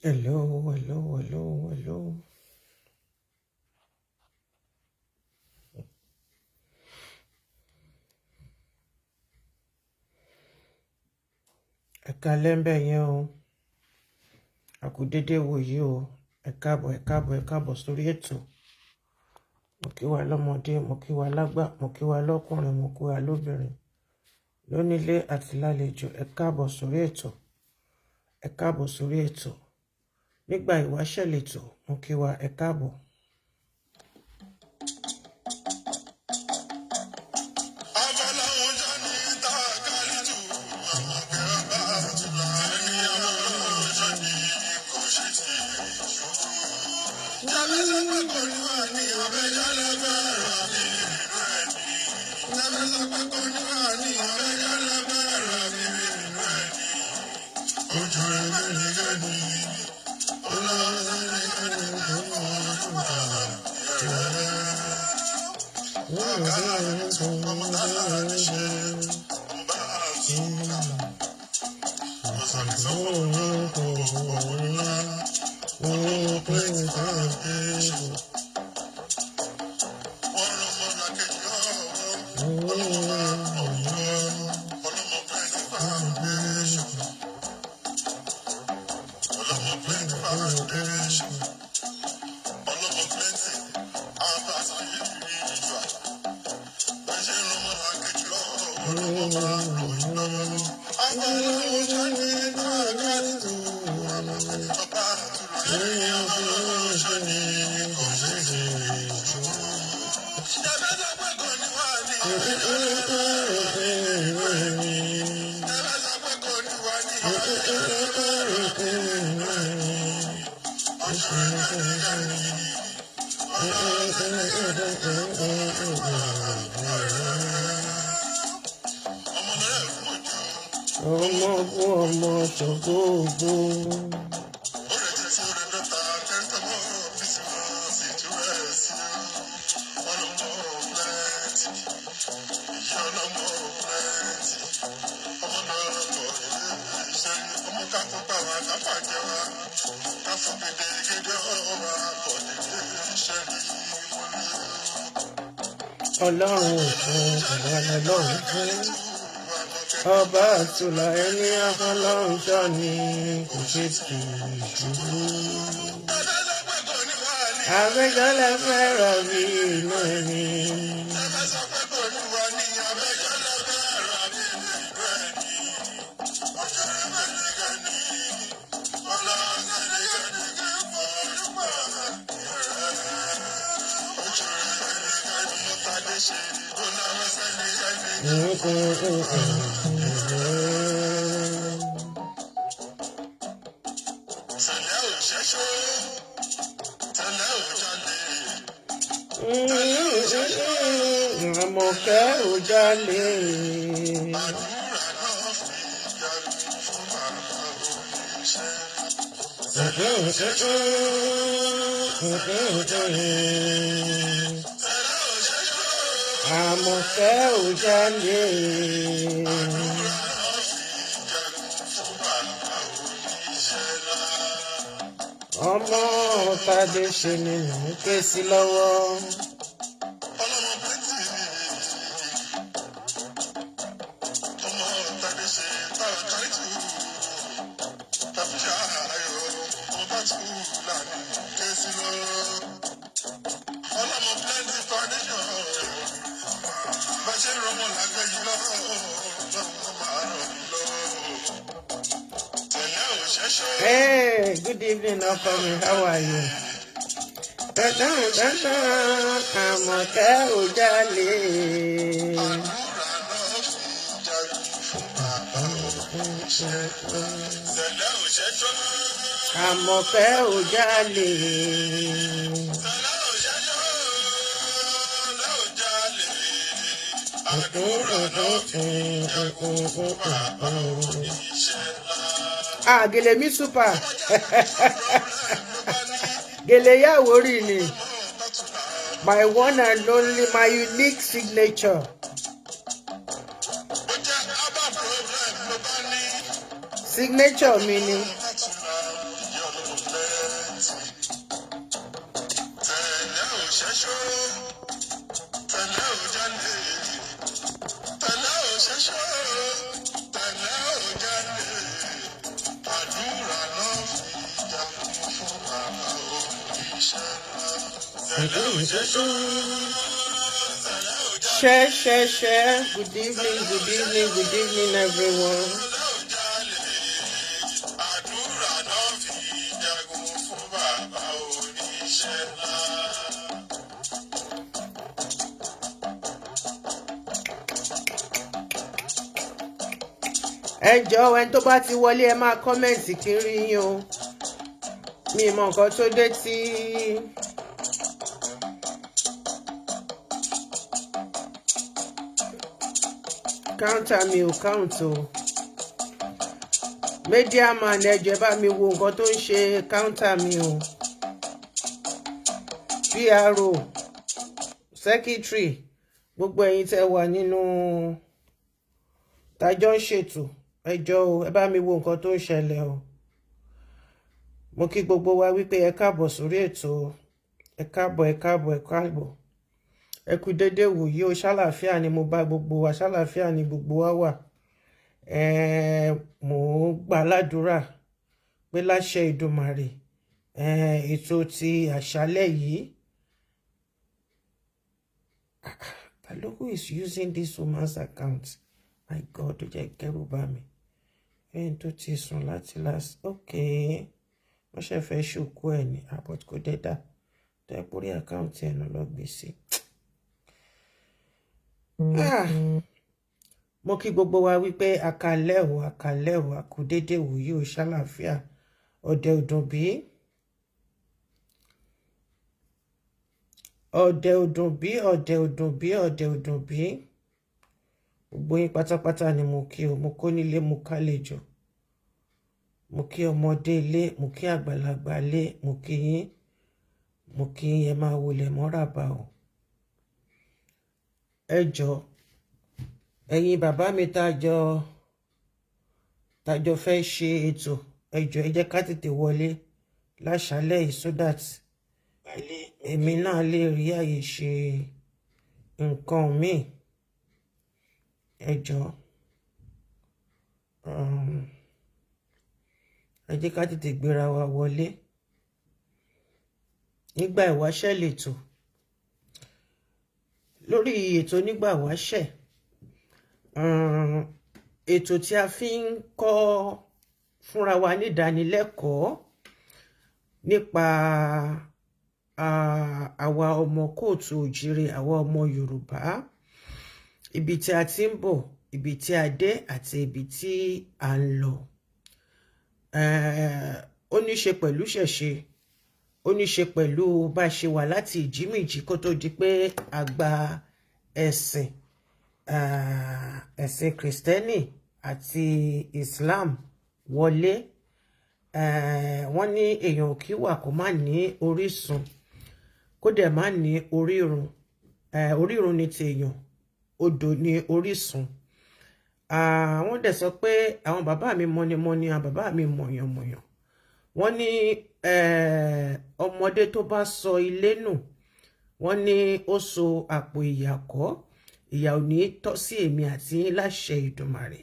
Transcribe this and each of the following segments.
Hello, hello, hello, hello. Ẹ káalẹ́ ńbẹ̀ yẹn o. A kú dédé wòyí o. Ẹ káàbọ̀, ẹ káàbọ̀, ẹ káàbọ̀ sórí ètò. Mo kí wa lọ́mọdé, mo kí wa lágbà, mo kí wa lọ́kùnrin, mo kí wa lóbìnrin. Lónílé àti lálejò, ẹ káàbọ̀ sórí ètò. Ẹ káàbọ̀ sórí ètò. Nígbà ìwáṣẹ̀ lètò, mo kí wa ẹ káàbọ̀. Ọmọ ogun ọmọ ṣògo ògo. Ọlọ́run ò fún àwa lọ́lọ́run fún. Ọba àtúlà ẹni afọlọ́run ṣọ́ ni kò ṣe tì í ṣubú. Àfẹ́jọ́lẹ̀ fẹ́ràn bí inú ẹni. Àmọ̀kẹ́ ò jalè. Àmọ̀kẹ́ ò jalè. Ọmọ Tádé ṣe ni mò ń ké sí lọ́wọ́. Hey, good evening, Ọkọ mi. How are you? Dandan dandan, Àmọ̀kẹ́ ò jalè. Àmọ̀kẹ́ ò jalè. Ah, gèlè mi super. Gèlè yàwó rí ni. My one and only, my unique signature. Signature mi ni. Share, share, share. Good evening, good evening, good evening, everyone. Àdúrà náà fi jagun fún bàbá oníṣẹ́ ńlá. Ẹ jọ̀ọ́, ẹni tó bá ti wọlé, ẹ máa comment kí n rí yín o. Mi mọ nǹkan tó dé tí counter mi ò count o. Media man, ẹ jọ̀ọ́, ẹ bá mi wo nǹkan tó ń ṣe counter mi o. PRO, secretary, gbogbo ẹ̀yin tẹ́ wà nínú tájọ́ ń ṣètò, ẹ jọ̀ọ́ o, ẹ bá mi wo nǹkan tó ń ṣẹlẹ̀ o. Mo kí gbogbo wa wípé ẹ káàbọ̀ sórí ètò o. Ẹ káàbọ̀, ẹ káàbọ̀, ẹ káàbọ̀. Ẹ kú déédéé wòyí o. Ṣàlàáfíà ni mo bá gbogbo wa? Ṣàlàáfíà ni gbogbo wa wà? Mò ń gbà ládùúrà pé láṣẹ Ìdùmarè, ètò ti àṣálẹ́ yìí. Who is using this woman's account? My God, ó jẹ́ kẹ́rù bá mi. Ẹni tó ti sùn láti last, okay, wọ́n ṣe fẹ́ ṣòkú ẹ̀ ní àbọ̀t kò dé dá tó ẹ pórí account ẹ̀ náà lọ gbé sí. Ah, mo kí gbogbo wa wípé àkàlẹ́ o, àkàlẹ́ o, àkú déédéé wòyí o. Ṣàlàáfíà ọ̀dẹ̀ òdùn bí? Ọ̀dẹ̀ òdùn bí? Ọ̀dẹ̀ òdùn bí? Ọ̀dẹ̀ òdùn bí? Gbogbo yín pátápátá ni mo kí o. Mo kó nílé, mo kálejò, mo kí ọmọdé ilé, mo kí àgbàlagbà ilé, mo kí yín, mo kí yín. Ẹ máa wọlé mọ́ràbà o. Ẹ jọ̀ọ́, ẹ̀yin bàbá mi tá jọ fẹ́ ṣe ètò, ẹ jọ̀ọ́, ẹ jẹ́ ká tètè wọlé láṣálẹ́ yìí so that èmi náà lè rí àyè ṣe nǹkan míì. Ẹ jọ̀ọ́, ẹ jẹ́ ká tètè gbéra wa wọlé. Nígbà ìwáṣẹ̀ lètò, lórí ètò nígbà ìwáṣẹ̀, ètò tí a fi ń kọ́ fúnra wa nídánilẹ́kọ̀ọ́ nípa àwa ọmọ káàárọ̀ oòjíire, àwa ọmọ Yorùbá, ibi tí a ti ń bọ̀, ibi tí a dé àti ibi tí a ń lọ. Ó ní ṣe pẹ̀lú ṣẹ̀ṣe, ó ní ṣe pẹ̀lú bá ṣe wà láti ìjímìjí kó tó di pé a gba ẹ̀sìn Kìrìsìtẹ́nì àti Islam wọlé. Wọ́n ní èèyàn kì í wà kó má ní orísun, kó dẹ̀ má ní orírun. Orírun ní ti èèyàn, odò ní orísun. Wọ́n dẹ̀ sọ pé àwọn bàbá mi mọ́nimọ́ni, àwọn bàbá mi mọ̀yànmọ̀yàn, wọ́n ní ọmọdé tó bá sọ ilé nù, wọ́n ní ó so àpò ìyà kọ́. Ìyà ò ní tọ́ sí èmi àti yín láṣẹ Ìdùmarè.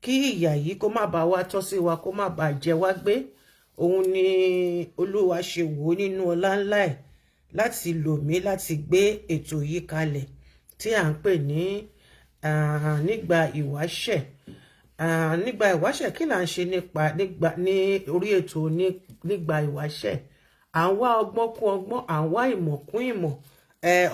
Kí ìyà yìí kó má bàa wá tọ́ sí wa, kó má bàa jẹ wá gbé, òun ni Olúwa ṣe wò ó nínú ọlá ńlá ẹ̀ láti lò mí láti gbé ètò yìí kalẹ̀ tí à ń pè ní nígbà ìwáṣẹ̀. Nígbà ìwáṣẹ̀, kí là ń ṣe nípa nígbà ní orí ètò nígbà ìwáṣẹ̀? À ń wá ọgbọ́n kún ọgbọ́n, à ń wá ìmọ̀ kún ìmọ̀.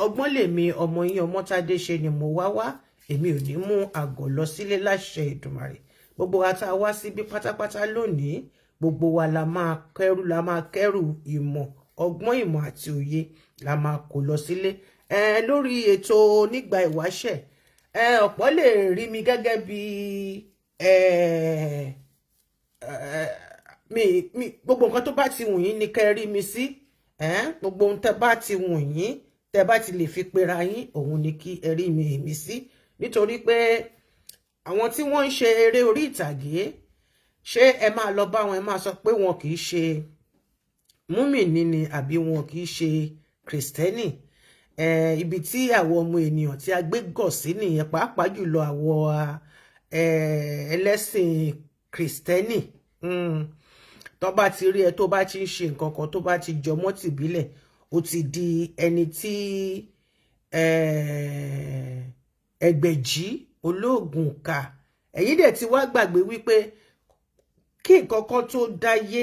Ọgbọ́n lèmi ọmọ yín Ọmọ́tádé ṣe ni mo wá wá. Èmi ò ní mú àgọ̀ lọ sílé láṣẹ Ìdùmarè. Gbogbo wa tá a wá síbí pátápátá lónìí, gbogbo wa la máa kẹ́rù, la máa kẹ́rù ìmọ̀, ọgbọ́n, ìmọ̀ àti òye la máa kó lọ sílé. Lórí ètò nígbà ìwáṣẹ̀, ọ̀pọ̀ lè rí mi gẹ́gẹ́ bí ẹ ẹ mi gbogbo nǹkan tó bá ti wù yín ni kẹ́ ẹ rí mi sí. Gbogbo ohun tẹ́ bá ti wù yín, tẹ́ bá ti lè fi pera yín, òun ni kí ẹ rí mi èmi sí, nítorí pé àwọn tí wọ́n ń ṣe eré orí ìtàgé, ṣé ẹ máa lọ bá wọn, ẹ máa sọ pé wọn kì í ṣe múmìnì ni àbí wọn kì í ṣe Kìrìsìtẹ́nì? Ibi tí àwọn ọmọ ènìyàn tí a gbé gọ̀ sí nìyẹn, pàápàá jùlọ àwọn ẹlẹ́sìn Kìrìsìtẹ́nì. Tó bá ti rí ẹ tó bá ti ń ṣe nǹkan kan tó bá ti jọmọ́ tìbílẹ̀, Ó ti di ẹni tí ẹgbẹ̀jì olóògùn kà. Ẹ̀yin dẹ̀ ti wá gbàgbé wípé kí nǹkan kan tó dáyé,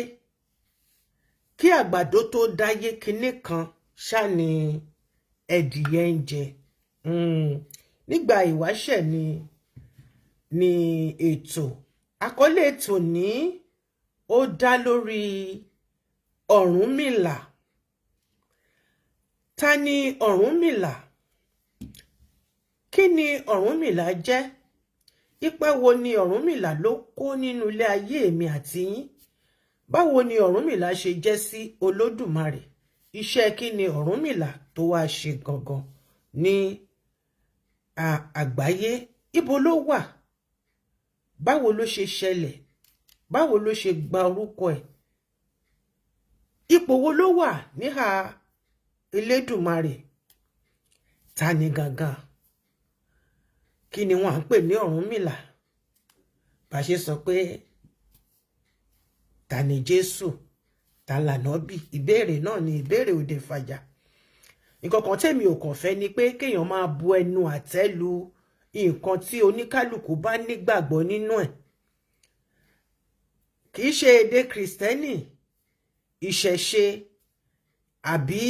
kí àgbàdo tó dáyé, kinní kan ṣá ni ẹdìyẹ ń jẹ. Nígbà ìwáṣẹ̀ ni ètò àkọlé ètò ní ó dá lórí Ọ̀rúnmìlà. Ta ni Ọ̀rúnmìlà? Kí ni Ọ̀rúnmìlà jẹ́? Ipa wo ni Ọ̀rúnmìlà ló kó nínú ilé ayé èmi àti yín? Báwo ni Ọ̀rúnmìlà ṣe jẹ́ sí Olódùmarè? Iṣẹ́ kí ni Ọ̀rúnmìlà tó wá ṣe gangan ní àgbáyé? Ibo ló wà? Báwo ló ṣe ṣẹlẹ̀? Báwo ló ṣe gba orúkọ ẹ̀? Ipò wo ló wà níhà Elédùmarè? Ta ni gangan? Kí ni wọ́n à ń pè ní Ọ̀rúnmìlà? Bá ṣe sọ pé ta ni Jésù, ta lànábì, ìbéèrè náà ni ìbéèrè òde fàjà. Nǹkan kan tèmi ò kàn fẹ́ ni pé kéèyàn máa bu ẹnu àtẹ́ lu nǹkan tí oníkálukú bá nígbàgbọ́ nínú ẹ̀. Kì í ṣe èdè Kìrìsìtẹ́nì, ìṣẹ̀ṣe àbí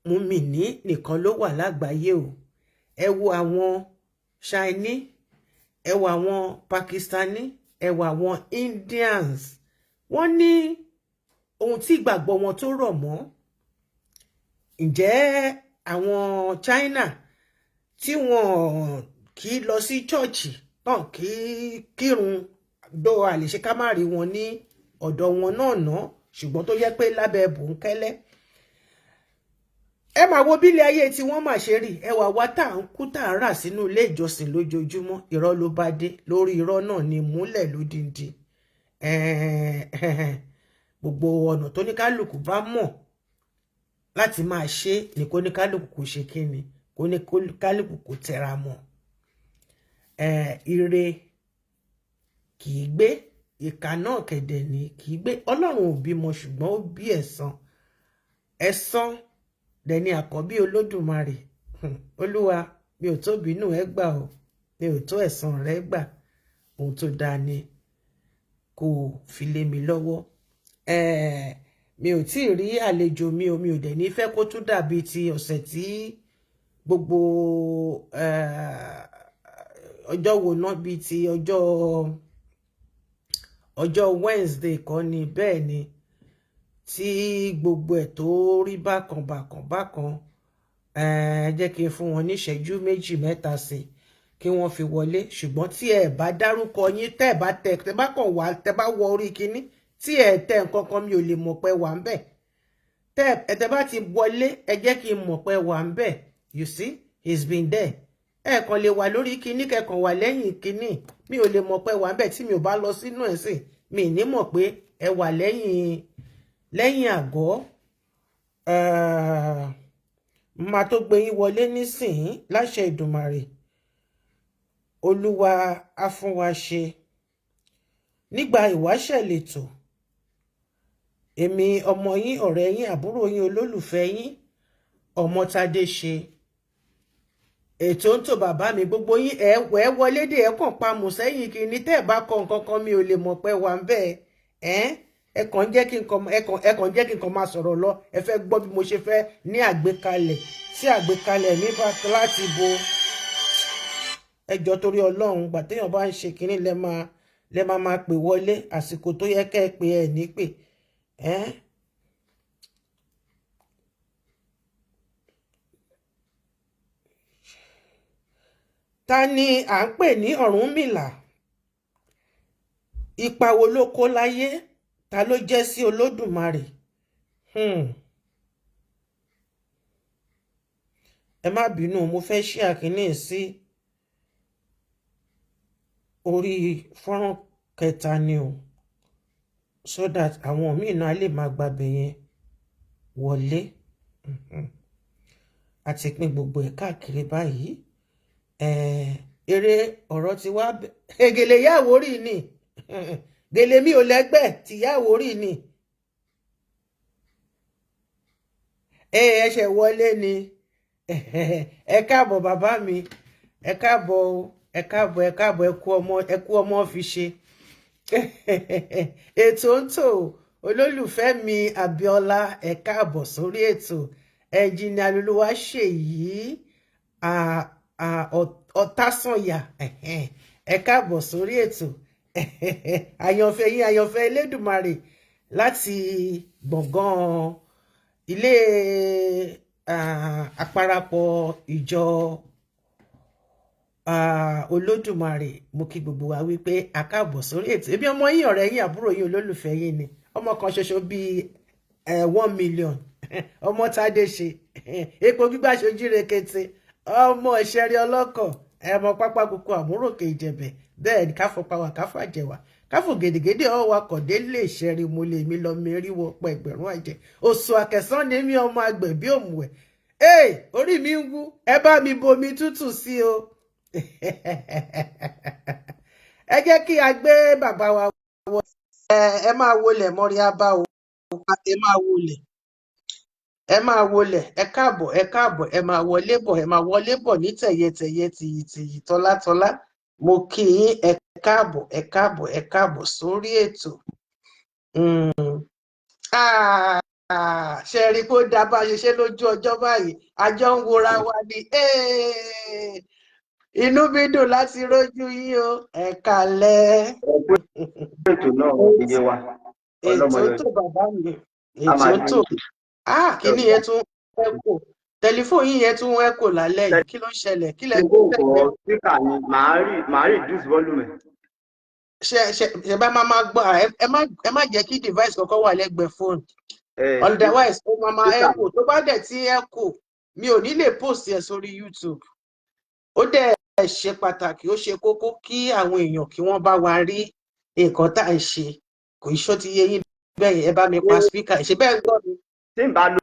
mùmìnì nìkan ló wà lágbàáyé o. Ẹ wo àwọn Chinese, ẹ wo àwọn Pakistani, ẹ wo àwọn Indians. Wọ́n ní ohun tí ìgbàgbọ́ wọn tó rọ̀ mọ́. Ǹjẹ́ àwọn China tí wọ́n kì í lọ sí chọ́ọ̀chì tán, kì í kírun dó, àlè ṣe ká má rí wọn ní ọ̀dọ̀ wọn náà ná, ṣùgbọ́n tó yẹ pé lábẹ́ bòńkẹ́lẹ́, ẹ máa wo bílẹ̀ ayé tí wọ́n mà ṣe rí. Ẹ wà wá tá à ń kú, tá à ń rà sínú ilé ìjọsìn lójoojúmọ́. Irọ́ ló bá dé, lórí irọ́ náà ni múlẹ̀ lódindi. Gbogbo ọ̀nà tó ní kálukú bá mọ̀ láti máa ṣe ni kó ní kálukú kò ṣe kíni, kó ní kálukú kò tẹra mọ́. Ire kì í gbé, ìkà náà kẹ̀dẹ̀ ni kì í gbé. Ọlọ́run ò bímọ, ṣùgbọ́n ó bí ẹ̀san. Ẹ̀san dẹ̀ ni àkọ́bí Olódùmarè. Olúwa, mi ò tó bínú ẹ gbà o, mi ò tó ẹ̀san rẹ gbà. Ohun tó dáa ni kò fi lé mi lọ́wọ́. Mi ò tí ì rí àlejò mi o. Mi ò dẹ̀ ní fẹ́ kó tún dàbí ti ọ̀sẹ̀ tí gbogbo ọjọ́ wo náà, bíi ti ọjọ́ Wednesday kọ́ ni, bẹ́ẹ̀ ni, tí gbogbo ẹ̀ tó rí bákan bákan bákan. Ẹ jẹ́ kí n fún wọn ní ìṣẹ́jú méjì mẹ́ta sí kí wọ́n fi wọlé. Ṣùgbọ́n tí ẹ bá dárúkọ yín, tẹ́ ẹ bá tẹ, tẹ́ bá kàn wá, tẹ́ bá wọ orí kinní tí ẹ tẹ nǹkan kan, mi ò lè mọ̀ pé wà ń bẹ̀. Tẹ́ ẹ tẹ́ bá ti wọlé, ẹ jẹ́ kí n mọ̀ pé wà ń bẹ̀. You see, he's been there. Ẹ kàn lè wà lórí kinní, kẹkàn wà lẹ́yìn kinní, mi ò lè mọ̀ pé wà ń bẹ̀. Tí mi ò bá lọ sínú ẹ̀ sìn, mi ní mọ̀ pé ẹ wà lẹ́yìn àgọ́. Máa tó gbé yín wọlé nísìnyí láṣẹ Ìdùmarè. Olúwa á fún wa ṣe. Nígbà ìwáṣẹ̀ lètò, èmi ọmọ yín, ọ̀rẹ́ yín, àbúrò yín, olólùfẹ́ yín, Ọmọ́tádé ṣe ètò ń tò. Bàbá mi, gbogbo yín, ẹ ẹ wọlé dé, ẹ kàn pa mùsẹ́yìn kìíní. Tẹ́ ẹ bá kọ nǹkan kan, mi ò lè mọ̀ pé wà ń bẹ́ẹ̀. Ẹ ẹ kàn jẹ́ kí n kàn ẹ kàn jẹ́ kí n kàn máa sọ̀rọ̀ lọ. Ẹ fẹ́ gbọ́ bí mo ṣe fẹ́ ní àgbékalẹ̀ tí àgbékalẹ̀ mi bá láti bo ẹjọ́ torí Ọlọ́run. Gbà téèyàn bá ń ṣe kínní, lẹ máa pè wọlé. Àsìkò tó yẹ kẹ́ ẹ pè, ẹ ní pè ẹ́. Ta ni à ń pè ní Ọ̀rúnmìlà? Ipa wo ló kó láyé? Ta ló jẹ́ sí Olódùmarè? Ẹ má bínú, mo fẹ́ ṣí àkíní sí orí fọ́nrán kẹta ni o, so that àwọn míì náà lè máa gbàbẹ̀ yẹn wọlé. A ti pín gbogbo ẹ̀ káàkiri báyìí. Eré ọ̀rọ̀ ti wá. Gèlè yàwó rí ni, gèlè mi ò lẹ́gbẹ́ tí yàwó rí ni. Ẹ ẹ ṣe wọlé ni. Ẹ káàbọ̀ bàbá mi, ẹ káàbọ̀ o, ẹ káàbọ̀, ẹ káàbọ̀, ẹ kú ọmọ, ẹ kú ọmọ fi ṣe. Ètò ń tò. Olólùfẹ́ mi Abíọ́lá, ẹ káàbọ̀ sórí ètò. Ẹnjìnìà Olúwaṣèyí Ọ̀tásànyà, ẹ káàbọ̀ sórí ètò. Àyànfẹ́ yín, àyànfẹ́ Elédùmarè láti gbọ̀ngàn ilé àparapọ̀ ìjọ Olódùmarè, mo kí gbogbo wa wípé a káàbọ̀ sórí ètò. Èmi ọmọ yín, ọ̀rẹ́ yín, àbúrò yín, olólùfẹ́ yín ni, ọmọ kan ṣoṣo bíi 1 million, ọmọ Tádé ṣe epo gbígbà ṣojú rekete, ọmọ ìṣẹ̀rí ọlọ́kọ̀, ẹmọ pápá kúkú àmúròkè ìjẹ̀bẹ̀. Bẹ́ẹ̀ ni káfọpá wa káfàjẹwà káfò gèdègèdè ọwọ́ akọ̀dé lè ṣẹ́rí mo lè mi lọ mi ríwọ pọ̀ ẹgbẹ̀rún àjẹ́ òṣù àkẹsàn ni mí, ọmọ àgbẹ̀ bí òmùwẹ̀. Ee, orí mi ń wú, ẹ bá mi bomi tútù sí o. Ẹ jẹ́ kí a gbé bàbá wa wọ. Ẹ máa wọlé mọ́ríábá o, ẹ máa wọlé, ẹ máa wọlé. Ẹ káàbọ̀, ẹ káàbọ̀, ẹ máa wọlé bọ̀, ẹ máa wọlé bọ̀ ní tẹ̀yẹtẹ̀yẹ, tìyìtìyì, tọ́látọ́lá. Mo kí yín, ẹ káàbọ̀, ẹ káàbọ̀, ẹ káàbọ̀ sórí ètò. Ṣe rí i pé ó dá bá a ṣe ṣe lójú ọjọ́ báyìí? Àjọ ń wora wa ni. Inú mi dùn láti rójú yín o, ẹ kálẹ́. Ètò náà iye wa. Ètò tó bàbá mi, ètò tó. Kíní yẹn tún echo, tẹlifóònù yín yẹn tún echo lálẹ́ yìí. Kí ló ń ṣẹlẹ̀? Kí lẹ gbé sẹ́gbẹ̀ẹ́ speaker ni màá reduce volume. Ṣe bá máa gbọ́, ẹ má jẹ́ kí device kankan wà lẹ́gbẹ̀ẹ́ fóònù, otherwise ó máa echo. Tó bá dẹ̀ tí echo, mi ò ní lè post ẹ̀ sórí YouTube. Ó dẹ̀ ṣe pàtàkì, ó ṣe kókó kí àwọn èèyàn kí wọ́n bá wa rí nǹkan tá à ń ṣe. Kò iṣó ti yé yín bẹ́ẹ̀? Ẹ bá mi pa speaker. Ṣe bẹ́ẹ̀ ń gbọ́ mi? Tí n bá lo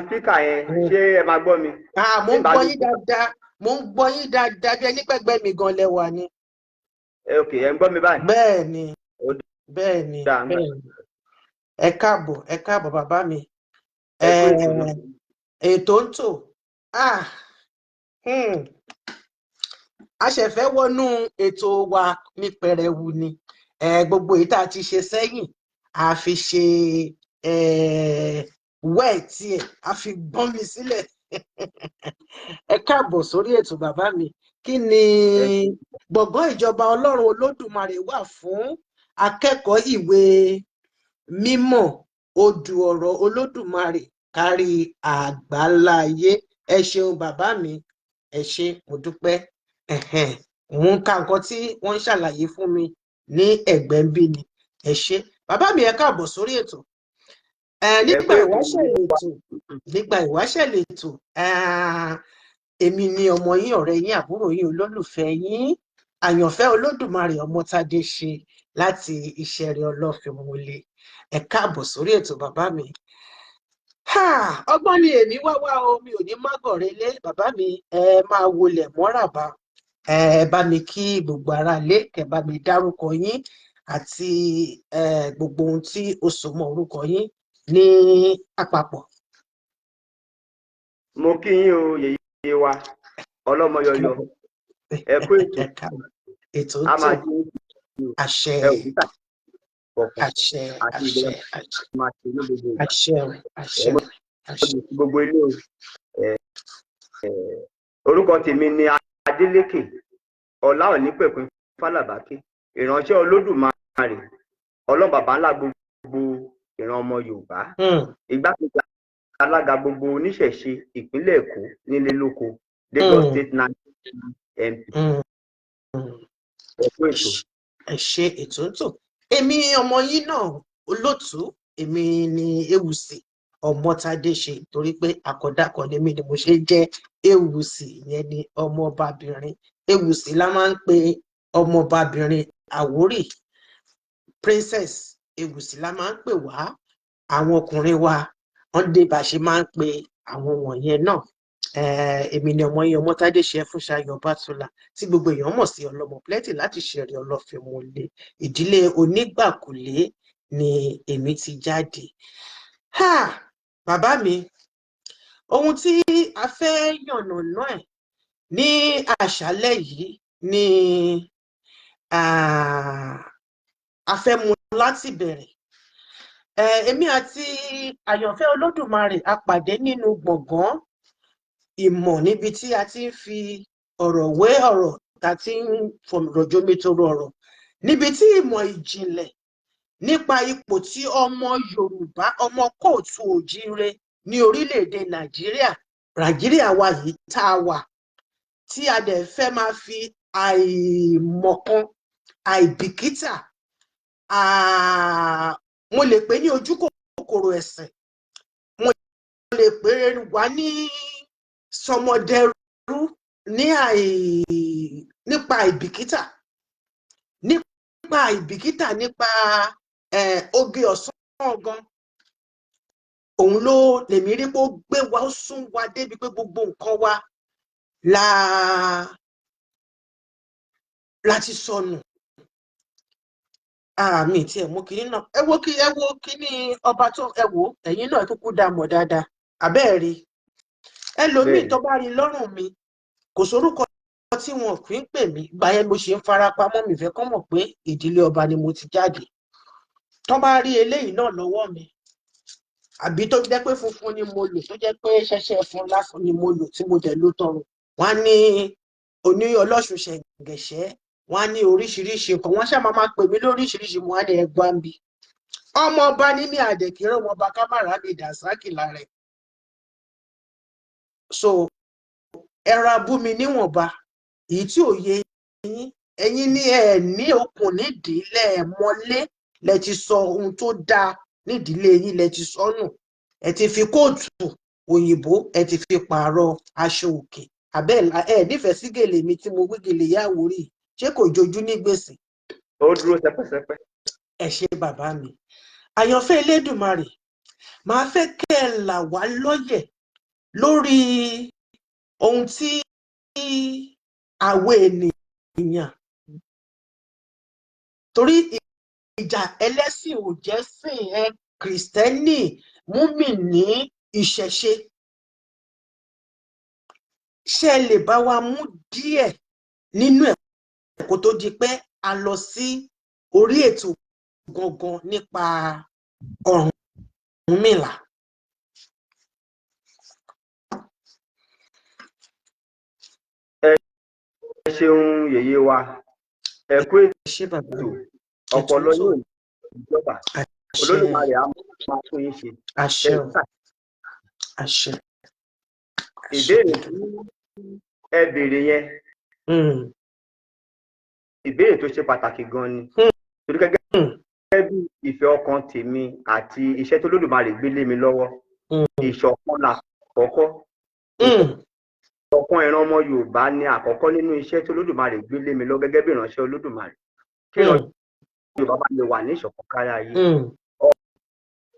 speaker yẹn, ṣé ẹ máa gbọ́ mi? Mo ń gbọ́ yín dáadáa, mo ń gbọ́ yín dáadáa, bí ẹni pẹ́gbẹ́ mi gan lẹ́wà ni. Ok, ẹ ń gbọ́ mi báyìí. Bẹ́ẹ̀ ni, bẹ́ẹ̀ ni, bẹ́ẹ̀ ni. Ẹ káàbọ̀, ẹ káàbọ̀ bàbá mi. Ètò ń tò. A ṣẹ̀fẹ̀ wọnú ètò wa ní pẹrẹwu ni. Gbogbo èyí tá a ti ṣe sẹ́yìn, a fi ṣe wẹ́ẹ̀tì ẹ̀, a fi gbọ́n mi sílẹ̀. Ẹ káàbọ̀ sórí ètò bàbá mi. Kí ni gbọ̀ngàn ìjọba Ọlọ́run Olódùmarè wà fún? Akẹ́kọ̀ọ́ ìwé mímọ́, odù ọ̀rọ̀ Olódùmarè kárí àgbáláyé. Ẹ ṣeun bàbá mi, ẹ ṣé, mo dúpẹ́. Mo ń ka nǹkan tí wọ́n ń ṣàlàyé fún mi ní ẹ̀gbẹ́ ń bí ni. Ẹ ṣé bàbá mi, ẹ káàbọ̀ sórí ètò. Nígbà ìwáṣẹ̀ lètò, nígbà ìwáṣẹ̀ lètò. Èmi ni ọmọ yín, ọ̀rẹ́ yín, àbúrò yín, olólùfẹ́ yín, àyànfẹ́ Olódùmarè Ọmọtádé ṣe láti Ìṣẹ̀rẹ̀ Ọlọ́fínmọlẹ̀. Ẹ káàbọ̀ sórí ètò bàbá mi. Ọgbọ́n ni èmi wá wá o, mi ò ní mágọ̀rẹ́lé. Bàbá mi, ẹ máa wọlé mọ́ràbá. Ẹ bá mi kí gbogbo ará ilé, kẹ́ bá mi dárúkọ yín àti gbogbo ohun tí ó so mọ́ orúkọ yín ní àpapọ̀. Mo kí yín o, yèyé wa ọlọ́mọ yọyọ, ẹ kú ètò. Ètò tó, àṣẹ, àṣẹ, àṣẹ, àṣẹ, àṣẹ, àṣẹ. Gbogbo ilé o. Orúkọ tèmi ni Adélékè Ọláònípẹ̀kun Fálàbákí, ìránṣẹ́ Olódùmarè, Ọlọ́run bàbá ńlá gbogbo ìran ọmọ Yorùbá, igbákejì alága gbogbo oníṣẹ̀ṣe ìpínlẹ̀ Èkó nílé lóko, Lagos State National MP. Ẹ kú ètò. Ẹ ṣe, ètò ń tò. Èmi ọmọ yín náà, olótùú, èmi ni Ewùsì Ọmọtádé ṣe, torí pé àkọ́dàkọ ni mí ni mo ṣe jẹ́ Ewùsì. Ìyẹn ni ọmọọbabìnrin Ewùsì la máa ń pe ọmọọbabìnrin Àwórì. Princess Ewùsì la máa ń pè wá. Àwọn ọkùnrin wa, wọ́n dé bá ṣe máa ń pe àwọn wọ̀nyẹn náà. Èmi ni ọmọ yín Ọmọtádé ṣe Fúnṣayọ̀ Bátúlà, tí gbogbo èèyàn mọ̀ sí Ọlọ́mọ Plenty láti ṣẹ̀rí Ọlọ́fínmọlé. Ìdílé onígbàkúlé ni èmi ti jáde. Bàbá mi. Ohun tí a fẹ́ yànnàná ẹ̀ ní àṣálẹ́ yìí ni a fẹ́ mú láti bẹ̀rẹ̀. Èmi àti Àyànfẹ́ Olódùmarè a pàdé nínú gbọ̀ngàn ìmọ̀ níbi tí a ti ń fi ọ̀rọ̀ wé ọ̀rọ̀, tá a ti ń fọ̀rọ̀ jomitoro ọ̀rọ̀, níbi tí ìmọ̀ ìjìnlẹ̀ nípa ipò tí ọmọ Yorùbá, ọmọ kóòtù òjíire ní orílẹ̀-èdè Nàìjíríà wa yìí tá a wà, tí a dẹ̀ fẹ́ máa fi àìmọ̀kan, àìbìkítà, mo lè pè ní ojú kòkòrò ẹ̀sìn, mo lè pè wá ní sọmọdẹrú ní nípa àìbìkítà, nípa àìbìkítà nípa oge ọ̀sán gan. Òun ló lèmi rí pé ó gbé wa, ó sún wa débi pé gbogbo nǹkan wa la ti sọnù. Àmì tí ẹ mú kinní náà, ẹ wo kí ẹ wo kinní ọba tó ẹ wò, ẹ̀yin náà tó kú dá mọ̀ dáadáa, àbẹ́ẹ̀ rí ẹlòmíì tó bá rí lọ́rùn mi, kò sórúkọ tí wọn kì í pè mí. Gbà yẹn mo ṣe ń farapamọ́, mi fẹ́ kọ́ mọ̀ pé ìdílé ọba ni mo ti jáde. Tó bá rí eléyìí náà lọ́wọ́ mi, àbí tó jẹ́ pé funfun ni mo lò, tó jẹ́ pé ṣẹ̀ṣẹ̀ fún lásán ni mo lò, tí mo dẹ̀ lò tọrùn, wọ́n á ní oní ọlọ́ṣun ṣẹ̀ǹgẹ̀ṣẹ́, wọ́n á ní oríṣiríṣi nǹkan, wọ́n ṣáà máa pè mí lóríṣiríṣi. Mo á ní ẹgbàá ń bi ọmọ ọba ní ní àdẹ̀kírẹ́, ọmọ ọba kámàrà mi dàsákì lára ẹ̀. So ẹ̀rọ abú mi níwọ̀nba èyí tí ò yé yín. Ẹ̀yin ní ẹ ní okùn nídìí, lẹ mọ́lé, lẹ ti sọ ohun tó dáa nídìílé yín, lẹ ti sọnù. Ẹ ti fi kóòtù òyìnbó, ẹ ti fi pààrọ̀ aṣọ òkè. Àbẹ́ ẹ nífẹ̀ẹ́ sí gèlè mi tí mo wí, gèlè yàwó rí, ṣé kò jojú ní gbèsè? Ó dúró sẹpẹsẹpẹ. Ẹ ṣé, bàbá mi Àyànfẹ́ Elédùmarè. Màá fẹ́ kẹ́ ẹ là wá lọ́yẹ̀ lórí ohun tí àwọn ènìyàn, torí ìjà ẹlẹ́sìn ò jẹ́ sìn ẹ, Kìrìsìtẹ́nì, múmìnì, ìṣẹ̀ṣe, ṣé ẹ lè bá wa mú díẹ̀ nínú ẹ̀ kó tó di pé a lọ sí orí ètò gangan nípa Ọ̀rúnmìlà? Ẹ ṣeun, yèyé wa, ẹ kú Ṣé bàbá ètò ọpọlọ yóò ìjọba. Olódùmarè á máa fún yín ṣe. Àṣẹ o, àṣẹ. Ìbéèrè tí ẹ béèrè yẹn, ìbéèrè tó ṣe pàtàkì gan ni, torí gẹ́gẹ́ bí ìfẹ́ ọkàn tèmi àti iṣẹ́ tó Olódùmarè gbé lé mi lọ́wọ́, ìṣọ̀kan làkọ́kọ́. Ìṣọ̀kan ìran ọmọ Yorùbá ni àkọ́kọ́ nínú iṣẹ́ tó Olódùmarè gbé lé mi lọ́wọ́ gẹ́gẹ́ bí ìránṣẹ́ Olódùmarè, kí ìran Yorùbá bá lè wà ní ìṣọ̀kan kárí ayé.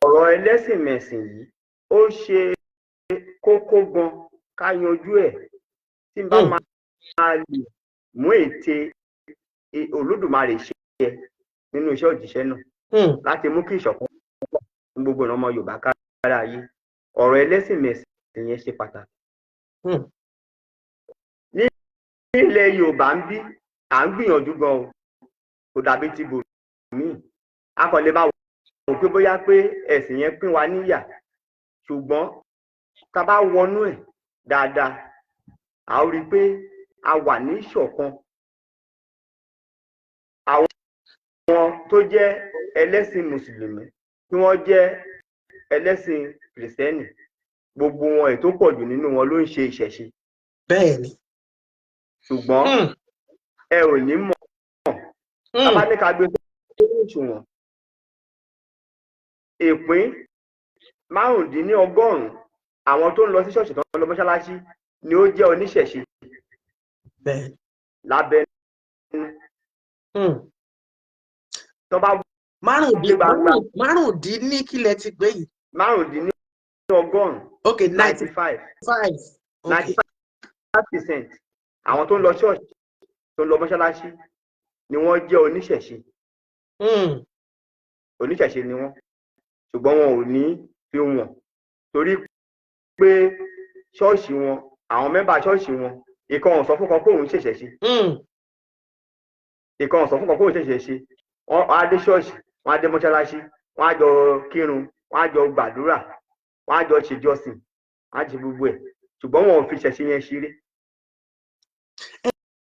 Ọ̀rọ̀ ẹlẹ́sìn mẹ̀sìn yìí, ó ṣe kókó gan ká yanjú ẹ̀. Tí n bá máa lè mú ète Olódùmarè ṣe nínú iṣẹ́ òjíṣẹ́ náà láti mú kí ìṣọ̀kan wà fún gbogbo ìran ọmọ Yorùbá kárí ayé, ọ̀rọ̀ ẹlẹ́sìn mẹ̀sìn yẹn ṣe pàtàkì. Ní ilẹ̀ Yorùbá ń bí, à ń gbìyànjú gan o, kò dàbí ti bòmíì. A kàn lè máa wò pé bóyá pé ẹ̀sìn yẹn pín wa níyà, ṣùgbọ́n tá a bá wọnú ẹ̀ dáadáa, a ó rí i pé a wà ní ìṣọ̀kan. Àwọn tó jẹ́ ẹlẹ́sìn mùsùlùmí, tí wọ́n jẹ́ ẹlẹ́sìn kìrìsìtẹ́nì, gbogbo wọn, èyí tó pọ̀ jù nínú wọn ló ń ṣe ìṣẹ̀ṣe. Ṣùgbọ́n ẹ ò ní mọ̀. Tá bá ní ká gbé sórí òṣùwọ̀n, ìpín 95 àwọn tó ń lọ sí ṣọ́ọ̀ṣì, tó ń lọ mọ́ṣáláṣí ni ó jẹ́ oníṣẹ̀ṣe lábẹ́nú. Tó bá gbangba. Márùndínní kílẹ̀ ti gbé yìí? 95. Ok, 95. 95. Ok. 95% àwọn tó ń lọ ṣọ́ọ̀ṣì, tó ń lọ mọ́ṣáláṣí ni wọ́n jẹ́ oníṣẹ̀ṣe. Oníṣẹ̀ṣe ni wọ́n, ṣùgbọ́n wọn ò ní fi wọ̀n torí pé Ṣọ́ọ̀ṣì wọn, àwọn member ṣọ́ọ̀ṣì wọn, ìkan ò sọ fún kan pé òun ṣẹ̀ṣẹ̀ ṣe. Ìkan ò sọ fún kan pé òun ṣẹ̀ṣẹ̀ ṣe. Wọ́n á dé ṣọ́ọ̀ṣì, wọ́n á dé mọ́ṣáláṣí, wọ́n á jọ kírun, wọ́n á jọ gbàdúrà, wọ́n á jọ ṣèjọsìn, wọ́n á ṣe gbogbo ẹ̀, ṣùgbọ́n wọn ò fi ìṣẹ̀ṣe yẹn ṣeré.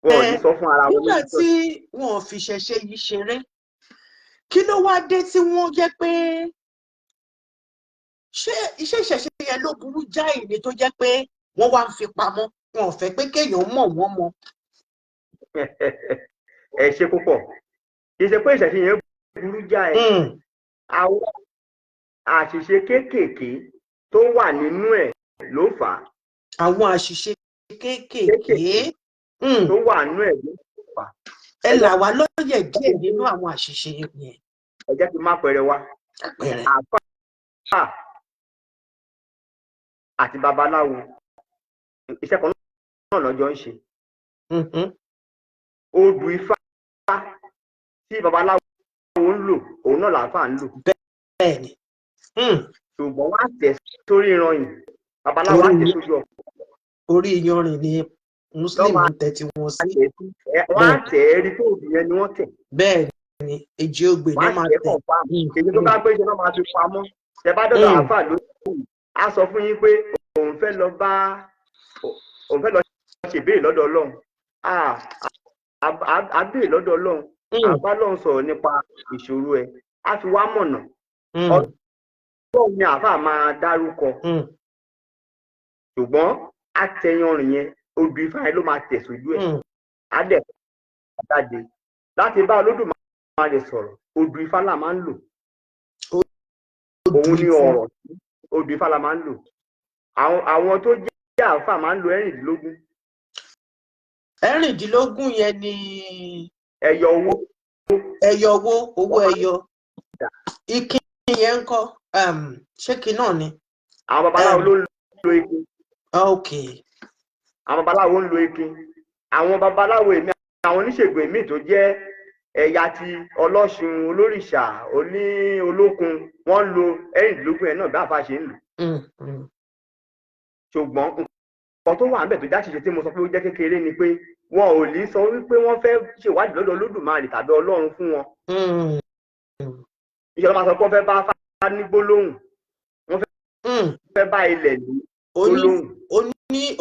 Wọn ò ní sọ fún ara wọn Nígbà nínú tí wọn ò fi ìṣẹ̀ṣe yìí ṣeré, kí ló wá dé tí wọ́n jẹ́ pé ṣé iṣẹ́ ìṣẹ̀ṣe yẹn ló burú jáì ni, tó jẹ́ pé wọ́n wá ń fi pamọ́, wọn ò fẹ́ pé kéèyàn mọ̀ wọ́n mọ́? Ẹ ṣe púpọ̀. Kì í ṣe pé ìṣẹ̀ṣe yẹn burú jáì. Àwọn àṣìṣe kéékèèké tó wà nínú ẹ̀ ló fà á. Àwọn àṣìṣe kéékèèké. Tó wà nínú ẹ̀ ló fà á. Ẹ là wá lóye díẹ̀ nínú àwọn àṣìṣe yẹn. Ẹ jẹ́ kí n má pẹrẹ wá. Àpẹẹrẹ. Àáfàá àti babaláwo, iṣẹ́ kan náà lọ́jọ́ ń ṣe. Odù Ifá tí babaláwo ń lò, òun náà làáfàá ń lò. Bẹ́ẹ̀ni. Ṣùgbọ́n wọ́n á tẹ̀ sórí ìrànyìn, babaláwo á tẹ̀ sójú ọkọ̀. Orí iyanrìn ni Muslim Lọ́wọ́ ń tẹ tí wọ́n sí. Wọ́n á tẹ̀ ẹ́ rí tó òbí yẹn ni wọ́n tẹ̀. Bẹ́ẹ̀ ni, èjì ogbè Wọ́n náà á máa tẹ̀ tẹ̀. Confirm èyí tó bá pé ṣe náà máa fi pamọ́. Tẹ bá dọ̀dọ̀ àáfàá lónìí, á sọ fún yín pé òun fẹ́ lọ ṣèbéèrè lọ́dọ̀ Ọlọ́run. Á béèrè lọ́dọ̀ Ọlọ́run, á bá Ọlọ́run sọ̀rọ̀ nípa ìṣòro ẹ̀, á fi wá mọ̀nà. Ọlọ́run ni àáfàá máa dárúkọ, ṣùgbọ́n á tẹ yanrìn yẹn, odù Ifá yẹn ló máa tẹ̀ sójú ẹ̀. Á dẹ̀ jáde láti bá Olódùmarè sọ̀rọ̀. Odù Ifá là máa ń lò. Òun ni ọ̀rọ̀ odù Ifá la máa ń lò. Àwọn tó jẹ́ àáfàá máa ń lo 16. 16 yẹn ni? Ẹyọ owó. Ẹyọ owó, owó ẹyọ. Ìkín yẹn ń kọ́? Ṣé kí náà ni? Àwọn babaláwo ló ń lo ikin. Àwọn babaláwo ń lo ikin. Àwọn babaláwo èmi, àwọn oníṣègùn èmi tó jẹ́ ẹ̀yà ti ọlọ́ṣun, olórìṣà, oní olókun, wọ́n ń lo 16 yẹn náà bí àáfàá ṣe ń lò. Ṣùgbọ́n nǹkan tó wà níbẹ̀ tó jáṣìṣe tí mo sọ pé ó jẹ́ kékeré ni pé wọn ò ní sọ wípé wọ́n fẹ́ ṣèwádìí lọ́dọ̀ Olódùmarè tàbí Ọlọ́run fún wọn. Ìṣọ̀lá máa sọ pé wọ́n fẹ́ bá Ifá ní gbólóhùn, wọ́n fẹ́ bá ilẹ̀ ní gbólóhùn.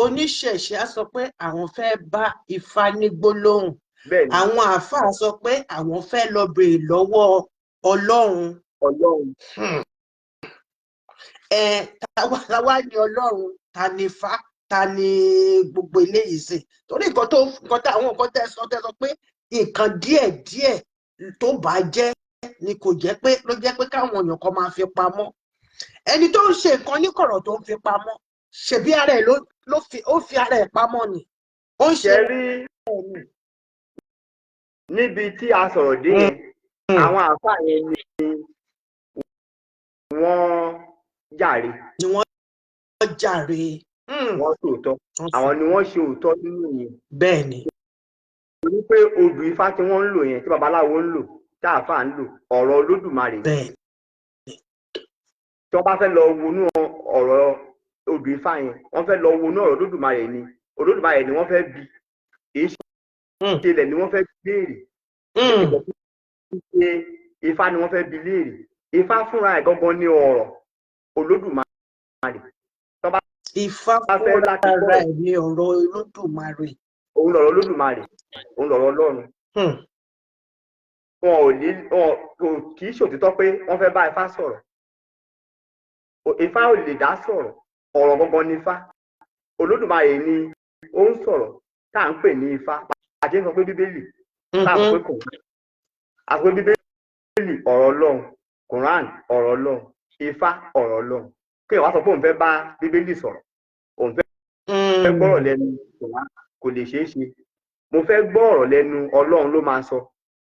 Oníṣẹ̀ṣe á sọ pé àwọn fẹ́ bá Ifá ní gbólóhùn. Bẹ́ẹ̀ ni. Àwọn àáfàá sọ pé àwọn fẹ́ lọ béèrè lọ́wọ́ Ọlọ́run. Ọlọ́run. Ẹ táwa ní Ọlọ́run, ta ni Ifá, ta ni gbogbo eléyìí sí? Torí nǹkan tó nǹkan tá àwọn nǹkan tẹ́ sọ pé nǹkan díẹ̀ díẹ̀ tó bá jẹ́ ni kò jẹ́ pé ló jẹ́ pé káwọn èèyàn kan máa fi pamọ́. Ẹni tó ń ṣe nǹkan níkọ̀rọ̀ tó ń fi pamọ́, ṣebí ara ẹ̀ ló fi, ó fi ara ẹ̀ pamọ́ ni ó ń ṣe. Ṣe rí níbi tí a sọ̀rọ̀ dé yẹn, àwọn àáfàá yẹn ni wọ́n jàre. Ni wọ́n jàre. Wọ́n sòótọ́. Àwọn ni wọ́n ṣe òótọ́ nínú yẹn. Bẹ́ẹ̀ ni. Torí pé odù Ifá tí wọ́n ń lò yẹn, tí babaláwo ń lò, tí àáfàá ń lò, ọ̀rọ̀ Olódùmarè ni. Bẹ́ẹ̀. Tí wọ́n bá fẹ́ lọ wọnú ọ̀rọ̀ odù Ifá yẹn, wọ́n fẹ́ lọ wọnú ọ̀rọ̀ Olódùmarè ni. Olódùmarè ni wọ́n fẹ́ bi, kì í ṣe ilẹ̀ ni wọ́n fẹ́ béèrè, ṣe Ifá ni wọ́n fẹ́ bi léèrè. Ifá fúnra ẹ̀ gangan ní ọ̀rọ̀ Olódùmarè. Tí wọ́n bá Ifá bá fẹ́ fúnra láti gbọ́ ara ẹ̀ ní ọ̀rọ̀ Olódùmarè. Òun lọ̀rọ̀ Olódùmarè, òun lọ̀rọ̀ Ọlọ́run. Wọn ò ní, wọn kò kì í ṣòtítọ́ pé wọ́n fẹ́ bá Ifá sọ̀rọ̀. Ifá ò lè dá sọ̀rọ̀. Ọ̀rọ̀ gangan ni Ifá. Olódùmarè ni ó ń sọ̀rọ̀ tá à ń pè ní Ifá. Àti ń sọ pé Bíbélì, tá à ń sọ pé Kùránì, àti pé Bíbélì ọ̀rọ̀ Ọlọ́run, Quran ọ̀rọ̀ Ọlọ́run, Ifá ọ̀rọ̀ Ọlọ́run. Kéèyàn wá sọ pé òun fẹ́ bá Bíbélì sọ̀rọ̀, òun fẹ́ gbọ́rọ̀ lẹ́nu Quran, kò lè ṣeé ṣe. Mo fẹ́ gbọ́ ọ̀rọ̀ lẹ́nu Ọlọ́run ló máa sọ.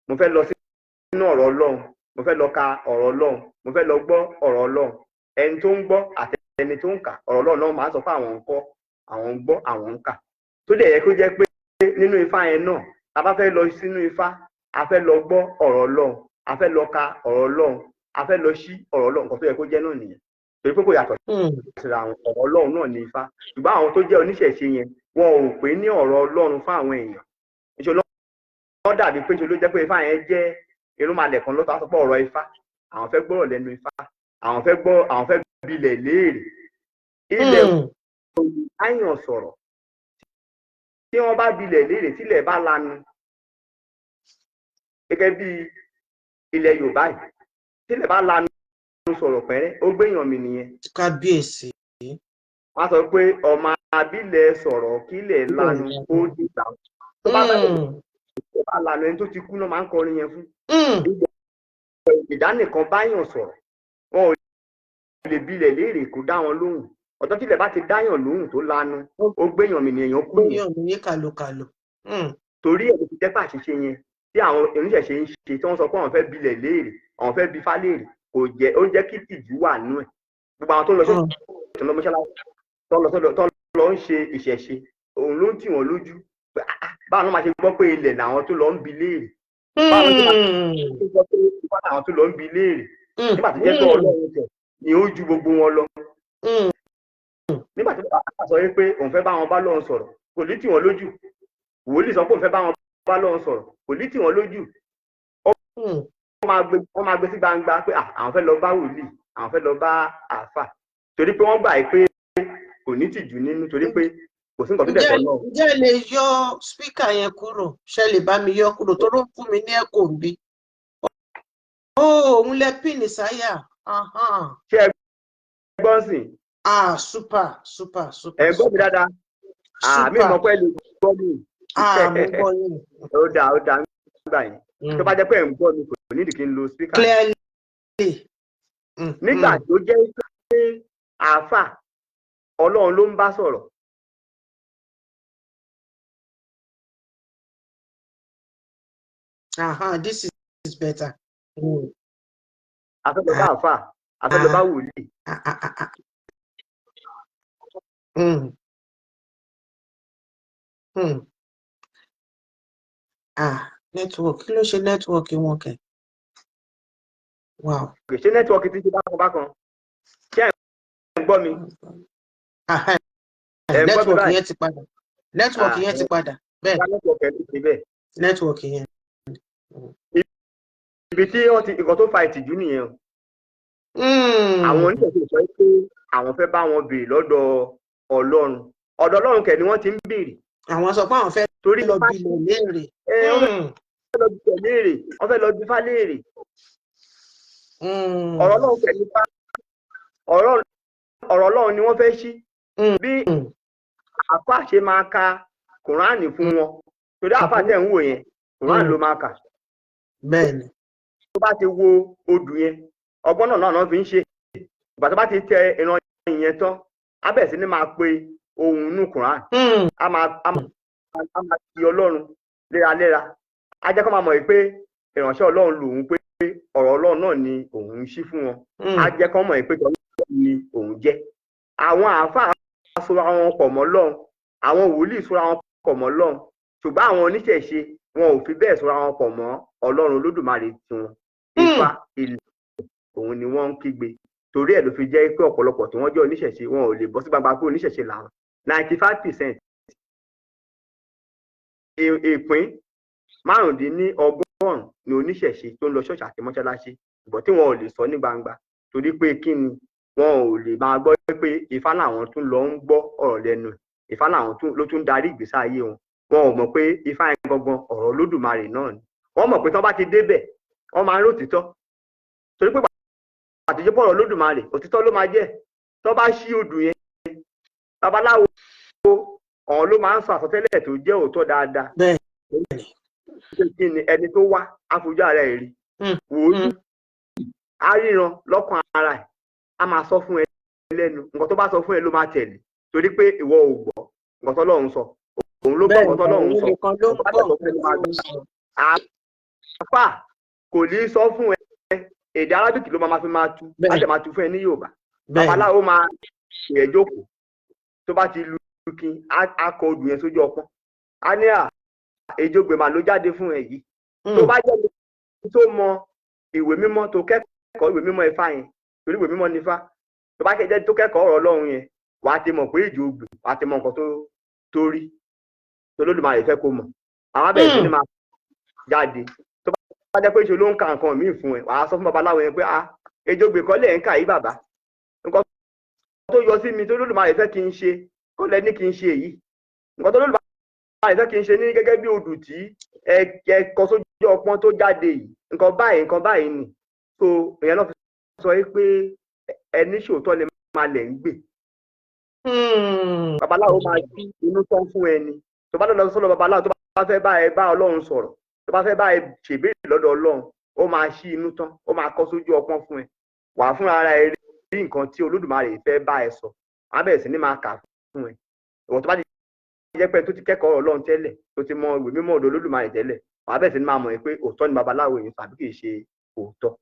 Mo fẹ́ lọ sínú ọ̀rọ̀ Ọlọ́run, mo fẹ́ lọ ka ọ̀rọ̀ Ọlọ́run, mo fẹ́ lọ gbọ́ ọ̀rọ̀ Ọlọ́run. Ẹni tó ń gbọ́ àti ẹni tó ń kà ọ̀rọ̀ Ọlọ́run náà máa sọ fún àwọn ń kọ́, àwọn ń gbọ́, àwọn ń kà. Tó dẹ̀ yẹ kó jẹ́ pé nínú Ifá yẹn náà, a bá fẹ́ lọ sínú Ifá, a fẹ́ lọ gbọ́ ọ̀rọ̀ Ọlọ́run, a fẹ́ lọ ka ọ̀rọ̀ Ọlọ́run, a fẹ́ lọ sí ọ̀rọ̀ Ọlọ́run. Nǹkan tó yẹ kó jẹ́ náà nìyẹn. Torí pé kò yàtọ̀ síra wọn, ọ̀rọ̀ Ọlọ́run náà ní Ifá. Ṣùgbọ́n àwọn tó jẹ́ oníṣẹ̀ṣe yẹn, wọn ò pè ní ọ̀rọ̀ Ọlọ́run fún àwọn èèyàn. Níṣẹ́ ló wọ́n dàbí pé ṣe ló jẹ́ pé Ifá yẹn jẹ́ irúnmalẹ̀ kan lọ́tọ̀. Á sọ pé ọ̀rọ̀ Ifá, àwọn fẹ́ gbọ́rọ̀ lẹ́nu Ifá, àwọn fẹ́ gbọ́, àwọn fẹ́ bilẹ̀ léèrè. Ilẹ̀ áyàn sọ̀rọ̀. Tí wọ́n bá bilẹ̀ léèrè, tílẹ̀ bá lanu, gẹ́gẹ́ bí ilẹ̀ Yorùbá yìí, tílẹ̀ bá lanu sọ̀rọ̀ pẹ́rẹ́, ó gbéyàn mi nìyẹn. Kábíyèsí. Wọ́n á sọ pé ọmọ abílẹ̀ sọ̀rọ̀ kílẹ̀ lanu, ó dìgbà tó bá bá tó bá lanu, ẹni tó ti kú náà máa ń kọrin yẹn fún. Ìdánìkan báyàn sọ̀rọ̀, wọn ò lè bilẹ̀ léèrè kó dá wọn lóhùn. Ọ̀tọ́ tílẹ̀ bá ti dáyàn lóhùn tó lanu, ó gbéyàn mi nìyẹn, kú nìyẹn. Gbéyàn mi ní kàlòkàlò. Torí ẹ̀ ló fi jẹ́ pé àṣìṣe yẹn tí àwọn oníṣẹ̀ṣe ń ṣe, tí wọ́n sọ pé àwọn fẹ́ bilẹ̀ léèrè, àwọn fẹ́ bi Ifá léèrè, kò jẹ́ ó ń jẹ́ kí tìjú wà nú ẹ̀. Gbogbo àwọn tó ń lọ sí tó ń lọ mọ́ṣáláṣí, tó ń lọ sọ́dọ̀, tó ń lọ ń ṣe ìṣẹ̀ṣe, òun ló ń tì wọ́n lójú pé, "Ah, ah, báwo ló máa ṣe gbọ́ pé ilẹ̀ làwọn tó lọ ń bi léèrè? Báwo ló máa ṣe gbọ́ pé Ifá làwọn tó lọ ń bi léèrè?" Nígbà tó jẹ́ pé Ọlọ́run tẹ̀ ni ó ju gbogbo wọn lọ. Nígbà tí bàbá sọ pé òun fẹ́ bá wọn bá lọ́run sọ̀rọ̀, kò ní tì wọ́n lójú. Wòlíì sọ pé òun fẹ́ bá wọn bá lọ́run sọ̀rọ̀, kò ní tì wọ́n lójú. Wọ́n máa gbé sí gbangba pé, ah, àwọn fẹ́ lọ bá wòlíì, àwọn fẹ́ lọ bá àáfà, torí pé wọ́n gbà pé kò ní tìjú nínú, torí pé kò sí nǹkan tó dẹ̀ tọ́ náà. Ǹjẹ́ ẹ lè yọ speaker yẹn kúrò? Ṣé lè bá mi yọ kúrò tó ló ń fún mi ní ẹ̀kọ́ ń bí? Ó òun lẹ pin sáyà. Ṣé ẹ gbọ́ sìn? Ah, super, super, super. Ẹ gbọ́ mi dáadáa? Àmì Super. ìmọ̀ pé ẹ lè gbọ́ mi. Ah, mo gbọ́ yín. Ó dáa, ó dáa nígbà yẹn. Tó bá jẹ́ pé ẹ̀ ń gbọ́ mi, kò nídìí kí n lo speaker. Clearly. Nígbà tó jẹ́ pé àáfà, Ọlọ́run ló ń bá sọ̀rọ̀. This is better. A fẹ́ lọ bá àáfà, a fẹ́ lọ bá wòlíì. Ah, ah, ah, ah. Ah, network. Kí ló ṣe network wọn kẹ̀? Wow. Ṣé network ti ṣe bákan bákan? Ṣé ẹ̀ ń gbọ́ mi? Ah, Ẹ ń gbọ́ mi network báyìí? yẹn ti padà. Network Ah, yẹn ti padà. Bẹ́ẹ̀. Bá network ẹ̀ ló ṣe bẹ́ẹ̀. Network yẹn. Ibi tí wọ́n ti nǹkan tó fa ìtìjú nìyẹn o. Àwọn oníṣẹ̀ṣe sọ pé àwọn fẹ́ bá wọn béèrè lọ́dọ̀ Ọlọ́run. Ọ̀dọ̀ Ọlọ́run kẹ̀ ni wọ́n ti ń béèrè. Àwọn sọ pé àwọn fẹ́ Torí lọ bilẹ̀ léèrè. Ẹ wọ́n fẹ́ lọ bilẹ̀ léèrè, wọ́n fẹ́ lọ bi Ifá léèrè. Ọ̀rọ̀ Ọlọ́run kẹ̀ ní Ifá. Ọ̀rọ̀ Ọlọ́run ni wọ́n fẹ́ ṣí. Bí àáfà ṣe máa ka Kùránì fún wọn. Torí àáfà tẹ̀ ń wò yẹn, Kùránì ló máa kà. Bẹ́ẹ̀ni. Tó bá ti wo odù yẹn, ọgbọ́n náà náà fi ń ṣe. Ìgbà tó bá ti tẹ ìran yẹn tán, á bẹ̀rẹ̀ sí ní máa pe ohun inú Kùránì. Á máa fi Ọlọ́run léraléra. Á jẹ́ kó máa mọ̀ pé ìránṣẹ́ Ọlọ́run lòun, pé ọ̀rọ̀ Ọlọ́run náà ni òun ń ṣí fún wọn. Á jẹ́ kó mọ̀ pé Ọlọ́run ni òun jẹ́. Àwọn àáfàá sora wọn pọ̀ mọ́ Ọlọ́run, àwọn wòlíì sora wọn pọ̀ mọ́ Ọlọ́run, ṣùgbọ́n àwọn oníṣẹ̀ṣe, wọn ò fi bẹ́ẹ̀ sora wọn pọ̀ mọ́ Ọlọ́run Olódùmarè tiwọn. Ifá ilẹ̀ òun ni wọ́n ń kígbe. Torí ẹ̀ ló fi jẹ́ pé ọ̀pọ̀lọpọ̀ tí wọ́n jẹ́ oníṣẹ̀ṣe, wọn ò lè bọ́ sí gbangba pé oníṣẹ̀ṣe làwọn. 95%, ìpín 95 ni oníṣẹ̀ṣe tó ń lọ ṣọ́ọ̀ṣì àti mọ́ṣáláṣí, ṣùgbọ́n tí wọn ò lè sọ ní gbangba. Torí pé kí ni? Wọn ò lè máa gbọ́ pé Ifá làwọn tún lọ ń gbọ́ ọ̀rọ̀ lẹ́nu ẹ̀, Ifá làwọn tún ló tún darí ìgbésí ayé wọn. Wọn ò mọ̀ pé Ifá yẹn gangan, ọ̀rọ̀ Olódùmarè náà ni. Wọ́n mọ̀ pé tí wọ́n bá ti débẹ̀, wọ́n máa ń rótìtọ́, torí pé àtijọ́ pọ̀rọ̀ Olódùmarè, òtítọ́ ló máa jẹ́. Tí wọ́n bá ṣí odù yẹn, babaláwo ọ̀hún ló máa ń sọ àsọtẹ́lẹ̀ tó jẹ́ òótọ́ dáadáa. Pé kí ni? Ẹni tó wá á fojú ara ẹ̀ rí. Wòlíì á ríran lọ́kàn ara ẹ̀, á máa sọ fún ẹ lẹ́nu. Nǹkan tó bá sọ fún ẹ ló máa tẹ̀lé, torí pé ìwọ ò gbọ́ nǹkan tọ́lọ́run sọ, òun ló gbọ́ nǹkan tọ́lọ́run Òun sọ. nìkan ló Nǹkan tó bá gbọ́ tẹ̀ sọ fún ẹ ló máa nǹkan tó ń sọ. Àáfà kò ní sọ fún ẹ, èdè Arábìkì ló máa fi máa tú. Á dẹ̀ máa tú fún ẹ ní Yorùbá. Babaláwo máa ṣe é jókòó, tó bá ti lu kí á kọ odù yẹn sójú ọpọ́n, á ní à èjògbè mà ló jáde fún ẹ yìí. Tó bá jẹ́ ẹni tó mọ ìwé mímọ́, tó kẹ́kọ̀ọ́ ìwé mímọ́ Ifá yẹn, torí ìwé mímọ́ ní Ifá. Tó bá jẹ́ tó kẹ́kọ̀ọ́ ọ̀rọ̀ Ọlọ́run yẹn, wàá ti mọ̀ pé èjì ogbè, wàá ti mọ̀ nǹkan tó rí tó Olódùmarè fẹ́ kó mọ̀. Àwọn abẹ́rẹ́ sí ni máa jáde. Tó bá jẹ́ pé ṣe ló ń ka nǹkan míì fún ẹ, wàá sọ fún babaláwo yẹn pé, "Ah, èjì ogbè kọ́ lẹ̀ ń kà yí, bàbá. Nǹkan tó yọ sí mi tó Olódùmarè fẹ́ kí n ṣe kọ́ lẹ ní kí n ṣe yìí. Nǹkan tó Olódùmarè fẹ́ kí n ṣe ní gẹ́gẹ́ bí odù tí ẹ kọ sójú ọpọ́n tó jáde yìí, nǹkan báyìí, nǹkan báyìí ni." So ìyẹn náà fi sọ pé ẹni ṣòótọ́ ni máa lẹ̀ ń gbè. Babaláwo máa ṣí inú tán fún ẹni tó bá lọ sọ́dọ̀ babaláwo. Tó bá fẹ́ bá ẹ bá Ọlọ́run sọ̀rọ̀, tó bá fẹ́ bá ẹ ṣèbéèrè lọ́dọ̀ Ọlọ́run, ó máa ṣí inú tán, ó máa kọ sójú ọpọ́n fún ẹ. Wàá fúnra ara ẹ rí nǹkan tí Olódùmarè fẹ́ bá ẹ sọ. Á bẹ̀rẹ̀ sí ní máa kà fún ẹ. Ìwọ tó bá ti jẹ́ pé tó ti kẹ́kọ̀ọ́ Ọlọ́run tẹ́lẹ̀, tó ti mọ ìwé mímọ́ ọ̀dọ̀ Olódùmarè tẹ́lẹ̀, wàá bẹ̀rẹ̀ sí ní máa mọ̀ pé òótọ́ ni babaláwo yìí tàbí kì í ṣe òótọ́.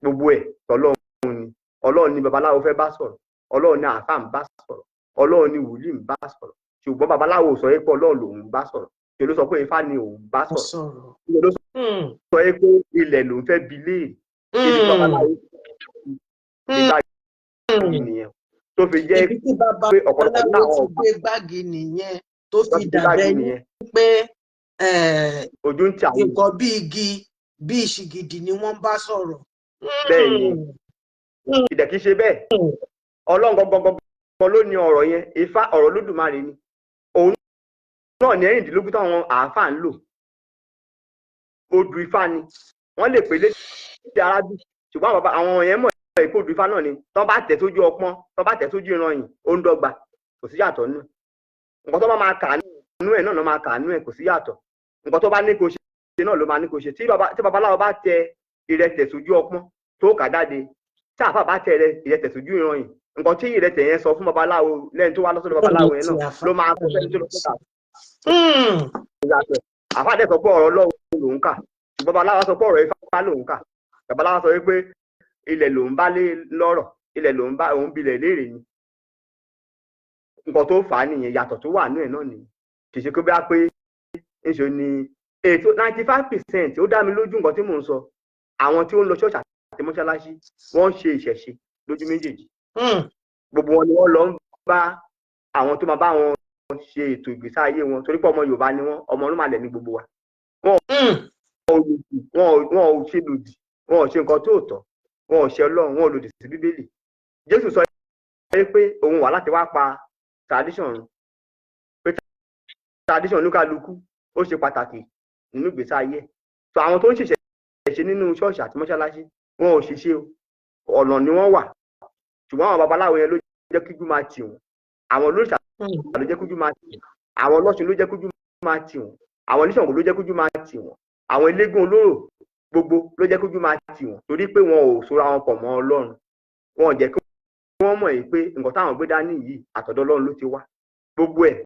Gbogbo ẹ̀ tọ́lọ́run ni. Ọlọ́run ni babaláwo fẹ́ bá sọ̀rọ̀, Ọlọ́run ni àáfàá ń bá sọ̀rọ̀, Ọlọ́run ni wòlíì ń bá sọ̀rọ̀. Ṣùgbọ́n babaláwo sọ pé Ọlọ́run lòun bá sọ̀rọ̀. Ṣe ló sọ pé Ifá ni òun bá sọ̀rọ̀. Ṣe ló sọ pé ilẹ̀ lòun fẹ́ bi léèrè. Ibi tí babaláwo gbé gbági nìyẹn tó fi jẹ́ Ibi tí pé ọ̀pọ̀lọpọ̀ nínú babaláwo àwọn ti gbé gbági nìyẹn tó tó fi fi gbé gbági dàbẹ́ nìyẹn. Pé Ojú ń ti àwọn nǹkan bí igi, bí ìṣìgìdì ni wọ́n bá sọ̀rọ̀. Bẹ́ẹ̀ ni. Ìdẹ̀ kìí ṣe bẹ́ẹ̀. Ọlọ́run gangan gangan ló ní ọ̀rọ̀ yẹn. Ifá, ọ̀rọ̀ Olódùmarè ni. Òun náà ní 16 táwọn àáfàá ń lò. Odù Ifá ni wọ́n lè pè lédè Arabic, ṣùgbọ́n àwọn bàbá àwọn yẹn mọ̀ pé odù Ifá náà ni. Tọ́ bá tẹ̀ sójú ọpọ́n, tọ́ bá tẹ̀ sójú ìran yìí, ó ń dọ́gba, kò sí yàtọ̀ nù. Nǹkan tó bá máa kà nú ẹ̀ náà ló máa kà nú ẹ̀, kò sí yàtọ̀. Nǹkan tó bá ní kó ṣe náà ló máa ní kó ṣe. Tí babaláwo bá tẹ ìrẹtẹ̀ sójú ọpọ́n tó kà jáde, tí àáfà bá tẹ ìrẹtẹ̀ sójú ìran yìí, nǹkan tí ìrẹtẹ̀ yẹn sọ fún babaláwo lẹ́yìn tó wá lọ́sọ̀dọ̀ babaláwo yẹn náà ló máa sọ fẹ́ni tó lọ sọ́dọ̀. Àáfà dẹ̀ sọ pé ọ̀rọ̀ Ọlọ́run lòún kà, ṣùgbọ́n babaláwo sọ pé ọ̀rọ̀ Ifá lòún kà. Babaláwo sọ wípé ilẹ̀ lòún bá lé lọ́rọ̀, ilẹ̀ lòún bá òun bilẹ̀ léèrè ni. Nǹkan tó fà á nìyẹn. Yàtọ̀ tó wà nú ẹ̀ náà nìyẹn. Kì í ṣe pé bí a pé ńṣe ni ètò 95%. Ó dá mi lójú nǹkan tí mò ń sọ. Àwọn tí ó ń lọ ṣọ́ọ̀ṣì àti mọ́ṣáláṣí, wọ́n ń ṣe ìṣẹ̀ṣe lójú méjèèjì. Gbogbo wọn ni wọ́n lọ ń bá àwọn tó máa bá wọn ṣe ètò ìgbésí ayé wọn, torí pé ọmọ Yorùbá ni wọ́n, ọmọ ọlọ́màlẹ̀ ní gbogbo wa. Wọn ò lòdì, wọn ò ṣe lòdì, wọn ò ṣe nǹkan tó tọ́, wọn ò ṣe Ọlọ́run, wọn ò lòdì sí Bíbélì. Jésù sọ pé òun wà láti wá pa tradition run, pé tradition oníkálukú ó ṣe pàtàkì nínú ìgbésí ayé ẹ̀. So àwọn tó ń ṣiṣẹ́ ṣe nínú ṣọ́ọ̀ṣì àti mọ́ṣáláṣí, wọn ò ṣiṣẹ́ o, ọ̀nà ni wọ́n wà. Ṣùgbọ́n àwọn babaláwo yẹn ló jẹ́ kíjú máa tì wọ́n, àwọn olóòṣà ló jẹ́ kójú máa tì wọ́n, àwọn ọlọ́ṣun ló jẹ́ kójú máa tì wọ́n, àwọn oníṣàngó ló jẹ́ kójú máa tì wọ́n, àwọn eléégún olóró gbogbo ló jẹ́ kójú máa tì wọ́n, torí pé wọn ò sora wọn pọ̀ mọ́ Ọlọ́run. Wọn ò jẹ́ kí wọ́n mọ̀ yìí pé nǹkan táwọn gbé dání yìí, àtọ̀dọ̀ Ọlọ́run ló ti wá. Gbogbo ẹ̀,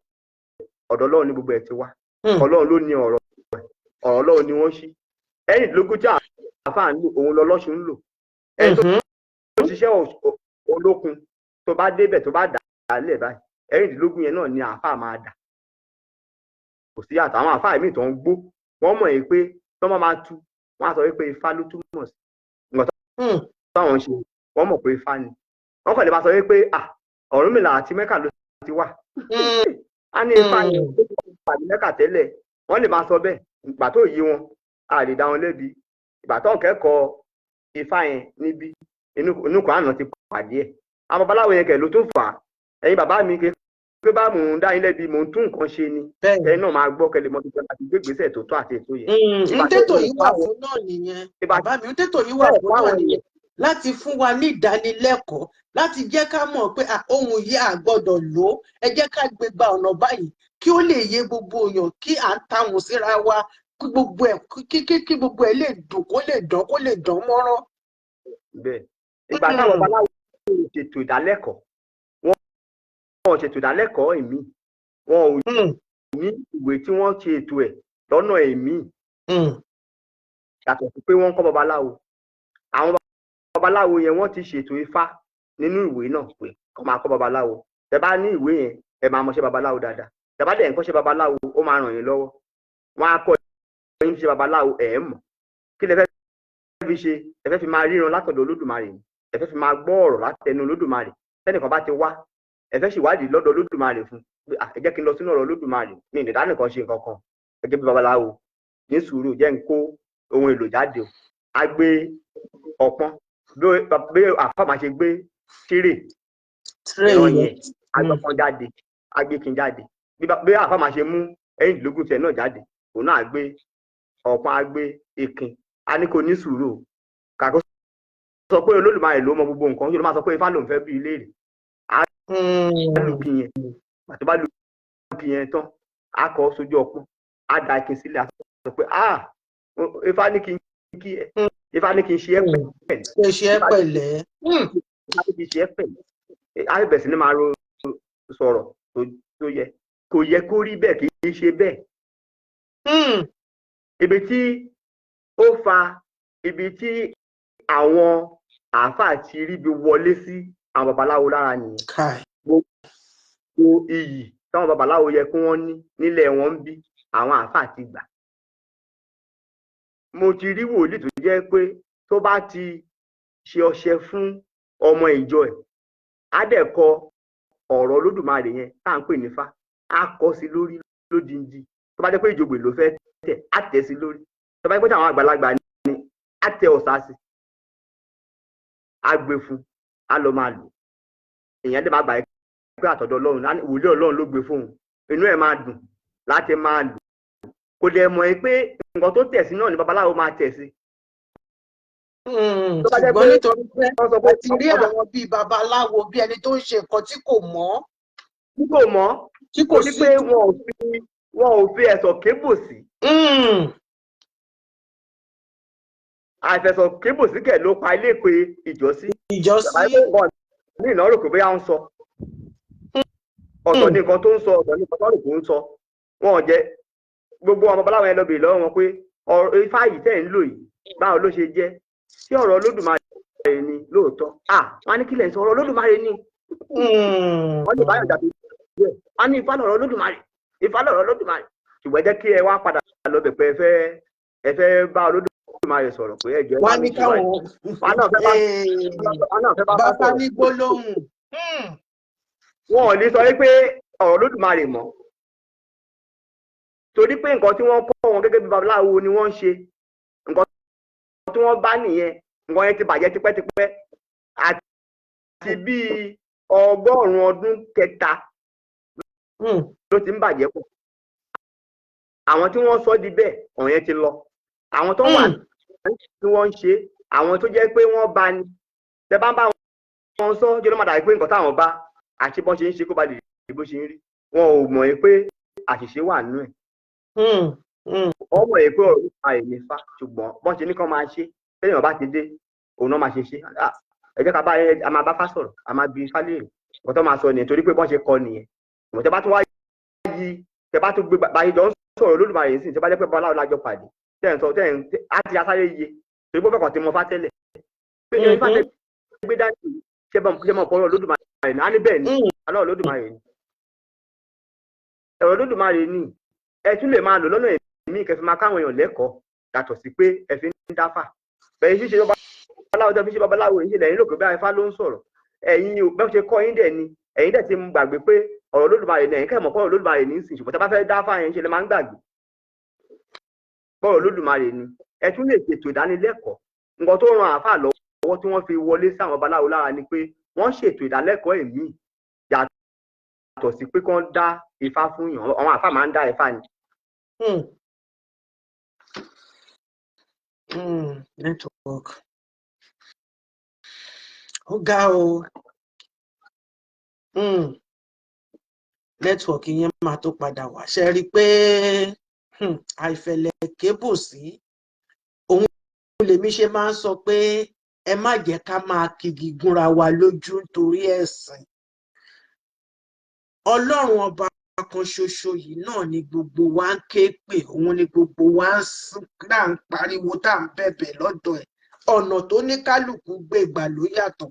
ọ̀dọ̀ Ọlọ́run ní gbogbo ẹ̀ ti wá. Ọlọ́run ló ní ọ̀rọ̀ ẹ̀. Ọ̀rọ̀ Ọlọ́run ni wọ́n ṣí. 16 tí àáfàá ń lò, òun lọlọ́ṣun ń lò. Ẹni tó ń ṣiṣẹ́ olókun, tó bá débẹ̀, tó bá dà á lẹ̀ báyìí, 16 yẹn náà ni àáfàá máa dà, kò sí yàtọ̀. Àwọn àáfàá míì tó ń gbó, wọ́n mọ̀ yìí pé tó máa tú, wọ́n á sọ wípé Ifá ló túmọ̀ sí nǹkan táwọn ń ṣe. Wọ́n mọ̀ pé Ifá ni. Wọ́n kàn lè máa sọ wípé, "Ah, Ọ̀rúnmìlà àti Mẹ́kà ló ti wà." Á ní Ifá yẹn ó ti wà ní Mẹ́kà tẹ́lẹ̀. Wọ́n lè máa sọ bẹ́ẹ̀. Ìgbà tó yé wọn, a lè dá wọn lẹ́bi. Ìgbà tó ń kẹ́kọ̀ọ́ Ifá yẹn níbí, inú Kùránì ti pàdé ẹ̀. Àwọn babaláwo yẹn kẹ̀ ló tún fà á. Ẹ̀yin bàbá mi, kì í pé bá mò ń dá yín lẹ́bi, mò ń tún nǹkan ṣe ni. Ẹ̀yin náà máa gbọ́ kẹ́lẹ́ mọ́ tuntun àti gbé ìgbésẹ̀ tó tọ́ àti ètò yẹn. N tètò yìí wà fún náà nìyẹn, bàbá mi. N tètò yìí wà fún náà nìyẹn, láti fún wa ní ìdánilẹ́kọ̀ọ́, láti jẹ́ ká mọ̀ pé ohun yìí a gbọ́dọ̀ lò ó, ẹ jẹ́ ká gbé gba ọ̀nà báyìí kí ó lè yé gbogbo èèyàn, kí à ń táwọn síra wa, kí gbogbo ẹ̀ kí gbogbo ẹ̀ lè dùn, kó lè dán, kó lè dán mọ́rán. Bẹ́ẹ̀, ìgbà táwọn babaláwo ṣètò ìdálẹ́kọ̀ọ́, wọ́n ò ṣètò ìdálẹ́kọ̀ọ́ èmi, wọn ò ní ìwé tí wọ́n ṣe ètò ẹ̀ lọ́nà èmi, yàtọ̀ sí pé wọ́n ń kọ́ babaláwo. Àwọn babaláwo yẹn, wọ́n ti ṣètò Ifá nínú ìwé náà pé kó máa kọ́ babaláwo. Tẹ bá ní ìwé yẹn, ẹ máa mọṣẹ́ babaláwo dáadáa. Tẹ bá dẹ̀ ń kọ́ṣẹ́ babaláwo, ó máa ràn yín lọ́wọ́. Wọ́n á kọ́ yín ṣe babaláwo, ẹ̀ mọ̀ kí lẹ fẹ́ fi ṣe. Ẹ fẹ́ fi máa ríran látọ̀dọ̀ Olódùmarè ni. Ẹ fẹ́ fi máa gbọ́ ọ̀rọ̀ látẹnu Olódùmarè. Tẹ́nìkan bá ti wá, ẹ fẹ́ ṣèwádìí lọ́dọ̀ Olódùmarè fún pé, "Ah, ẹ jẹ́ kí n lọ sínú ọ̀rọ̀ Olódùmarè, mi ì lè dá nìkan ṣe nǹkan kan gẹ́gẹ́ bí babaláwo. Ní sùúrù, jẹ́ n kó ohun èlò jáde o." Á gbé ọpọ́n, bí àfáà máa ṣe gbé tírè tray ẹran yẹn. Yẹn á gbọ́pọ́n jáde, á gbé kin jáde. Bí àfáà máa ṣe mú ẹ̀yìndínlógún tiẹ̀ náà jáde, òun náà á gbé ọpọ́n, á gbé ìkin, á ní kó ní sùúrù o. Kàkó sọ pé Olódùmarè ló mọ gbogbo nǹkan, yóò máa sọ pé Ifá lòun fẹ́ bí léèrè. Á lù kí yẹn. Àti bá lù kí yẹn tán, á kọ sójú ọpọ́n, á da ikin sílẹ̀, á sọ pé, "Ah, Ifá ní kí n kí ẹ, Ifá ní kí n ṣe é pẹ̀lẹ́." Ṣe ṣe é pẹ̀lẹ́. Ifá ní kí n ṣe é pẹ̀lẹ́. Á bẹ̀rẹ̀ sí ní máa ro sọ̀rọ̀ tó yẹ. Kò yẹ kó rí bẹ́ẹ̀, kì í ṣe bẹ́ẹ̀. Ibi tí ó fa, ibi tí àwọn àáfàá ti ríbi wọlé sí àwọn babaláwo lára nìyẹn. Kai. Gbogbo iyì táwọn babaláwo yẹ kí wọ́n ní nílẹ̀ wọn ń bí, àwọn àáfàá ti gbà. Mo ti rí wòlíì tó jẹ́ pé tó bá ti ṣe ọṣẹ fún ọmọ ìjọ ẹ̀, á dẹ̀ kọ ọ̀rọ̀ Olódùmarè yẹn tá à ń pè ní Ifá, á kọ sí lórí lódindi. Tó bá jẹ́ pé ìjògbè ló fẹ́ tẹ̀, á tẹ̀ sí lórí. Tó bá jẹ́ pé táwọn àgbàlagbà ni, á tẹ ọ̀sà sí, á gbé fún, á lọ máa lò. Èèyàn dẹ̀ máa gbà pé àtọ̀dọ̀ Ọlọ́run, á ní wòlíì Ọlọ́run ló gbé fóun, inú ẹ̀ máa dùn láti máa lò. Kò dẹ̀ mọ̀ ẹ́ pé nǹkan tó tẹ̀ sí náà ni babaláwo máa tẹ̀ sí. Tó bá jẹ́ Ṣùgbọ́n pé nítorí pé wọ́n sọ pé a ti rí àwọn bíi babaláwo, bí ẹni tó ń ṣe nǹkan tí kò mọ̀, tí kò mọ̀, tí kò torí sí pé wọn ò fi ẹ̀sọ̀ kébò sí. Àìfẹ̀sọ̀ kébò sí kẹ̀ ló pa ilé ìpè ìjọsí. Ìjọsí. Bàbá yìí kò ní ìnáwó rò pé bóyá ń sọ ọ̀tọ̀ ní nǹkan tó ń sọ, ọ̀tọ̀ ní nǹkan tó rò pé ó ń sọ. Wọn ò jẹ́ gbogbo àwọn babaláwo yẹn lọ bèèrè lọ́wọ́ wọn pé ọ̀rọ̀ Ifá yìí tẹ̀ ń lò yìí, báwo ló ṣe jẹ́ sí ọ̀rọ̀ Olódùmarè ni lóòótọ́? Ah, wọn á ní kílẹ̀ ń sọ, ọ̀rọ̀ Olódùmarè ni. Wọ́n lè báyọ̀ dàbí bẹ́ẹ̀, wọ́n á ní Ifá lọ̀rọ̀ Olódùmarè, Ifá lọ̀rọ̀ Olódùmarè. Ṣùgbọ́n ẹ jẹ́ kí ẹ wá padà lọ bẹ̀ pé ẹ fẹ́ bá Olódùmarè sọ̀rọ̀ pé ẹ jẹ́ Wọ́n á ní káwọn wọn náà fẹ́ bá wọn náà fẹ́ bá bàbá sọ̀rọ̀. ní gbólóhùn. Wọn ò ní sọ wípé ọ̀rọ̀ Olódùmarè mọ́, torí pé nǹkan tí wọ́n kọ́ wọn gẹ́gẹ́ bí babaláwo ni wọ́n ń ṣe. Nǹkan tí wọ́n bá nìyẹn. Nǹkan yẹn ti bàjẹ́ tipẹ́tipẹ́, àti bíi 103 ló ti ń bàjẹ́ pọ̀. Àwọn tí wọ́n sọ di bẹ́ẹ̀, ọ̀rọ̀ yẹn ti lọ. Àwọn tó wà tí wọ́n ń ṣe, àwọn tó jẹ́ pé wọ́n bá ní tẹ bá ń bá wọn sọ jẹ́, ló má dàbí pé nǹkan táwọn bá àti bọ́n ṣe ń ṣe kó ba lè rí bó ṣe ń rí. Wọn ò mọ̀ ẹ́ pé àṣìṣe wà nínú ẹ̀. Wọ́n mọ̀ ẹ́ pé ọ̀rọ̀ nípa èmi fa, ṣùgbọ́n bọ́n ṣe ní kán máa ṣe, tẹ́lẹ̀ bá ti dé, òun náà máa ṣe ṣe. "Ah, ẹ jẹ́ ká bá a máa bá fá sọ̀rọ̀, a máa bi Ifá léèrè." Nǹkan tó máa sọ nìyẹn, torí pé bọ́n ṣe kọ nìyẹn. Ìmọ̀ tẹ́ bá tún wá yí, tẹ́ bá tún gbé báyìí jọ ń sọ̀rọ̀ Olódùmarè sí, tẹ́ bá jẹ́ pé babaláwo lájọ pàdé, tẹ́ ń sọ, tẹ́ ń á ti asáré yé, torí pé bẹ́ẹ̀ kàn ti mọ fá tẹ́lẹ̀ pé Ifá tẹ́ gbé dání ṣe bá ṣe mọ̀ pọ̀rọ̀ Olódùmarè ní, á ní bẹ́ẹ̀ ni, alọ́ Olódùmarè ni, ẹ̀rọ Olódùmarè ni. Ẹ tún lè máa lò lọ́nà ẹ̀mí kẹfì máa káwọn èèyàn lẹ́kọ̀ọ́, yàtọ̀ sí pé ẹ fi ń dáfà bẹ́ẹ̀. Ṣíṣe babaláwo tó fi ṣe babaláwo yìí ṣe lẹ́yìn lókè bí Ifá ló ń sọ̀rọ̀. Ẹ̀yin bẹ́ẹ̀ ṣe kọ́ yín dẹ̀ ni, ẹ̀yin dẹ̀ ti gbàgbé pé ọ̀rọ̀ Olódùmarè ni. Ẹ̀yin kẹ́ mọ̀ pé ọ̀rọ̀ Olódùmarè ní í sìn, ṣùgbọ́n tí a bá fẹ́ dáfà yẹn, ṣe lè máa ń gbàgbé pé ọ̀rọ̀ Olódùmarè ni. Ẹ tún lè ṣètò ìdánilẹ́kọ̀ọ́. Nǹkan tó ran àáfàá lọ́wọ́ tí wọ́n fi wọlé sí àwọn babaláwo lára ni pé wọ́n ṣètò ìdánilẹ́kọ̀ọ́ ẹ̀mí, yàtọ̀ sí pé kán dá Ifá fún yàn. Àwọn àáfàá máa ń dá Ifá ni. Network. Ó ga o. Network yẹn máa tó padà wá. Ṣe rí i pé àìfẹ̀lẹ̀ kébò sí. Òun lèmi ṣe máa ń sọ pé ẹ má jẹ́ ká máa kigi gúnra wa lójú nítorí ẹ̀sìn. Ọlọ́run ọba kan ṣoṣo yìí náà ni gbogbo wa ń ké pè, òun ni gbogbo wa ń sún, tá à ń pariwo, tá à ń bẹ̀bẹ̀ lọ́dọ̀ ẹ̀. Ọ̀nà tó ní kálukú gbé gbà ló yàtọ̀.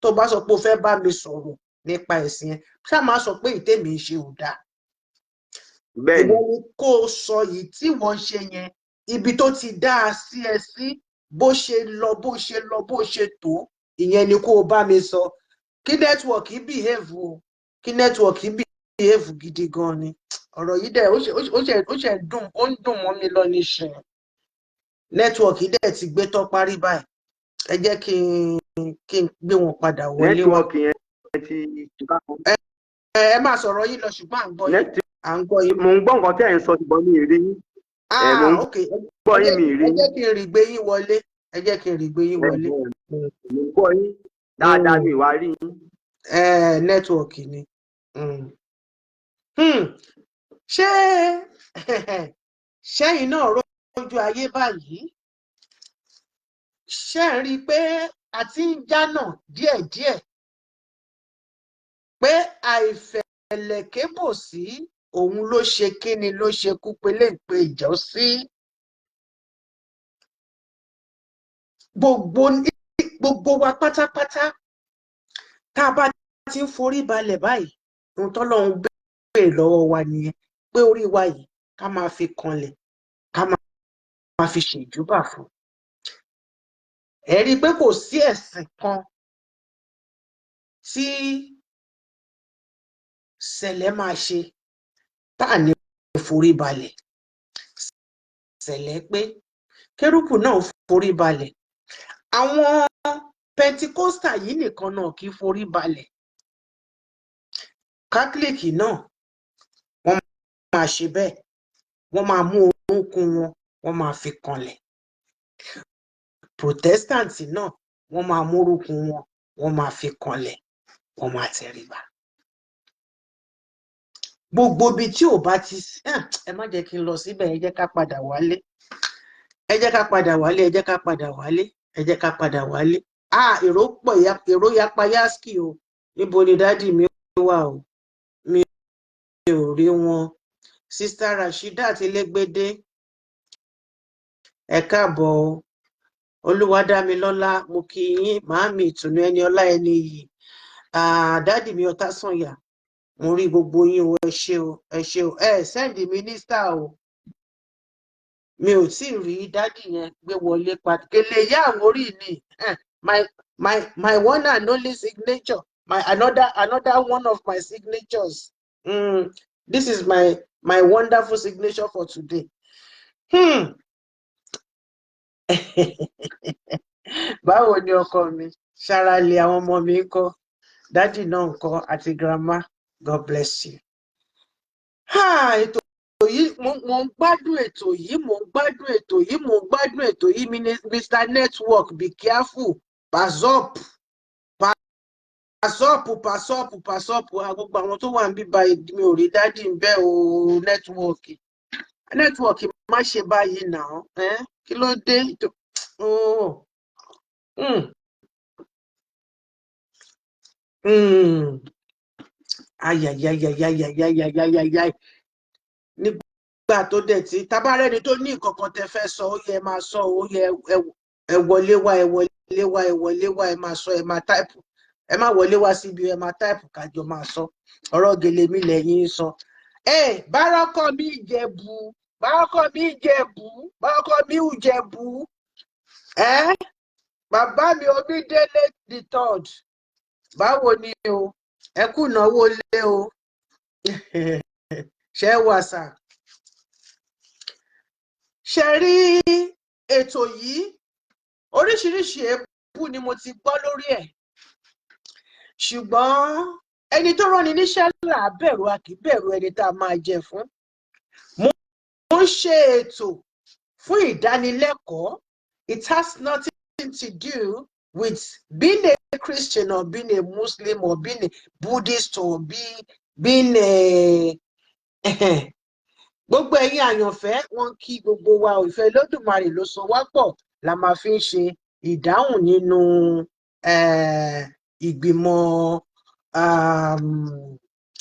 Tó bá sọ pé o fẹ́ bá mi sọ̀rọ̀ nípa ẹ̀sìn ẹ̀, ṣáà má sọ pé ìtẹ̀mí ń ṣe ò dáa. Bẹ́ẹ̀ni. Ìwọ ni kó o sọ yìí tí wọ́n ń ṣe yẹn, ibi tó ti dá a sí ẹ sí, bó ṣe lọ, bó ṣe lọ, bó ṣe tó. Ìyẹn ni kó o bá mi sọ. Kí network behave o, kí network behave gidi gan ni. Ọ̀rọ̀ yìí dẹ̀ ó ṣe dùn, ó ń dùn mọ́ mi lọ ní ṣe. Network dẹ̀ ti gbé tọ́ parí báyìí. Ẹ jẹ́ kí n gbé wọn padà wọlé wá. Network yẹn ti Ẹ ẹ máa sọ̀rọ̀ yín lọ, ṣùgbọ́n à ń gbọ́ yín, à ń gbọ́ yín. Mò ń gbọ́ nǹkan tí ẹ̀ ń sọ, ṣùgbọ́n mi ì rí yín. Ẹ mò ń Ah, ok. gbọ́ yín, mi ì rí Ẹ yín. jẹ́ kí n rí gbé yín wọlé. Ẹ jẹ́ kí n rí gbé yín wọlé. Mò ń gbọ́ yín dáadáa, mi ì wá rí yín. Ẹ network ni. Ṣé ṣẹ́yìn náà rójú ayé báyìí? Ṣé ń rí i pé a ti ń jánà díẹ̀díẹ̀, pé àìfẹ̀lẹ̀kébòsí òun ló ṣe kíni, ló ṣe kú peléǹpe ìjọ́sí? Gbogbo wa pátápátá, tá a bá ti ń forí balẹ̀ báyìí, ohun tọ́lọ́run béèrè lọ́wọ́ wa nìyẹn, pé orí wa yìí, ká máa fi kanlẹ̀, ká máa fi ṣèjúbà fún. Ẹ rí i pé kò sí ẹ̀sìn kan tí Sẹ̀lẹ̀ máa ṣe tá à ní forí balẹ̀. Sẹ̀lẹ̀ pé Kérúbù náà forí balẹ̀. Àwọn Pentikosta yìí nìkan náà kì í forí balẹ̀. Catholic náà, wọ́n máa ṣe bẹ́ẹ̀, wọ́n máa mú orúnkún wọn, wọ́n máa fi kanlẹ̀. Protestant náà, wọ́n máa mú orúnkún wọn, wọ́n máa fi kanlẹ̀, wọ́n máa tẹríba. Gbogbo ibi tí ò bá ti sí, ẹ má jẹ́ kí n lọ síbẹ̀. Ẹ jẹ́ ká padà wálé, ẹ jẹ́ ká padà wálé, ẹ jẹ́ ká padà wálé, ẹ jẹ́ ká padà wálé. Ah, èrò pọ̀, èrò yapa yaski o. Níbo ni daddy mi wà o? Mi ò rí wọn. Sister Rasheedat Elégbédé, ẹ káàbọ̀ o. Olúwadámilọ́lá, mo kí yín. Màámi Ìtùnú, ẹni ọlá, ẹni yìí, daddy mi Ọtásànyà, mo rí gbogbo yín o. Ẹ ṣé o, ẹ ṣé o. Ẹ send minister o. Mi ò tí ì rí daddy yẹn gbé wọlé padà. Gèlè ìyá Àwórì ni, my one and only signature, my another one of my signatures. This is my wonderful signature for today. Báwo ni ọkọ mi? Ṣara lè àwọn ọmọ mi ń kọ́? Daddy náà ń kọ́, àti grandma? God bless you. Ètò yìí, mo ń gbádùn ètò yìí, mo ń gbádùn ètò yìí, mo ń gbádùn ètò yìí. Mr Network, be careful. Pass up, pass up, pass up, pass up. Gbogbo àwọn tó wà ń bí báyìí, mi ò rí daddy ń bẹ́ o. Network, network, má ṣe báyìí náà. Kí ló dé? Oh. Ayayayayayayayayayay. Nígbà tó dẹ̀ tí tabarẹ́ni tó ní nǹkan kan tẹ fẹ́ sọ, ó yẹ máa sọ, ó yẹ ẹ wọlé wá, ẹ wọlé wá, ẹ wọlé wá, ẹ máa sọ, ẹ máa type. Ẹ má wọlé wá síbi, ẹ máa type, kájọ máa sọ. Ọ̀rọ̀ gèlè mi lẹ́yìn sọ. Ẹ bárọ́kọ̀ mi Ìjẹ̀bú, bárọ́kọ̀ mi Ìjẹ̀bú, bárọ́kọ̀ mi Ìjẹ̀bú. Ẹ bàbá mi Omídélé the third, báwo ni o? Ẹ kú ìnáwó lé o. Ṣé wà sà? Ṣe rí ètò yìí, oríṣiríṣi èébú ni mo ti gbọ́ lórí ẹ̀, ṣùgbọ́n ẹni tó rán ni níṣẹ́ là á bẹ̀rù, a kì í bẹ̀rù ẹni tá a máa jẹ fún. Mo ń ṣe ètò fún ìdánilẹ́kọ̀ọ́. It has nothing to do with being a Christian or being a Muslim or being a Buddhist or being a gbogbo ẹ̀yin àyànfẹ́, wọn kí gbogbo wa ò. Ìfẹ́ Olódùmarè ló so wá pọ̀ la máa fi ń ṣe ìdáhùn nínú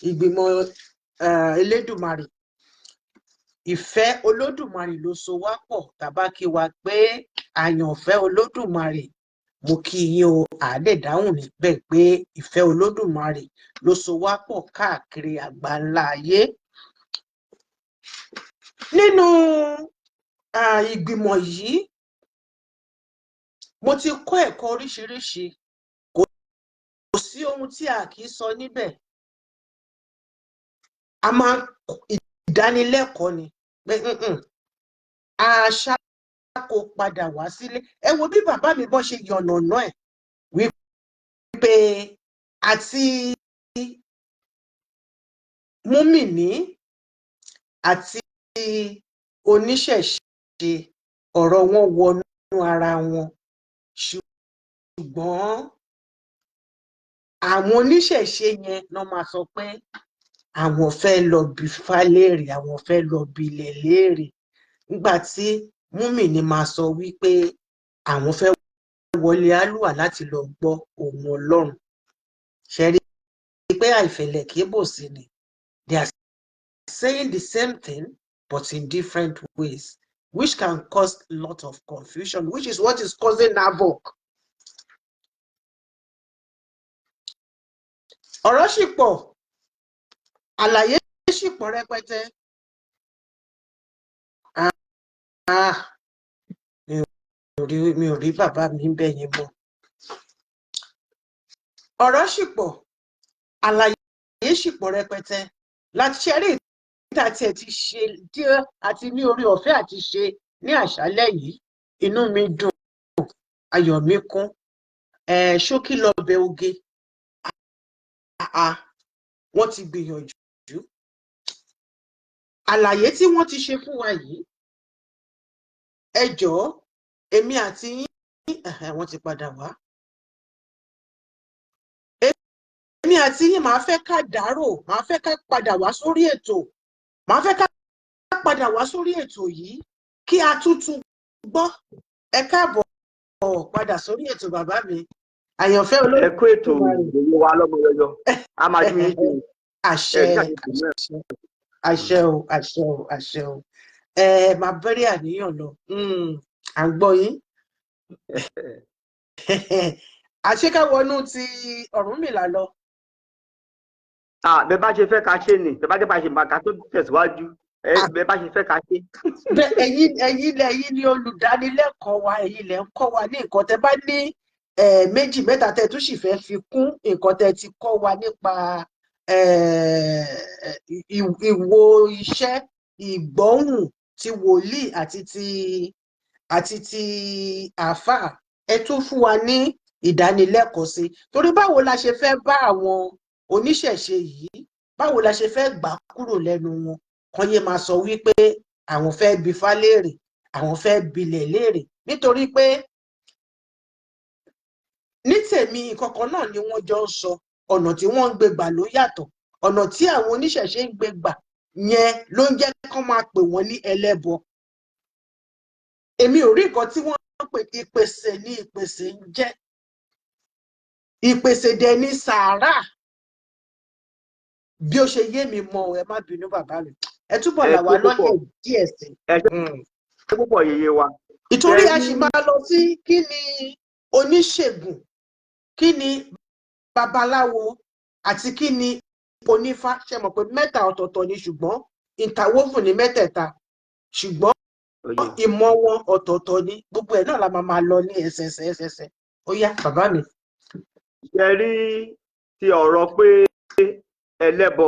ìgbìmọ̀ Elédùmarè. Ìfẹ́ Olódùmarè ló so wá pọ̀. Tàbá kí wa pé àyànfẹ́ Olódùmarè, mo kí yín o. Àádẹ́ dáhùn níbẹ̀ pé ìfẹ́ Olódùmarè ló so wá pọ̀ káàkiri àgbáńlá ayé. Nínú ìgbìmọ̀ yìí, mo ti kọ́ ẹ̀kọ́ oríṣiríṣi. Sí ohun tí a kì í sọ níbẹ̀. A máa ìdánilẹ́kọ̀ọ́ ni pé àṣà kò padà wá sílé. Ẹ wo bí bàbá mi bọ́ ṣe yànnàná ẹ̀ wípé àti múmìnì àti oníṣẹ̀ṣe, ọ̀rọ̀ wọn wọnú ara wọn, ṣùgbọ́n àwọn oníṣẹ̀ṣe yẹn náà máa sọ pé àwọn fẹ́ lọ bi Ifá léèrè, àwọn fẹ́ lọ bi ilẹ̀ léèrè, nígbà tí múmìnì máa sọ wípé àwọn fẹ́ wọlé àlùwà láti lọ gbọ́ ohùn Ọlọ́run. Ṣe rí i pé àìfẹ̀lẹ̀ kì í bò sí ni? They are saying the same thing but in different ways, which can cause a lot of confusion, which is what is causing havoc. Ọ̀rọ̀ sì pọ̀, àlàyé sì pọ̀ rẹpẹtẹ. Ah, mi ò rí bàbá mi ń bẹ̀ yẹn mọ́. Ọ̀rọ̀ sì pọ̀, àlàyé sì pọ̀ rẹpẹtẹ láti ṣe eré ìta tí ẹ ti ṣe díẹ̀ àti ní orí ọ̀fẹ́ àti ṣe ní àṣálẹ́ yìí. Inú mi dùn, ayọ̀ mi kún. Ṣókí lọbẹ̀ oge. Wọ́n ti gbìyànjú. Àlàyé tí wọ́n ti ṣe fún wa yìí, ẹ jọ̀ọ́, èmi àti yín, wọ́n ti padà wá. Èmi àti yín, màá fẹ́ ká dárò, màá fẹ́ ká padà wá sórí ètò, màá fẹ́ ká padà wá sórí ètò yìí kí a tútù gbọ́. Ẹ káàbọ̀ padà sórí ètò, bàbá mi àyànfẹ́. Ẹ kú ètò ìgbòho wa lọ́mọ yọyọ, a máa ju yín jù. Àṣẹ, àṣẹ o, àṣẹ o, àṣẹ o. Ẹ máa bẹ̀rẹ̀ àníyàn lọ, à ń gbọ́ yín. Àṣekáwọnú ti Ọ̀rúnmìlà lọ. Bẹ́ẹ̀ bá ṣe fẹ́ ká ṣe ni, bẹ́ẹ̀ bá ṣe bá ṣe máa ká tó tẹ̀síwájú, bẹ́ẹ̀ bá ṣe fẹ́ ká ṣe. Ẹ̀yin ni olùdánilẹ́kọ̀ọ́ wa, ẹ̀yin lẹ ń kọ́ wa ní nǹkan. Tẹ́ bá ní méjì mẹ́ta tẹ́ tún sì fẹ́ fi kún nǹkan tẹ́ ti kọ́ wa nípa ìwò iṣẹ́ ìgbọ́hùn ti wòlíì àti ti àáfàá, ẹ tún fún wa ní ìdánilẹ́kọ̀ọ́ sí, torí báwo la ṣe fẹ́ bá àwọn oníṣẹ̀ṣe yìí, báwo la ṣe fẹ́ gbà kúrò lẹ́nu wọn kàn yé máa sọ wípé àwọn fẹ́ bi Ifá léèrè, àwọn fẹ́ bilẹ̀ léèrè? Nítorí pé ní tèmi, ìkọ̀kan náà ni wọ́n jọ ń sọ. Ọ̀nà tí wọ́n ń gbé gbà ló yàtọ̀. Ọ̀nà tí àwọn oníṣẹ̀ṣe ń gbé gbà yẹn ló ń jẹ́ kán máa pè wọ́n ní ẹlẹ́bọ. Èmi ò rí nǹkan tí wọ́n ń pè ìpèsè ní ìpèsè ń jẹ́. Ìpèsè dẹ̀ ní sàárà. Bí ó ṣe yé mi mọ, ẹ má bínú, bàbá mi, ẹ túbọ̀ là wá lọ́yẹ̀ díẹ̀ sí. Ẹ ṣe púpọ̀, yeye wa. Ìtorí a sì máa lọ sí kí ni oníṣègùn, kí ni babaláwo àti kí ni onífá. Ṣe mọ̀ pé mẹ́ta ọ̀tọ̀ọ̀tọ̀ ni, ṣùgbọ́n interwoven ní mẹ́tẹ̀ẹ̀ta, ṣùgbọ́n ìmọ̀ wọn ọ̀tọ̀ọ̀tọ̀ ni. Gbogbo ẹ̀ náà la máa máa lọ ní ẹsẹẹsẹ ẹsẹẹsẹ. Ó yá, bàbá mi. Ṣe rí ti ọ̀rọ̀ pé ẹlẹ́bọ,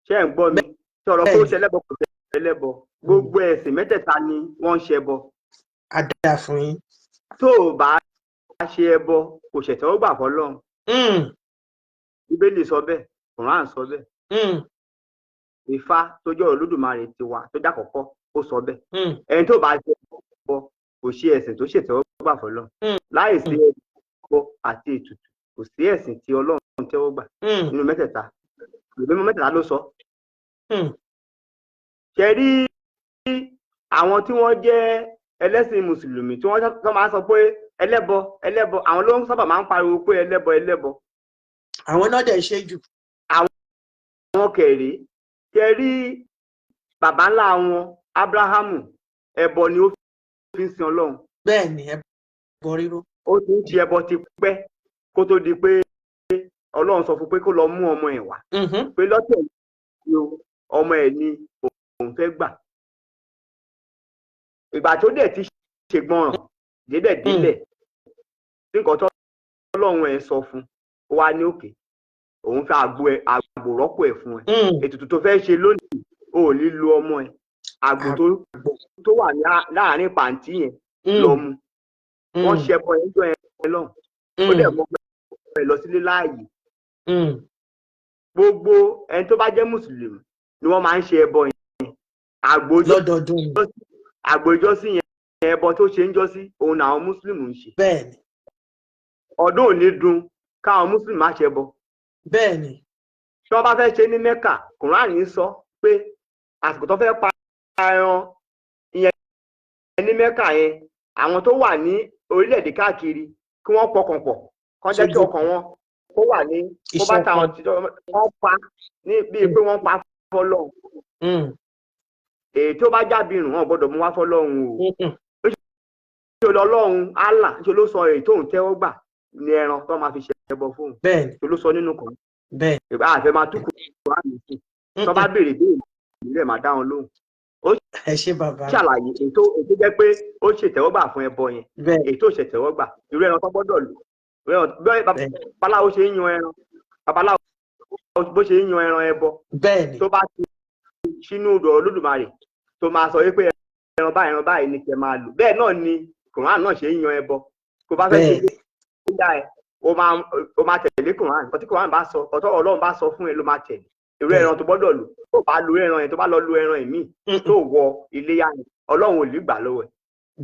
ṣé ẹ̀ ń gbọ́ mi? Ti ọ̀rọ̀ pé ó ṣe ẹlẹ́bọ, kò ṣe ẹlẹ́bọ, gbogbo ẹ̀sìn mẹ́tẹ̀ẹ̀ta ni wọ́n ń ṣẹbọ. A dáa fún yín. Tó o bá ṣe ẹbọ, kò ṣẹ̀tẹ̀ ó gbà fọ́lọ́run. Bíbélì sọ bẹ́ẹ̀, Quran sọ bẹ́ẹ̀, Ifá tó jẹ́ Olódùmarè tiwa tó jákọ̀ọ́kọ́, ó sọ bẹ́ẹ̀. Ẹni tó bá ṣe ẹbọ kò ṣe ẹ̀sìn tó ṣètẹ́wọ́gbà fọ́lọ́run. Láì sí ẹbọ àti ètùtù, kò sí ẹ̀sìn tí Ọlọ́run tẹ́wọ́ gbà nínú mẹ́tẹ̀ẹ̀ta. Ìwé mímọ́ mẹ́tẹ̀ẹ̀ta ló sọ. Ṣe rí àwọn tí wọ́n jẹ́ ẹlẹ́sìn mùsùlùmí tí wọ́n máa ń sọ pé ẹlẹ́bọ ẹlẹ́bọ, àwọn ló ń sábà máa ń pariwo pé ẹlẹ́bọ ẹlẹ́bọ. Àwọn náà dẹ̀ ṣe jù. Àwọn kẹ̀rí ṣe rí bàbá ńlá wọn Ábúráhámù, ẹbọ ni ó fi ń sin Ọlọ́run. Bẹ́ẹ̀ ni, ẹbọ rírú. Ó ti ń ṣe ẹbọ ti pẹ́ kó tó di pé Ọlọ́run sọ fún pé kó lọ mú ọmọ ẹ̀ wá, pé lọ́tẹ̀ yìí o, ọmọ ẹ̀ ni òun fẹ́ gbà. Ìgbà tó dẹ̀ ti ṣègbọràn débẹ̀ délẹ̀ tí nǹkan tó Ọlọ́run ẹ̀ sọ fún, ó wá ní òkè òun fẹ́ àgbo ẹ̀, àgbò rọ́pò ẹ̀ fún ẹ. Ètùtù tó fẹ́ ṣe lónìí, o ò ní lo ọmọ ẹ, àgbò tó wà ní láàrin pàǹtí yẹn lọ mú. Wọ́n ṣe ẹbọ yẹn jọ yẹn lọ́hùn, ó dẹ̀ mọ ẹ lọ sílé láàyè. Gbogbo ẹni tó bá jẹ́ mùsùlùmí ni wọ́n máa ń ṣe ẹbọ yẹn, àgbò Lọ́dọọdún ni. Àgbò ìjọsìn yẹn, ẹbọ tó ṣe ń jọ́sí, òun làwọn mùsùlùmí ń ṣe. Ọdún ò ní dùn káwọn mùsùlùmí má ṣe ẹbọ. Tí wọ́n bá fẹ́ ṣe ní Mẹ́kà, Kùránì sọ pé àsìkò tó fẹ́ pa ẹran ìyẹn ní Mẹ́kà yẹn, àwọn tó wà ní orílẹ̀-èdè káàkiri, kí wọ́n pọkàn pọ̀, kán jẹ́ kí Sójú. ọkàn wọn kó wà ní kó bá Ìṣọ̀kan. táwọn tí wọ́n pa ní bíi pé wọ́n pa fọ́lọ́run. Èyí tó bá jábìrún, wọn ò gbọ́dọ̀ mú wá fọ́lọ́run o. Ṣe lọ́lọ́run Allah ṣe ló sọ èyí tóun tẹ́wọ́ gbà ní ẹran tó máa fi ṣe ẹbọ fóun? Ṣe ló sọ nínú kan? Àfẹ́ máa túkù Kùránì sí tó bá béèrè béèrè nílẹ̀, máa dá wọn lóhùn. Ẹ ṣé, bàbá. Ṣàlàyé ètò jẹ́ pé ó ṣètẹ́wọ́gbà fún ẹbọ yẹn, ètò ṣètẹ́wọ́gbà, irú ẹran tó gbọ́dọ̀ lò, irú ẹran bí babaláwo ṣe ń yan ẹran, babaláwo bó ṣe ń yan ẹran ẹbọ, tó bá ti sínú ọ̀dọ̀ Olódùmarè, tó máa sọ wípé ẹran báyìí, ẹran báyìí ni kẹ́ máa lò, bẹ́ẹ̀ náà ni Kùránì náà ṣe ń yan ẹbọ. Kó bá fẹ́ ṣe dá ẹ, o máa tẹ̀lé Kùránì. Nǹkan tí Kùránì bá sọ, ọ̀tọ̀ Ọlọ́run bá sọ fún ẹ ló máa tẹ̀lé. Irú ẹran tó gbọ́dọ̀ lò, tó bá lo ẹran yẹn, tó bá lọ lo ẹran ìmíì tó wọ iléyá yẹn, Ọlọ́run ò lè gbà lọ́wọ́ ẹ̀.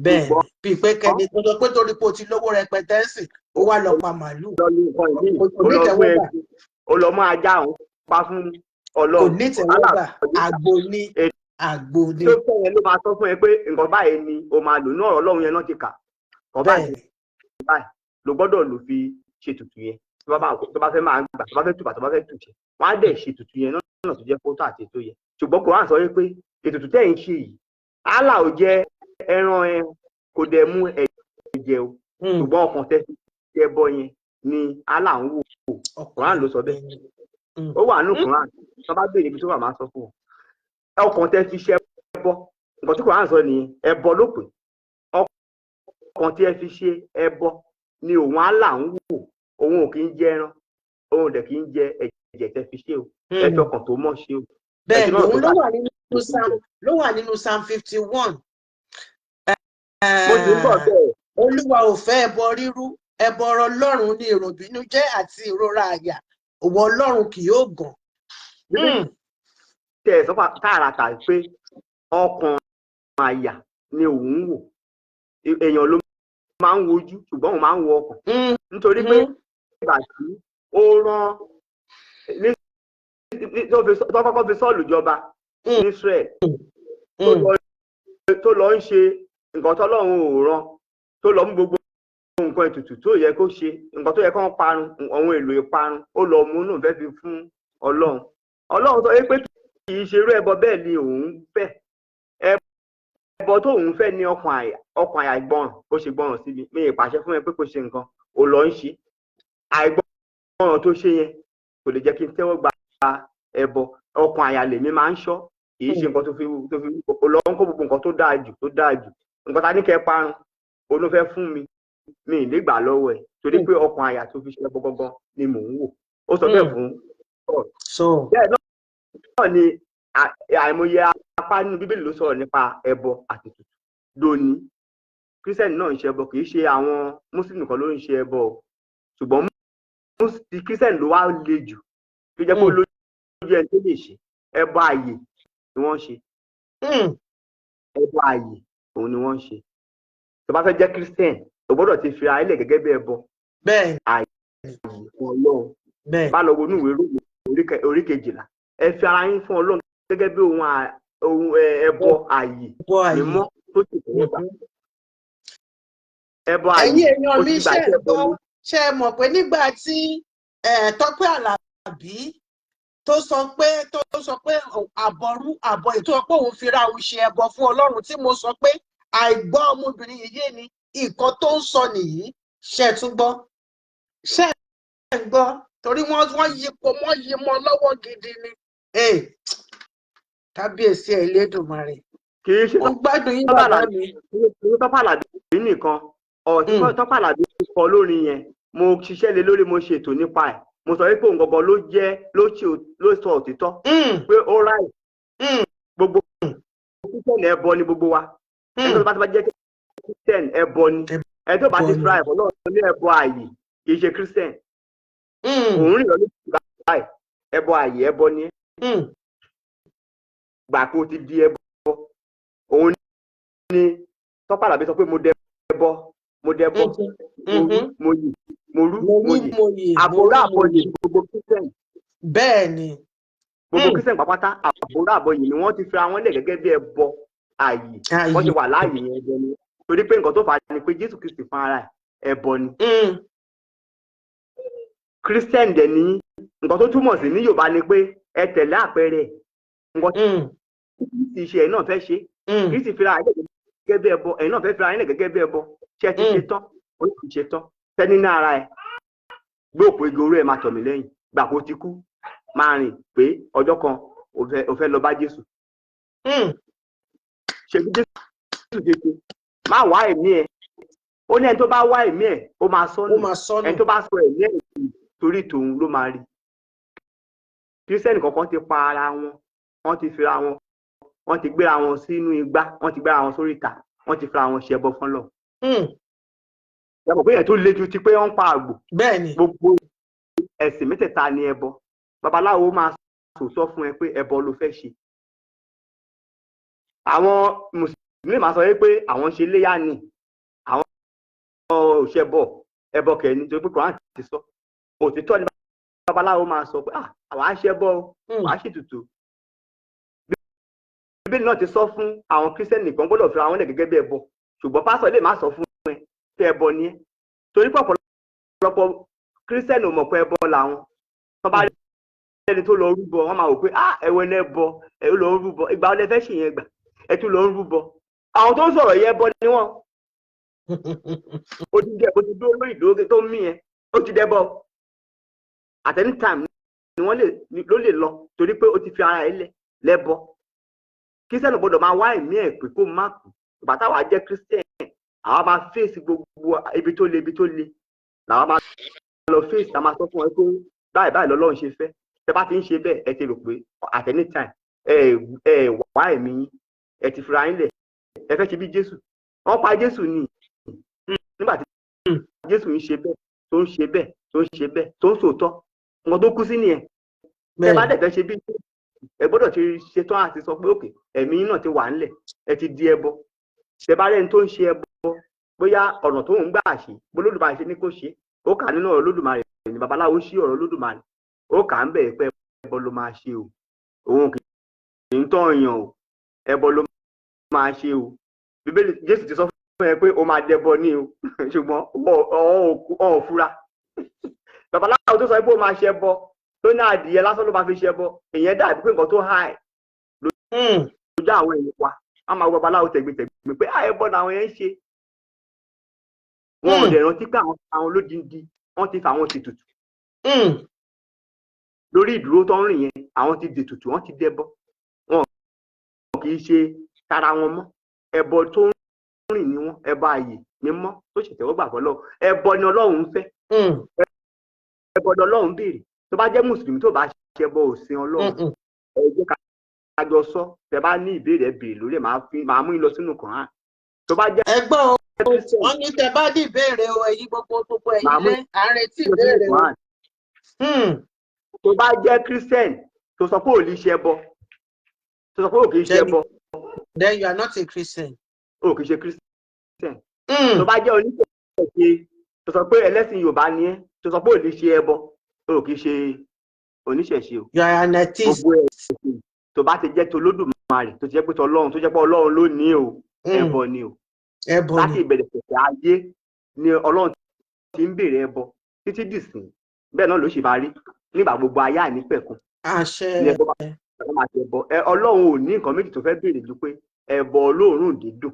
Bẹ́ẹ̀ ni, bíi pé kẹ́ni tó sọ pé torí pé o ti lówó rẹpẹtẹ ń sìn, ó wá lọ pa màálù. Lọ lo nǹkan ìmíì, Kò ó lọ ní mú ẹ, tẹ́wọ́gbà. ó lọ mú ajá òun pa fún Kò Ọlọ́run. ní tẹ́wọ́gbà. Àgbo ní, àgbo ní. Tó fẹ́ yẹn ló máa sọ fún ẹ pé nǹkan báyìí ni o máa lò ní ọ̀rọ̀ Ọlọ́run yẹn náà ti kà, nǹkan báyìí báyìí ló gbọ́dọ̀ lò fi ṣe ètùtù yẹn. Tó bá fẹ́ máa gbà, tó bá fẹ́ tùbà, tó bá fẹ́ tùṣẹ, wọ́n á dẹ̀ ṣe ètùtù yẹn lọ́nà tó jẹ́ fótó àti ètò yẹn. Ṣùgbọ́n Quran sọ wípé ètùtù tẹ́ ń ṣe yìí, Allah ò jẹ ẹran ẹ, kò dẹ̀ mú ẹ̀jẹ̀ o, ṣùgbọ́n ọkàn tẹ́ fi ẹbọ yẹn ni Allah ń wò. Quran ló sọ bẹ́ẹ̀. Ó wà nínú Quran. Tó bá béèrè ibi tó wà, máa sọ fún wọn. Ọkàn tẹ́ fi ṣe ẹbọ, nǹkan tí Quran sọ nìyẹn. Ẹbọ ló pè. Ọkàn tí ẹ fi ṣe ẹbọ ni òun Allah ń wò. Òun ò kì í jẹ ẹran, òun ò dẹ̀ kì í jẹ ẹ̀jẹ̀ tẹ́ fi ṣe o. Ẹ fi ọkàn tó mọ́ ṣe o. Bẹ́ẹ̀ Ẹ̀sìn ni. náà Òun tó ló bá wà nínú Psalm, ló wà nínú Psalm 51. Mo sì ń bọ̀ bẹ́ẹ̀. Olúwa ò fẹ́ ẹbọ rírú, ẹbọ Ọlọ́run ní ìròbìnújẹ́ àti ìrora àyà, òwò Ọlọ́run kì yóò gàn. Bíbélì tẹ ẹ sọfà tààràtà pé ọkàn àyà ni òun ń wò. Èèyàn ló máa ń wojú, ṣùgbọ́n òun máa ń wo ọkàn, nítorí pé ìgbà tí ó rán tó kọ́kọ́ fi Sọ́ọ̀lù jọba ní Israel, tó lọ ń ṣe nǹkan tọ́lọ́run ò rán, tó lọ mú gbogbo nǹkan ètùtù tó yẹ kó ṣe, nǹkan tó yẹ kó parun, ohun èlò ìparun, ó lọ mú náà fẹ́ fi fún Ọlọ́run. Ọlọ́run sọ pé kì í ṣe irú ẹbọ bẹ́ẹ̀ ni òun fẹ́. Ẹbọ tó òun fẹ́ ní ọkàn àyà, ọkàn àyà ìgbọràn. Ó ṣe gbọràn síbi mi ì pàṣẹ fún ẹ pé kó ṣe nǹkan, ó lọ ń ṣe àìgbọràn tó ṣe yẹn, kò lè jẹ́ kí n tẹ́wọ́ gba ẹbọ. Ọkàn àyà lèmi máa ń ṣọ́, kì í ṣe nǹkan tó fi ó lọ ń kó gbogbo nǹkan tó dáa jù, tó dáa jù, nǹkan ta ní kẹ́ parun, òun ló fẹ́ fún mi, mi ì lè gbà lọ́wọ́ ẹ̀, torí pé ọkàn àyà tó fi ṣe ẹbọ gangan ni mò ń wò. Ó sọ bẹ́ẹ̀ fún So bẹ́ẹ̀ náà ni àìmọye apá nínú Bíbélì ló sọ̀rọ̀ nípa ẹbọ àti ètùtù. Lónìí, Kírísítẹ́nì náà ń ṣe ẹbọ. Kì í ṣe àwọn mùsùlùmí kan ló ń ṣe ẹbọ o, ṣùgbọ́n ti Kírísítẹ́nì ló wá le jù, tó jẹ́ pé ó lójú ẹni tó lè ṣe. Ẹbọ ààyè ni wọ́n ń ṣe. Ẹbọ ààyè òun ni wọ́n ń ṣe. Tó bá fẹ́ jẹ́ Kírísítẹ́nì, o gbọ́dọ̀ ti fi ara ilẹ̀ gẹ́gẹ́ bí ẹbọ ààyè fún Ọlọ́run. Bá lọ wọnú ìwé Róòmù orí 12, ẹ fi ara yín fún Ọlọ́run gẹ́gẹ́ bí ohun ẹbọ ààyè Ẹbọ ààyè. mímọ́ tó sì tẹ́wọ́ gbà. Ẹbọ ààyè Ẹ̀yin èèyàn ó mi, ti gbà ṣe tí ń ẹbọ gbọ́? ní. Ṣe é mọ̀ pé nígbà tí Tọ́pẹ́ Àlàbí tó sọ pé àbọ̀rú àbọ̀ ètò pé òun fira òun ṣe ẹbọ fún Ọlọ́run, tí mo sọ pé àìgbọ́ ọmọbìnrin yìí yé ni nǹkan tó ń sọ nìyí, ṣe tún gbọ́? Ṣe ń gbọ́? Torí wọ́n yí po, wọ́n yí mọ́ lọ́wọ́ gidi ni. Kábíyèsí ẹ̀ Elédùmarè. Kì í ṣe Mo gbádùn yín, Tọ́pẹ́ bàbá Àlàbí mi. kì í ṣe Tọ́pẹ́ Àlàbí nìkan. Ọ̀rọ̀ tí Tọ́pẹ́ Àlàbí kọ lórin yẹn, Mo ṣiṣẹ́ lé lórí, mo ṣètò nípa ẹ̀. Mo sọ wípé òun gangan ló jẹ́ ló ṣe ló sọ òtítọ́ pé ó ráì. Gbogbo Christian, ẹbọ ni gbogbo wa. Ẹni tó bá ti bá jẹ́ Christian, ẹbọ ni. Ẹni tó bá ti Ẹbọ ni. fira ẹ̀fọ́ náà ní ẹbọ ààyè, kì í ṣe Christian. Òun rìn lọ ní báyìí, ẹbọ ààyè, ẹbọ ni ẹ́. Gbà kó o ti di ẹbọ. Òun ni Tọ́pẹ́ Àlàbí sọ pé mo dẹbọ, mo dẹbọ, mo rú, mo yè, mo rú, mo mo rú yè. Mo yè, mo Àbòrá rú, mo àbọyè yè. ní gbogbo Christian. Bẹ́ẹ̀ ni. Gbogbo Christian pàápàá, àbòrá àbọyè ni. Wọ́n ti fi àwọn lẹ̀ gẹ́gẹ́ bí ẹbọ ààyè. Wọ́n ti Ààyè. wà láàyè yẹn, ẹbọ ni, torí pé nǹkan tó fà á ni pé Jésù Kristi fún ara ẹ̀, ẹbọ ni. Christian dẹ̀ ní nǹkan tó túmọ̀ sí ní Yorùbá ni pé ẹ tẹ̀lé àpẹẹrẹ ẹ̀. Nǹkan tí Kristi ṣe, ẹ̀ náà fẹ́ ṣe. Kristi fira ẹ̀ gẹ́gẹ́ bí ẹbọ, ẹ̀yin náà fẹ́ fira ẹ̀ gẹ́gẹ́ bí ẹbọ. Ṣé ẹ ti ṣe tán? Ó ti ṣe tán. Sẹ́ni ní ara ẹ̀ gbé òpó igi oró ẹ̀, máa tọ̀ mí lẹ́yìn. Gbà kó ti kú, máa rìn pé ọjọ́ kan o fẹ́ lọ bá Jésù. Ṣe bí Jésù ṣe ṣe, má wá ẹ̀mí ẹ̀. Ó ní ẹni tó bá wá ẹ̀mí ẹ̀, ó máa Ó sọnù. máa sọnù. Ẹni tó bá sọ ẹ̀mí ẹ̀ torí tòun ló máa rí. Christian kọ̀ọ̀kan ti pa ara wọn, wọ́n ti fira wọn, wọ́n ti gbéra wọn sínú igbá, wọ́n ti gbéra wọn sórí ìta, wọ́n ti fira wọn ṣẹbọ fún lọ. Yàtọ̀ pé yẹn tó le ju ti pé wọ́n ń pa àgbò. Bẹ́ẹ̀ ni. Gbogbo ẹ̀sìn mẹ́tẹ̀ẹ̀ta ni ẹbọ. Babaláwo máa sòótọ́ fún ẹ pé ẹbọ ló fẹ́ ṣe. Àwọn mùsùlùmí máa sọ wípé àwọn ṣe léyà ni, àwọn ò ṣẹbọ. Ẹbọ kẹ̀ ni, torí pé Quran ti sọ. Òtítọ́ ni babaláwo máa sọ pé, "Ah, àwa á ṣẹbọ o, wàá ṣètùtù." Bíbélì náà ti sọ fún àwọn Christian kan gbọ́dọ̀ fi àwọn lẹ̀ gẹ́gẹ́ bí ẹbọ, ṣùgbọ́n pásítọ̀ lè má sọ fún ẹ pé ẹbọ ni ẹ́, torí pé ọ̀pọ̀lọpọ̀ Christian ò mọ̀ pé ẹbọ làwọn. Tó bá rí ẹni tó lọ rúbọ, wọ́n máa wò pé, "Ah, ẹwọ ẹni ẹbọ ẹ lọ rúbọ. Ìgbà wo lẹ fẹ́ ṣèyẹn gbà ẹ tún lọ rúbọ?" Àwọn tó ń sọ̀rọ̀ yẹn, ẹbọ ni wọ́n. Ó ti jẹ́, ó ti dúró lórí ìdúró tó ń mí yẹn, ó ti dẹ́bọ. At any time ni wọ́n lè ló lè lọ, torí pé ó ti fi ara ẹ̀ lẹ̀ lẹ́bọ. Christian gbọ́dọ̀ máa wá ẹ̀mí ẹ̀ pé kó má kú. Ìgbà táwa jẹ́ Christian, àwa máa fèsì gbogbo ibi tó le, ibi tó le làwa máa lọ fèsì. A máa sọ fún wọn pé báyìí báyìí lọ́lọ́run ṣe fẹ́. Tẹ bá ti ń ṣe bẹ́ẹ̀, ẹ ti rò pé at any time ẹ ẹ wá ẹ̀mí yín, ẹ ti fira yín lẹ̀, ẹ fẹ́ ṣe bí Jésù. Wọ́n pa Jésù ní nígbà tí Jésù ń ṣe bẹ́ẹ̀, tó ń ṣe bẹ́ẹ̀, tó ń ṣe bẹ́ẹ̀, tó ń sòótọ́, nǹkan tó kú sí nìyẹn. Tẹ bá dẹ̀ fẹ́ ṣe bí Jésù, ẹ gbọ́dọ̀ ti ṣetán àti sọ pé òkè ẹ̀mí yín náà ti wà ńlẹ̀, ẹ ti di ẹbọ. Tẹ bá rẹ́ni tó ń ṣe ẹbọ, bóyá ọ̀nà tó ń gbà ṣe bólódùmarè ṣe ní kó ṣe, ó kà nínú ọ̀rọ̀ Olódùmarè ní babaláwo sí ọ̀rọ̀ Olódùmarè, ó kà ń bẹ̀ pé ẹbọ ló máa ṣe o, òun kì í tọ́ èèyàn o, ẹbọ ló máa ṣe o. Bíbélì, Jésù ti sọ fún ẹ pé ó máa dẹbọ ní o, ṣùgbọ́n ọ̀ fura. Babaláwo tó sọ pé ó máa ṣe ẹbọ, tó ní adìyẹ lásán ló máa fi ṣe ẹbọ, ìyẹn dàbí pé nǹkan tó háì lójú àwọn èèyàn wa. Wọ́n máa wọ babaláwo tẹ̀gbìntẹ̀gbìn pé ẹbọ làwọn yẹn ń ṣe. Wọn ò dẹ̀ rántí pé àwọn olódindi, wọ́n ti fa àwọn ti tutù lórí ìdúró tó ń rìn yẹn. Àwọn ti dètùtù, wọ́n ti dẹbọ, wọn kì í ṣe tara wọn mọ́. Ẹbọ tó ń rìn ní wọn, ẹbọ ààyè mímọ́ tó ṣètẹ́wọ́gbà fọlọ́. Ẹbọ ni Ọlọ́run ń fẹ́, ẹbọ ni Ọlọ́run béèrè. Tó bá jẹ́ mùsùlùmí, tó bá ṣẹbọ, òsìn Ọlọ́run. Ẹ jẹ́ ká jọ sọ. Tẹ́ bá ní ìbéèrè, ẹ béèrè lórí ẹ̀, máa mú yín lọ sínú Kùránì. Tó bá jẹ́ Ẹgbọ́n o, Christian, wọ́n ní tẹ bá ní ìbéèrè o, ẹ̀yin gbogbo gbogbo ẹ̀yin Màá mú lé, à ń retí lọ sínú ìbéèrè o. Kùránì. Tó bá jẹ́ Christian, tó sọ pé ò lè ṣe ẹbọ, tó sọ pé ò kì í ṣe ẹbọ, Then you are not a Christian. Ò kì í ṣe Christian. Tó bá jẹ́ oníṣẹ̀ṣe, tó sọ pé ẹlẹ́sìn Yorùbá ni ẹ́, tó sọ pé ò lè ṣe ẹbọ, ò kì í ṣe oníṣẹ̀ṣe o. You are an atheist. Gbogbo ẹ̀sìn tó bá ti jẹ́ tolódùmarè, tó ti jẹ́ pé tọlọ́run, tó jẹ́ pé Ọlọ́run ló ní o, ẹbọ ni o. Ẹbọ Láti ni. ìbẹ̀rẹ̀ pẹ̀pẹ̀ ayé ni Ọlọ́run ti ń béèrè ẹbọ títí dìsìn. Bẹ́ẹ̀ náà ló sì máa rí nígbà gbogbo ayé àìnípẹ̀kun. Àṣẹ. Ní ẹbọ máa ṣe ẹbọ. Ọlọ́run ò ní nǹkan méjì tó fẹ́ béèrè ju pé ẹbọ olóòórùn dídùn.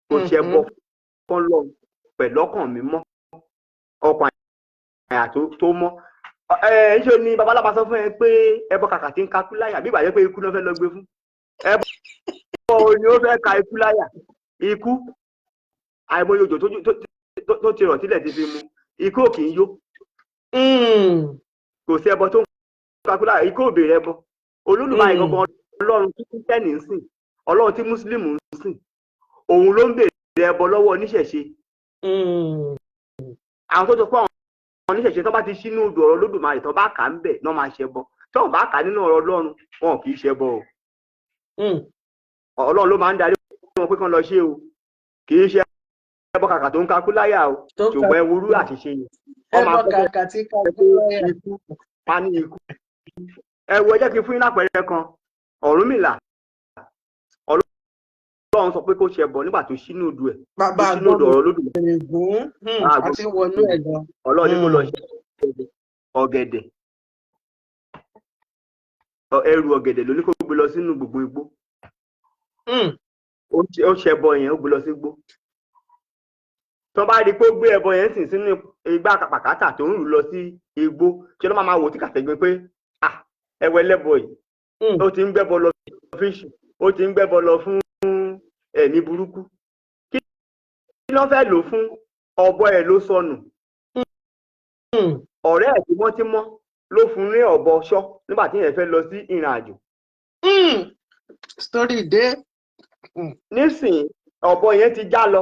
Kò ṣe ẹbọ fọ́lọ́run pẹ̀lú ọkàn mímọ́, ọkàn àyà tó mọ́. Ẹ ṣe ni babaláwa sọ fún ẹ pé ẹbọ kàkà tí ń ka ikú láyà, bí ìgbà jẹ́ pé ikú náà fẹ́ lọ gbé fún ẹbọ ni ó fẹ́ ka ikú láyà. Ikú àìmọye òjò tó tó ti rọ̀ tílẹ̀ ti fi mu, ikú ò kì í yó. Kò sí ẹbọ tó ń kakú láyà, ikú ò béèrè ẹbọ. Olódùmarè gangan, Ọlọ́run tí Kírísítẹ́nì ń sìn, Ọlọ́run tí Mùsùlùmí ń sìn, òun ló ń béèrè ẹbọ lọ́wọ́ oníṣẹ̀ṣe. Àwọn tó sọ pé àwọn oníṣẹ̀ṣe, tó bá ti sínú odò ọ̀rọ̀ Olódùmarè, tó bá kà á ń bẹ̀ náà máa ṣẹbọ. Tó bá kà á nínú ọ̀rọ̀ Ọlọ́run, wọn kì í ṣẹbọ o. Ọlọ́run ló máa ń darí wọn pé kán lọ ṣe o. Kì í ṣe ẹbọ kàkà tó ń kakú láyà o. Tó ń Ṣùgbọ́n ẹ worú àṣìṣe yẹn, wọ́n máa ẹbọ kọ́kọ́ kàkà tí pé kakú láyà. Ikú pa ní ikú. Ẹ wo, ẹ jẹ́ kí n fún yín lápẹẹrẹ kan. Ọ̀rúnmìlà, Ọlọ́run sọ pé kó ṣẹbọ nígbà tó ṣínú odò ẹ̀, tó Bàbá ṣínú odò ọ̀rọ̀ Olódùmarè. Àgbọnnìrègún àti wọnú ẹ̀ lọ. Ọlọ́run ní kó lọ ṣe ọ̀gẹ̀dẹ̀, ẹrù ọ̀gẹ̀dẹ̀ ló ní kó gbé lọ sínú gbogbo igbó. Ó ṣẹbọ yẹn, ó gbé lọ sí igbó. Tó bá rí i pé ó gbé ẹbọ yẹn sìn sínú igbá pàkátà tó ń rù lọ sí igbó, ṣé ló máa wò tí kàtẹ́gbẹ́ pé, ah, ẹwọ ẹlẹ́bọ yìí, ó ti ń gbẹ́bọ lọ fíṣù, ó ti ń gbẹ́bọ lọ fún ẹ̀mí burúkú. Kí ló fẹ́ lò fún? Ọ̀bọ ẹ̀ ló sọnù. Ọ̀rẹ́ ẹ̀ tímọ́tímọ́ ló fún ní ọ̀bọ ṣọ́ nígbà tí yẹn fẹ́ lọ sí ìrìn àjò. Story dé. Nísìnyí, ọ̀bọ yẹn ti já lọ.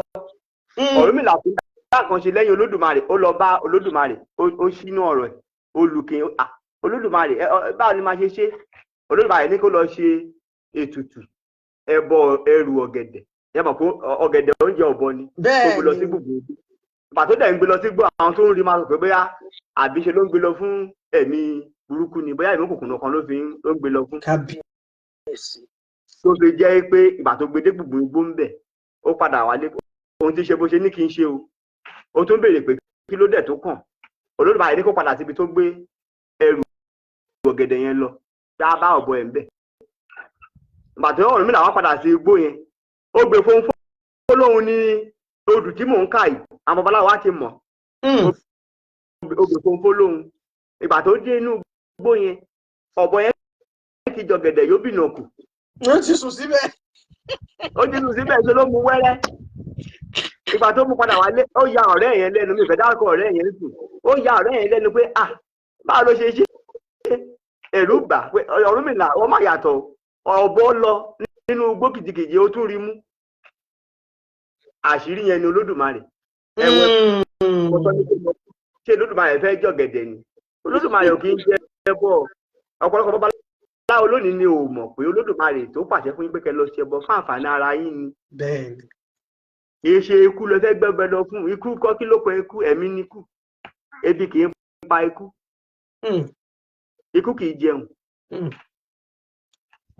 Ọ̀rúnmìlà fún dá kan ṣe lẹ́yìn Olódùmarè. Ó lọ bá Olódùmarè, ó ṣínú ọ̀rọ̀ ẹ̀, ó lùkìn Olódùmarè, báwo ni máa ṣe ṣe? Olódùmarè ní kó lọ ṣe ètùtù ẹbọ ẹrù ọ̀gẹ̀dẹ̀. Yẹ mọ̀ pé ọ̀gẹ̀dẹ̀ oúnjẹ ọ̀bọ ni. Kó gbé lọ sí gbùngbùn igbó. Ìgbà tó dẹ̀ ń gbé lọ sí gbọ́, àwọn tó ń rí máa sọ pé bóyá àbí ṣe ló ń gbé lọ fún ẹ̀mí burúkú ni, bóyá ẹ̀mí òkùnkùn kan ló fi ń ló ń gbé lọ fún. Kábíyèsí. Tó fi jẹ́ pé ìgbà tó gbé dé gbùngbùn igbó ń bẹ̀, ó padà wálé. Ohun tí ṣe bó ṣe ní kí n ṣe o. Ó tún béèrè pé kí ló dẹ̀ tó kàn. Olódùmarè ní kó padà síbi tó gbé ẹrù ọ̀gẹ̀dẹ̀ yẹn lọ, tá a bá ọ̀bọ ẹ̀ ń bẹ̀. Ìgbà tó Ọ̀rúnmìlà wá padà sí igbó yẹn, ó gbé fún lóhun ní odù tí mò ń kà yìí, àwọn babaláwo á ti mọ̀. Ó gbé fún lóhun. Ìgbà tó dé inú igbó yẹn, ọ̀bọ yẹn ti jọ̀gẹ̀dẹ̀, yóò bìnà kù. Ó ti sùn síbẹ̀. Ó ti sùn síbẹ̀, ṣe ló mu wẹ́rẹ́. Ìgbà tó mú padà wálé, ó ya ọ̀rẹ́ yẹn lẹ́nu. Mi ìfẹ́ dárúkọ ọ̀rẹ́ yẹn sùn. Ó ya ọ̀rẹ́ yẹn lẹ́nu pé, ah, báwo ló ṣe ṣe? Ẹ̀rù bà pé Ọ̀rúnmìlà, wọ́n má yàtọ̀. Ọ̀bọ lọ nínú igbó kìjikìji, ó tún rí mú. Àṣírí yẹn ni Olódùmarè. Ẹ̀wọ̀n ṣé Olódùmarè fẹ́ jọ̀gẹ̀dẹ̀ ni? Olódùmarè ò kì í jẹ ẹbọ. Ọ̀pọ̀lọpọ̀ babaláwo lónìí ni ò mọ̀ pé Olódùmarè tó pàṣẹ fún yín pé kẹ́ lọ ṣẹbọ fún àǹfààní ara yín ni. Kì í ṣe ikú lọ fẹ́ gbẹ́bẹ lọ fún. Ikú kọ́, kí ló pẹ́ ikú? Ẹ̀mí ni ikú. Ebi kì í pa ikú. Ikú kì í jẹun.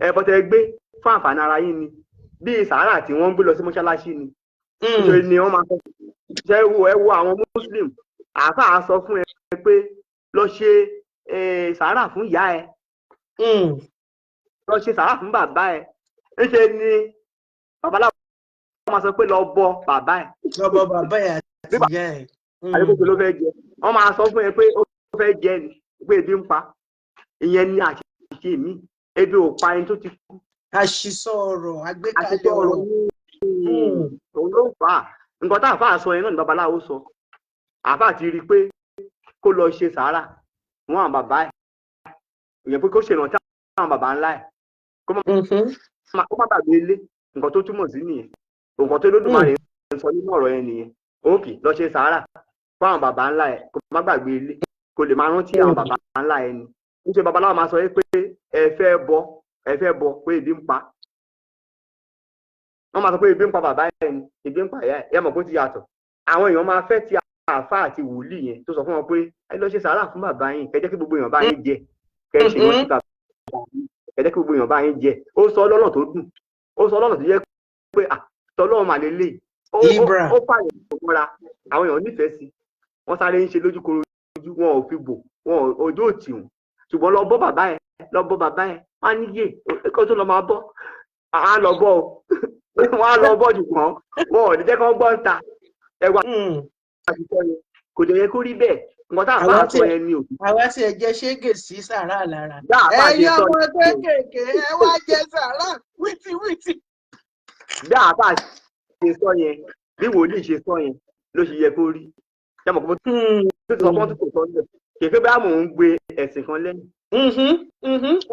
Ẹbọ tẹ́ gbé fún àǹfààní ara yín ni, bíi sàárà tí wọ́n ń gbé lọ sí mọ́ṣáláṣí ni. Ṣe ni wọ́n máa sọ, ṣe wo, ẹ wo àwọn Muslim, àáfàá sọ fún ẹ pé lọ ṣe sàárà fún ìyá ẹ, lọ ṣe sàárà fún bàbá ẹ. Ńṣe ni babaláwo máa sọ pé lọ bọ bàbá ẹ. Lọ bọ bàbá ẹ àti ìyá ẹ. Àdébòtò ló fẹ́ jẹ. Wọ́n máa sọ fún ẹ pé ó fẹ́ jẹ ni, pé ebi ń pa. Ìyẹn ni àṣìṣe mi. Ebi ò pa ẹni tó ti kú. Àṣìsọ ọ̀rọ̀, àgbékalẹ̀ àṣìṣe ọ̀rọ̀ ọ̀rọ̀. Ní òun ló fà á. Nǹkan tá àáfàá sọ yẹn náà ni babaláwo sọ. Àáfàá ti rí i pé kó lọ ṣe sàárà fún àwọn bàbá ẹ̀, ìyẹn pé kó ṣèrántí àwọn bàbá ńlá ẹ̀, kó má gbàgbé ilé. Nǹkan tó túmọ̀ sí nìyẹn. Nǹkan tó Olódùmarè ń sọ nínú ọ̀rọ̀ yẹn nìyẹn. Òkè lọ ṣe sàárà fún àwọn bàbá ńlá ẹ̀, kó má gbàgbé ilé, kó lè máa rántí àwọn bàbá ńlá ẹ̀ ni. Níṣẹ́ babaláwo máa sọ pé ẹ fẹ́ bọ, ẹ fẹ́ bọ pé ebi ń pa. Wọ́n máa sọ pé ebi ń pa bàbá ẹ̀ ni, ebi ń pa ìyá ẹ̀. Ẹ mọ̀ pé ó ti yàtọ̀. Àwọn èèyàn máa fẹ́ ti àáfàá àti wòlíì yẹn tó sọ fún wọn pé ẹ lọ ṣe sàárà fún bàbá yín, kẹ́ jẹ́ kí gbogbo èèyàn bá yín jẹ, kẹ́ ṣe ìrántí bàbá yín, kẹ́ jẹ́ kí gbogbo èèyàn bá yín jẹ. Ó sọ lọ́nà tó dùn, ó sọ lọ́nà tó jẹ́ pé à tọ́lọ́run mà lélẹ̀. Ibra. Ó pààyàn mọ́ra, àwọn èèyàn nífẹ̀ẹ́ sí. Wọ́n sáré ń ṣe lójúkorojú, wọn ò fi bò wọn, ojú ò tì wọ́n. Ṣùgbọ́n lọ bọ́ bàbá ẹ, lọ bọ́ bàbá ẹ, wọ́n á níyè kó tó lọ máa bọ́. Á lọ bọ́ o, wọ́n á lọ bọ́, ṣùgbọ́n wọn ò ní jẹ́ kí wọ́n gbọ́ ń ta ẹwà. Àṣìṣe yẹn kò dẹ̀ yẹ kó rí bẹ́ẹ̀. Nǹkan tá à bá sọ yẹn ni òtún. Àwa tí ẹ jẹ ṣégè sí sàrà lára. Bá a bá ṣe Ẹ̀yin sọ ọmọ kéékèèké, ẹ wá jẹ sàrà wìtìwìtì. Bí àbá ṣe sọ yẹn, bí wòlíì ṣe sọ yẹn. ló ṣe yẹ kó rí. Ṣé mo kò tó ti sọ fún kò sọ nílẹ̀ kì í pé bá mò ń gbé ẹ̀sìn kan lẹ́yìn.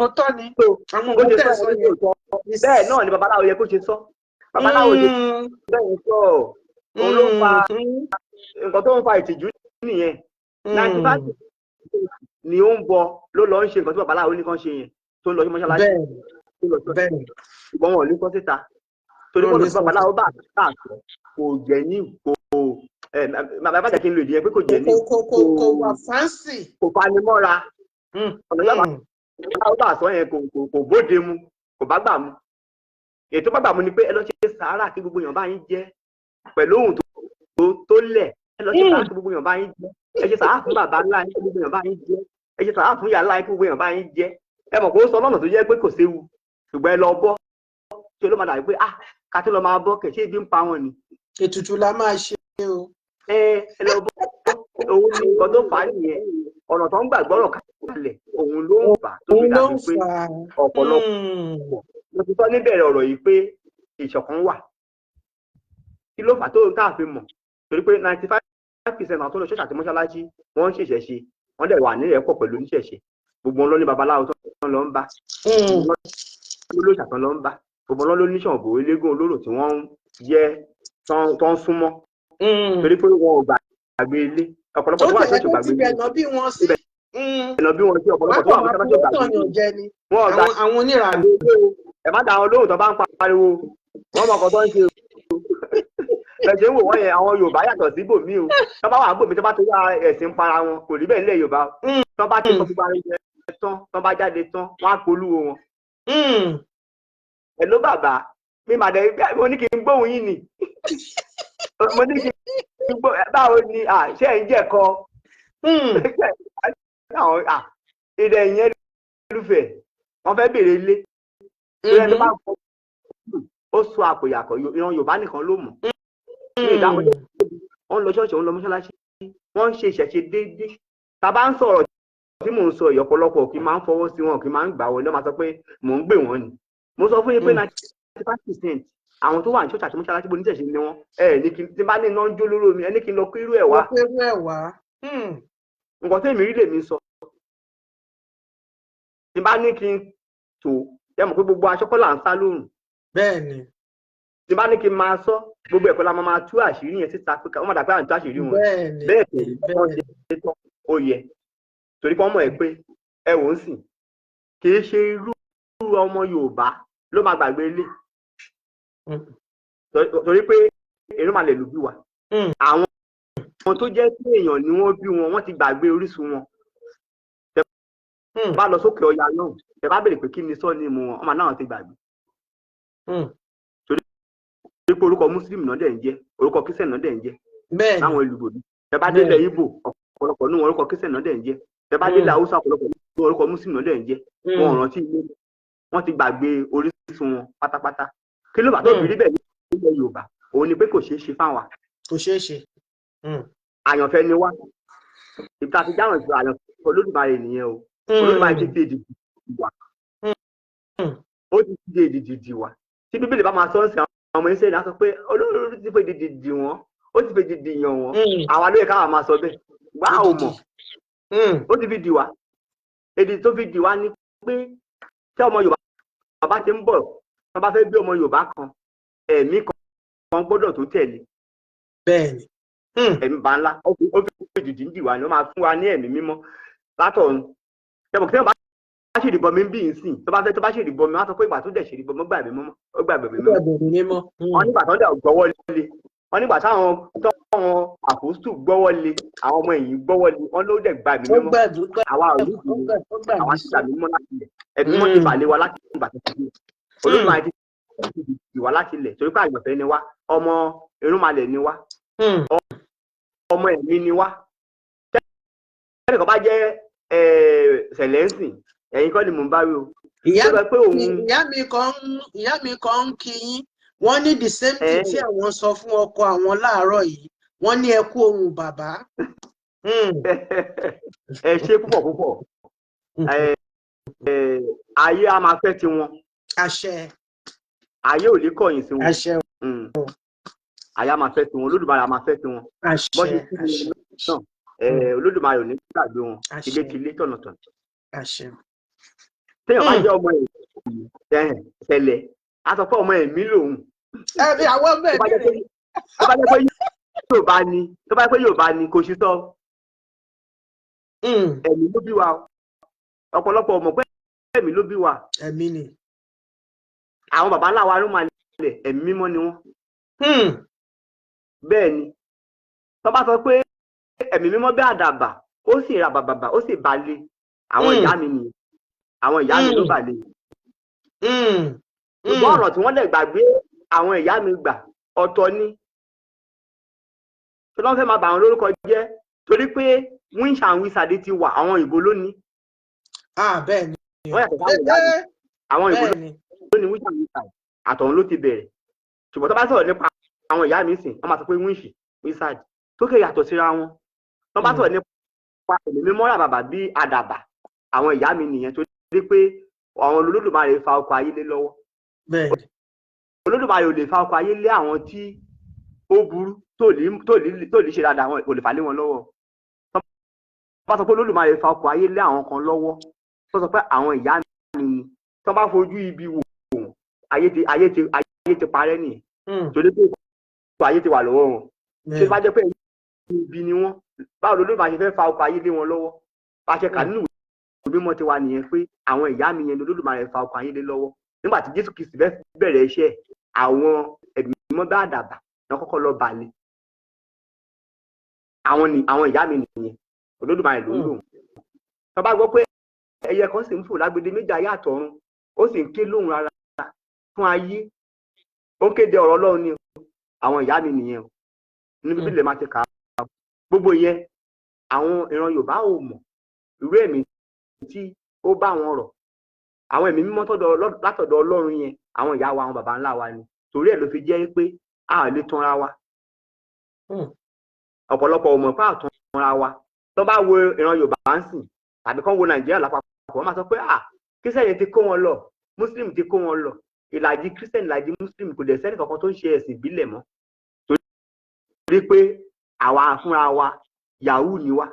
Òótọ́ ni. Àwọn Bó nǹkan ṣe tẹ̀ sọ sọ yẹn yẹn. lóòótọ́, bẹ́ẹ̀ náà ni babaláwo yẹ kó ṣe sọ. Babaláwo ṣe bẹ́ẹ̀ sọ, òun ló ń fa nǹkan tó ń fa ìtìjú nìyẹn. 95 ni ó ń bọ, ló lọ ń ṣe nǹkan tí babaláwo ní kàn ṣe yẹn, tó ń lọ sí mọ́ṣáláṣí, tó lọ sí, ṣùgbọ́n wọn ò ní sọ síta torí Wọn ò pé ní sọ. Babaláwo bá bá sọ kò jẹ́ ní kò ẹ bàbá jẹ́ kí n lo èdè yẹn pé kò jẹ́ ní Kò wà fancy. Kò fanimọ́ra. Ọ̀nà yàrá babaláwo bá sọ yẹn kò bóde mu, kò bá gbà mu. Ètò bá gbà mu ni pé ẹ lọ ṣe sàárà kí gbogbo èèyàn bá yín jẹ pẹ̀lú ohun tó lẹ̀. Ẹ lọ ṣe sàárà kí gbogbo èèyàn bá yín jẹ. Ẹ ṣe sàárà fún bàbá ńlá yín kí gbogbo èèyàn bá yín jẹ. Ẹ ṣe sàárà fún ìyá ńlá yín kí gbogbo èèyàn bá yín jẹ. Ẹ mọ̀ kó sọ lọ́nà tó jẹ́ pé kò séwu, ṣùgbọ́n ẹ lọ bọ́ ṣe ló máa dàbí pé, ah, ká tó lọ máa bọ́ kẹ̀, ṣé ibi ń pa wọn ni? Ètùtù la máa ṣe o. Ẹ lọ bọ́, òun ni nǹkan tó fà á nìyẹn. Ọ̀nà tó ń gbàgbọ́rọ̀ kalẹ̀, òun ló ń fà á tó fi Òun ló dàbí ń pé fà á. ọ̀pọ̀lọpọ̀. Mo ti sọ níbẹ̀rẹ̀ ọ̀rọ̀ yìí pé ìṣọ̀kan wà. Kí ló fà á tó káàfin mọ̀? Torí pé 95% àwọn tó lọ ṣọ́ọ̀ṣì àti mọ́ṣáláṣí, wọ́n ń ṣèṣẹ̀ṣe, wọ́n dẹ̀ wà nílẹ̀ pọ̀ pẹ̀lú oníṣẹ̀ṣe. Gbogbo wọn ló ní babaláwo tó ń lọ ń bá, olóòṣà tó ń lọ ń bá, gbogbo wọn ló ní Ṣàngó, eléégún, olóró tí wọ́n ń jẹ́ tó ń súnmọ́, torí pé wọn ò gbàgbé ilé. Ọ̀pọ̀lọpọ̀ Ó tó wà tẹ̀lé ṣọ́ọ̀ṣì tó ò gbàgbé ti ilé. bẹ̀ náà bí wọ́n sí. Ibẹ̀ náà bí wọ́n sí. Wọ́n Ọ̀pọ̀lọpọ̀ tó kàn wà máa mọ́ṣáláṣí ò fowó gbàgbé tọ̀yàn ilé. jẹ ni. Wọn ò gbà Àwọn oníranù. Ẹ má dá wọn lóhùn tó bá ń pariwo. Wọn mọ ọkọ tó ń ṣe o. Ẹ ṣe ń wò wọ́n yẹn, àwọn Yorùbá yàtọ̀ sí bòmí o. Tó bá wà bòmí, tó bá torí ẹ̀sìn para wọn, kò rí bẹ́ẹ̀ nílẹ̀ Yorùbá o. Tó bá ti sọ gbogbo ara jẹ tán, tó bá jáde tán, wọ́n á polúwo wọn. Ẹ ló bàbá mi mà dẹ̀, mo ní kí n gbóhùn yín ni, mo ní kí n gbó. Báwo ni? Ṣé ẹ̀ ń jẹ̀kọ? Àwọn ilẹ̀ yẹn lúfẹ̀ẹ́, wọ́n fẹ́ béèrè ilé torí ẹni tó bá gbọ́, ó sọ àpòyàkọ̀. Ìran Yorùbá nìkan ló mọ̀ ní ìdáhùn. Wọ́n ń lọ ṣọ́ọ̀ṣì, wọ́n ń lọ mọ́ṣáláṣí, wọ́n ń ṣe ìṣẹ̀ṣe déédéé. Tá a bá ń sọ̀rọ̀ tí mò ń sọ yìí, ọ̀pọ̀lọpọ̀ kì í máa ń fọwọ́ sí wọn, kì í máa ń gbà wọlé, wọ́n máa sọ pé mò ń gbè wọ́n ni. Mo sọ fún yín pé 95% àwọn tó wà ní ṣọ́ọ̀ṣì àti mọ́ṣáláṣí bó oníṣẹ̀ṣe ni wọ́n. Ẹ ní kí tí n bá ní iná ń jó lórí omi, ẹ ní kí n lọ kó irú ẹ̀ wá. Wọ́n pé irú ẹ̀ wá. Nǹkan tẹ́mi rí lèmi sọ. Tí n bá ní kí n tó ẹ mọ̀ pé gbogbo aṣọ kọ́ là ń sá lóòrùn. Bẹ́ẹ̀ ni. Tí n bá ní kí n máa sọ gbogbo ẹ̀kọ́ la máa tú àṣírí yẹn síta pé wọ́n máa dà pé à ń tú àṣírí wọn. Bẹ́ẹ̀ ni. Bẹ́ẹ̀ kò rí. Wọ́n Bẹ́ẹ̀ ṣe tán, ó yẹ, torí pé wọ́n mọ̀ ẹ́ pé ẹ wò ó sìn, kì í ṣe irú ọmọ Yorùbá ló máa gbàgbé ilé, torí pé èrò máa lè lù bí wa. Àwọn tó jẹ́ pé èèyàn ni wọ́n bí wọn, wọ́n ti gbàgbé orísun wọn. Tẹ bá lọ sókè ọya náà, tẹ bá béèrè pé kí ni sọ́ọ̀nì mu wọn, ọmọ náà ti gbàgbé, torí pé orúkọ Muslim náà dẹ̀ ń jẹ́, orúkọ Christian náà dẹ̀ ń jẹ́ láwọn ìlú bòbí. Tẹ bá délẹ̀ Ìgbò, ọ̀pọ̀lọpọ̀ nínú wọn, orúkọ Christian náà dẹ̀ ń jẹ́. Tẹ bá délẹ̀ Haúsá, ọ̀pọ̀lọpọ̀ nínú orúkọ Muslim náà dẹ̀ ń jẹ́. Wọn ò rántí ilé, wọn ti gbàgbé orísun wọn pátápátá. Kí ló bá tó fi rí bẹ́ẹ̀ nílẹ̀ Yorùbá? Òun ni pé kò ṣeé ṣe fáwa. Kò ṣeé ṣe. Àyànfẹ́ ni wá. Ìta ti dáhùn ìṣòro àyànfẹ́ Olódùmarè nìyẹn o. Olódùmarè ti fi èdè dì wá. Ó ti fi èdè dì wá. Tí Bíbélì bá máa sọ ń sìn, àwọn ọmọ Ísírẹ́lì á sọ pé Olódùmarè ti fi èdè dì wọ́n, ó ti fi èdè dì yàn wọ́n. Àwa ló yẹ káwa máa sọ bẹ́ẹ̀ gbá ò mọ̀. Ó ti fi dì wá. Èdè tó fi dì wá ni pé tí ọmọ Yorùbá bá ti ń bọ̀, wọ́n bá fẹ́ bí ọmọ Yorùbá kan, ẹ̀mí kan gbọ́dọ̀ tó tẹ̀lé. Bẹ́ẹ̀ni. Ẹ̀mí bá ńlá, ó fi dìdì ń dì wá ni. Wọ́n máa fún wa ní ẹ̀mí mímọ́ látọ̀run. Ṣẹ́bọ̀ kí wọ́n bá ṣèdìbọn mi bí nsìn, tó bá fẹ́, tó bá ṣèdìbọn mi, wọ́n á sọ pé ìgbà tó dẹ̀ ṣèdìbọn mi, ó gbà ẹ̀mí mímọ́, ó gbà ẹ̀mí mímọ́. Gbàgbé mímọ́. Wọ́n nígbà tó dẹ̀ gbọ́wọ́ lé, wọ́n nígbà táwọn àpòstù gbọ́wọ́ lé, àwọn ọmọ ẹ̀yìn gbọ́wọ́ lé, wọ́n ló dẹ̀ gba ẹ̀mí Ó mímọ́. gbàdúrà. Àwa ò ní Ó ìdílé gbà ó gbà àwa mí ti gbà mímọ́ láti ilẹ̀. Ẹ̀mí mímọ́ ti bà lé wa láti ìgbà tó ti dé. Olódùmarè ti dì wá láti ilẹ̀, torí pé àyànfẹ́ ni wá, ọmọ irúnmalẹ̀ ni wá, ọmọ ẹ̀mí ni wá. Tẹ́nìkan bá jẹ́ sẹ̀lẹ́nsìn, ẹ̀yin kọ́ ni mò ń bá wí o. Ìyá Tó sọ pé òun ìyá mi kan ń kí yín. Wọ́n ní the same thing tí àwọn sọ fún ọkọ àwọn láàárọ̀ yìí. Wọ́n ní ẹ kú ohùn bàbá. Ẹ ṣe púpọ̀ púpọ̀. Ayé a máa fẹ́ tiwọn. Àṣẹ. Ayé ò lè kọ̀yìn sí wọn. Àṣẹ. Àyà máa fẹ́ tiwọn, Olódùmarè á máa fẹ́ tiwọn. Bọ́ ṣe Àṣẹ. kí Àṣẹ. náà, Olódùmarè ò ní gbàgbé wọn Àṣẹ. tilétilé, tọ̀nàtọ̀nà. Àṣẹ. Téèyàn bá jẹ́ ọmọ ẹ̀mí ṣẹlẹ̀, á sọ pé ọmọ ẹ̀mí lòun. Ẹbí àwọn ọmọ Tó bá ẹbí jẹ́ pé rẹ̀. Tó bá jẹ́ pé Yorùbá ni, tó bá jẹ́ pé Yorùbá ni, kò sí sọ. Ẹ̀mí ló bí wa o. Ọ̀pọ̀lọpọ̀ mọ̀ pé ẹ̀mí ló bí wa. Ẹ̀mí ni. Àwọn baba ńlá wa ló máa lẹ̀, ẹ̀mí mímọ́ ni wọ́n. Bẹ́ẹ̀ ni, tó bá sọ pé ẹ̀mí mímọ́ bí àdàbà, ó sì ra bàbàbà, ó sì balẹ̀ àwọn ìyá mi nìyẹn, àwọn ìyá mi ló balẹ̀. Ṣùgbọ́n ọ̀rọ̀ tí wọ́n lè gbàgbé àwọn ìyá mi gbà ọ̀tọ̀ ni tí wọ́n fẹ́ máa bà wọ́n lórúkọ jẹ́, torí pé winch and wizard ti wà, àwọn òyìnbó lónìí. Ah, bẹ́ẹ̀ ni. Wọ́n yàtọ̀ sáwọn ìyá mi, àwọn òyìnbó Bẹ́ẹ̀ ni. lónìí. Winch and wizard àtọ̀hún ló ti bẹ̀rẹ̀, ṣùgbọ́n tó bá sọ̀rọ̀ nípa àwọn ìyá mi sìn, wọ́n máa sọ pé winch wizard tó kè yàtọ̀ síra wọn. Tó bá sọ̀rọ̀ nípa ẹ̀mí mímọ́ rà bàbà bí àdàbà, àwọn ìyá mi nìyẹn, tó dé pé àwọn Olódùmarè fa ọkọ̀ ayé lé lọ́wọ́. Bẹ́ẹ̀ ni. Olódùmarè ò lè fa ọkọ̀ ayé lé àwọn tí ó burú, tó lè ṣe dáadáa, àwọn kò lè fà lé wọn lọ́wọ́. Tó bá sọ pé Olódùmarè fa ọkọ̀ ayé lé àwọn kan lọ́wọ́, tó sọ pé àwọn ìyá mi ni, tó bá fojú ibi wò wọ́n, ayé ti parẹ́ nìyẹn, torí pé ọkọ̀ ayé ti wà lọ́wọ́ wọn. Ṣé bá jẹ́ pé ibi ni wọ́n, báwo lolódùmarè ṣe fẹ́ fa ọkọ̀ ayé lé wọn lọ́wọ́? Bá ṣe kà nínú ìwé mímọ́ ti wà nìyẹn pé àwọn ìyá mi yẹn lolódùmarè fa ọkọ̀ ayé lé lọ́wọ́. Nígbà tí Jésù Kristi fẹ́ bẹ̀rẹ̀ iṣẹ́, àwọn ẹ̀mí mímọ́ bá àdàbà náà kọ́kọ́ lọ balẹ̀. Àwọn ni àwọn ìyá mi nìyẹn, Olódùmarè ló ń lò wọ́n. Tó bá gbọ́ pé ẹyẹ kan sì ń fò lágbede méjì ayé àtọ̀run, ó sì ń ké lóhùn rárá fún ayé, ó ń kéde ọ̀rọ̀ Ọlọ́run ni o, àwọn ìyá mi nìyẹn o. Nínú Bíbélì lè máa ti kà á. Gbogbo yẹn, àwọn ìran Yorùbá ò mọ̀ irú ẹ̀mí tí ó bá wọn rọ̀, àwọn ẹ̀mí mímọ́ látọ̀dọ̀ Ọlọ́run yẹn. Àwọn ìyá wa, àwọn baba ńlá wa ni. Torí ẹ̀ ló fi jẹ́ pé a ò lè tanra wa. Ọ̀pọ̀lọpọ̀ ò mọ̀ pé àtúnra wa. Tó bá wo ìran Yorùbá ń sìn tàbí kán wo Nàìjíríà lápapọ̀, wọ́n máa sọ pé, "Ah, Kírísítẹ̀nì ti kó wọn lọ, Muslim ti kó wọn lọ." Ìlàjì Kírísítẹ̀nì, ìlàjì Muslim, kò dẹ̀ sẹ́ni kankan tó ń ṣe ẹ̀sìn ìbílẹ̀ mọ́, torí pé àwa fúnra wa, yahoo ni wá.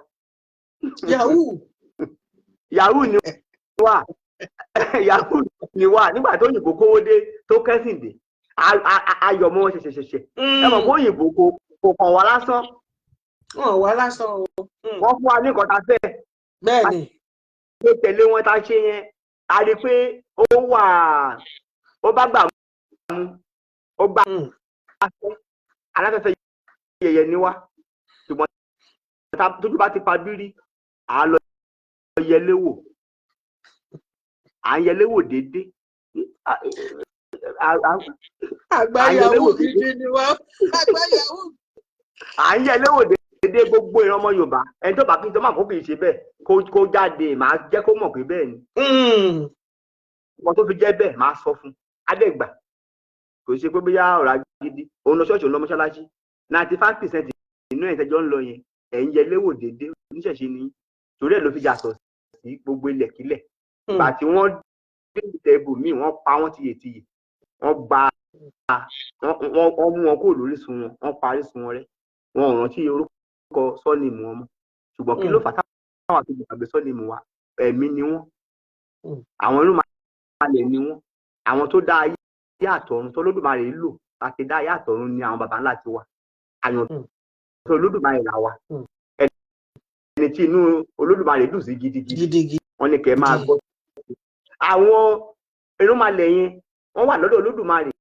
Yahoo. Yahoo ni wá, yahoo ni wá. Nígbà tó òyìnbó kówó dé, tó kẹ́sìn dé, ayọ̀ mọ́ wọn ṣẹ̀ṣẹ̀ṣẹ̀ṣẹ̀. Ẹ mọ̀ pé òyìnbó kò kàn wá lásán. Wọn wá lásán o. Wọ́n fún wa ní nǹkan tá a fẹ́. Bẹ́ẹ̀ ni. Pé tẹ̀lé wọn tá a ṣe yẹn, a rí i pé ó wà, ó bá gbà mú, ó gbà aláfẹ́fẹ́ yẹyẹ ni wá. Ṣùgbọ́n tójú bá ti pa bírí, à á lọ yẹlé wò, à ń yẹlé wò déédéé. Àgbà yahoo gidi ni wá, àgbà yahoo. À ń yẹlé wò déédéé. Gbogbo ìran ọmọ Yorùbá, ẹni tó bá kí tó máa kó kì í ṣe bẹ́ẹ̀, kó jáde, màá jẹ́ kó mọ̀ pé bẹ́ẹ̀ ni. Wọn tó fi jẹ́ bẹ́ẹ̀, máa sọ fún adẹ́gbà. Kò ṣe pé bóyá ọ̀rọ̀ agídí. Òun lọ ṣọ́ọ̀ṣì, òun lọ mọ́ṣáláṣí. 95% inú ẹ̀ tẹ́jọ́ ń lọ yẹn, ẹ̀ ń yẹlé wò déédéé, oníṣẹ̀ṣe ni. Torí ẹ̀ ló fi yàtọ̀ sí gbogbo ilẹ̀kílẹ̀. Ìgbà tí wọ́n dé ilẹ̀ ibòmíì, wọ́n pa wọ́n tiyètiyè, wọ́n gba wọ́n mú wọn kúrò lórísun wọn, wọ́n parí sun wọn rẹ́, wọn ò rántí orúkọ surname wọn mọ́. Ṣùgbọ́n kí ló fà táwọn àti ìgbàgbé surname wa? Ẹ̀mí ni wọ́n. Àwọn irúnmalẹ̀ ni wọ́n. Àwọn tó dá ayé àtọ̀run, tó Olódùmarè lò láti dá ayé àtọ̀run ni àwọn baba ńlá ti wa. Àyàn tó Olódùmarè là wa, ẹni tí inú Olódùmarè dùn sí gidigidi. Gidigidi. Wọ́n ní kẹ́ ẹ máa gbọ́. Àwọn irúnmalẹ̀ yẹn, wọ́n wà lọ́dọ̀ Olódùmarè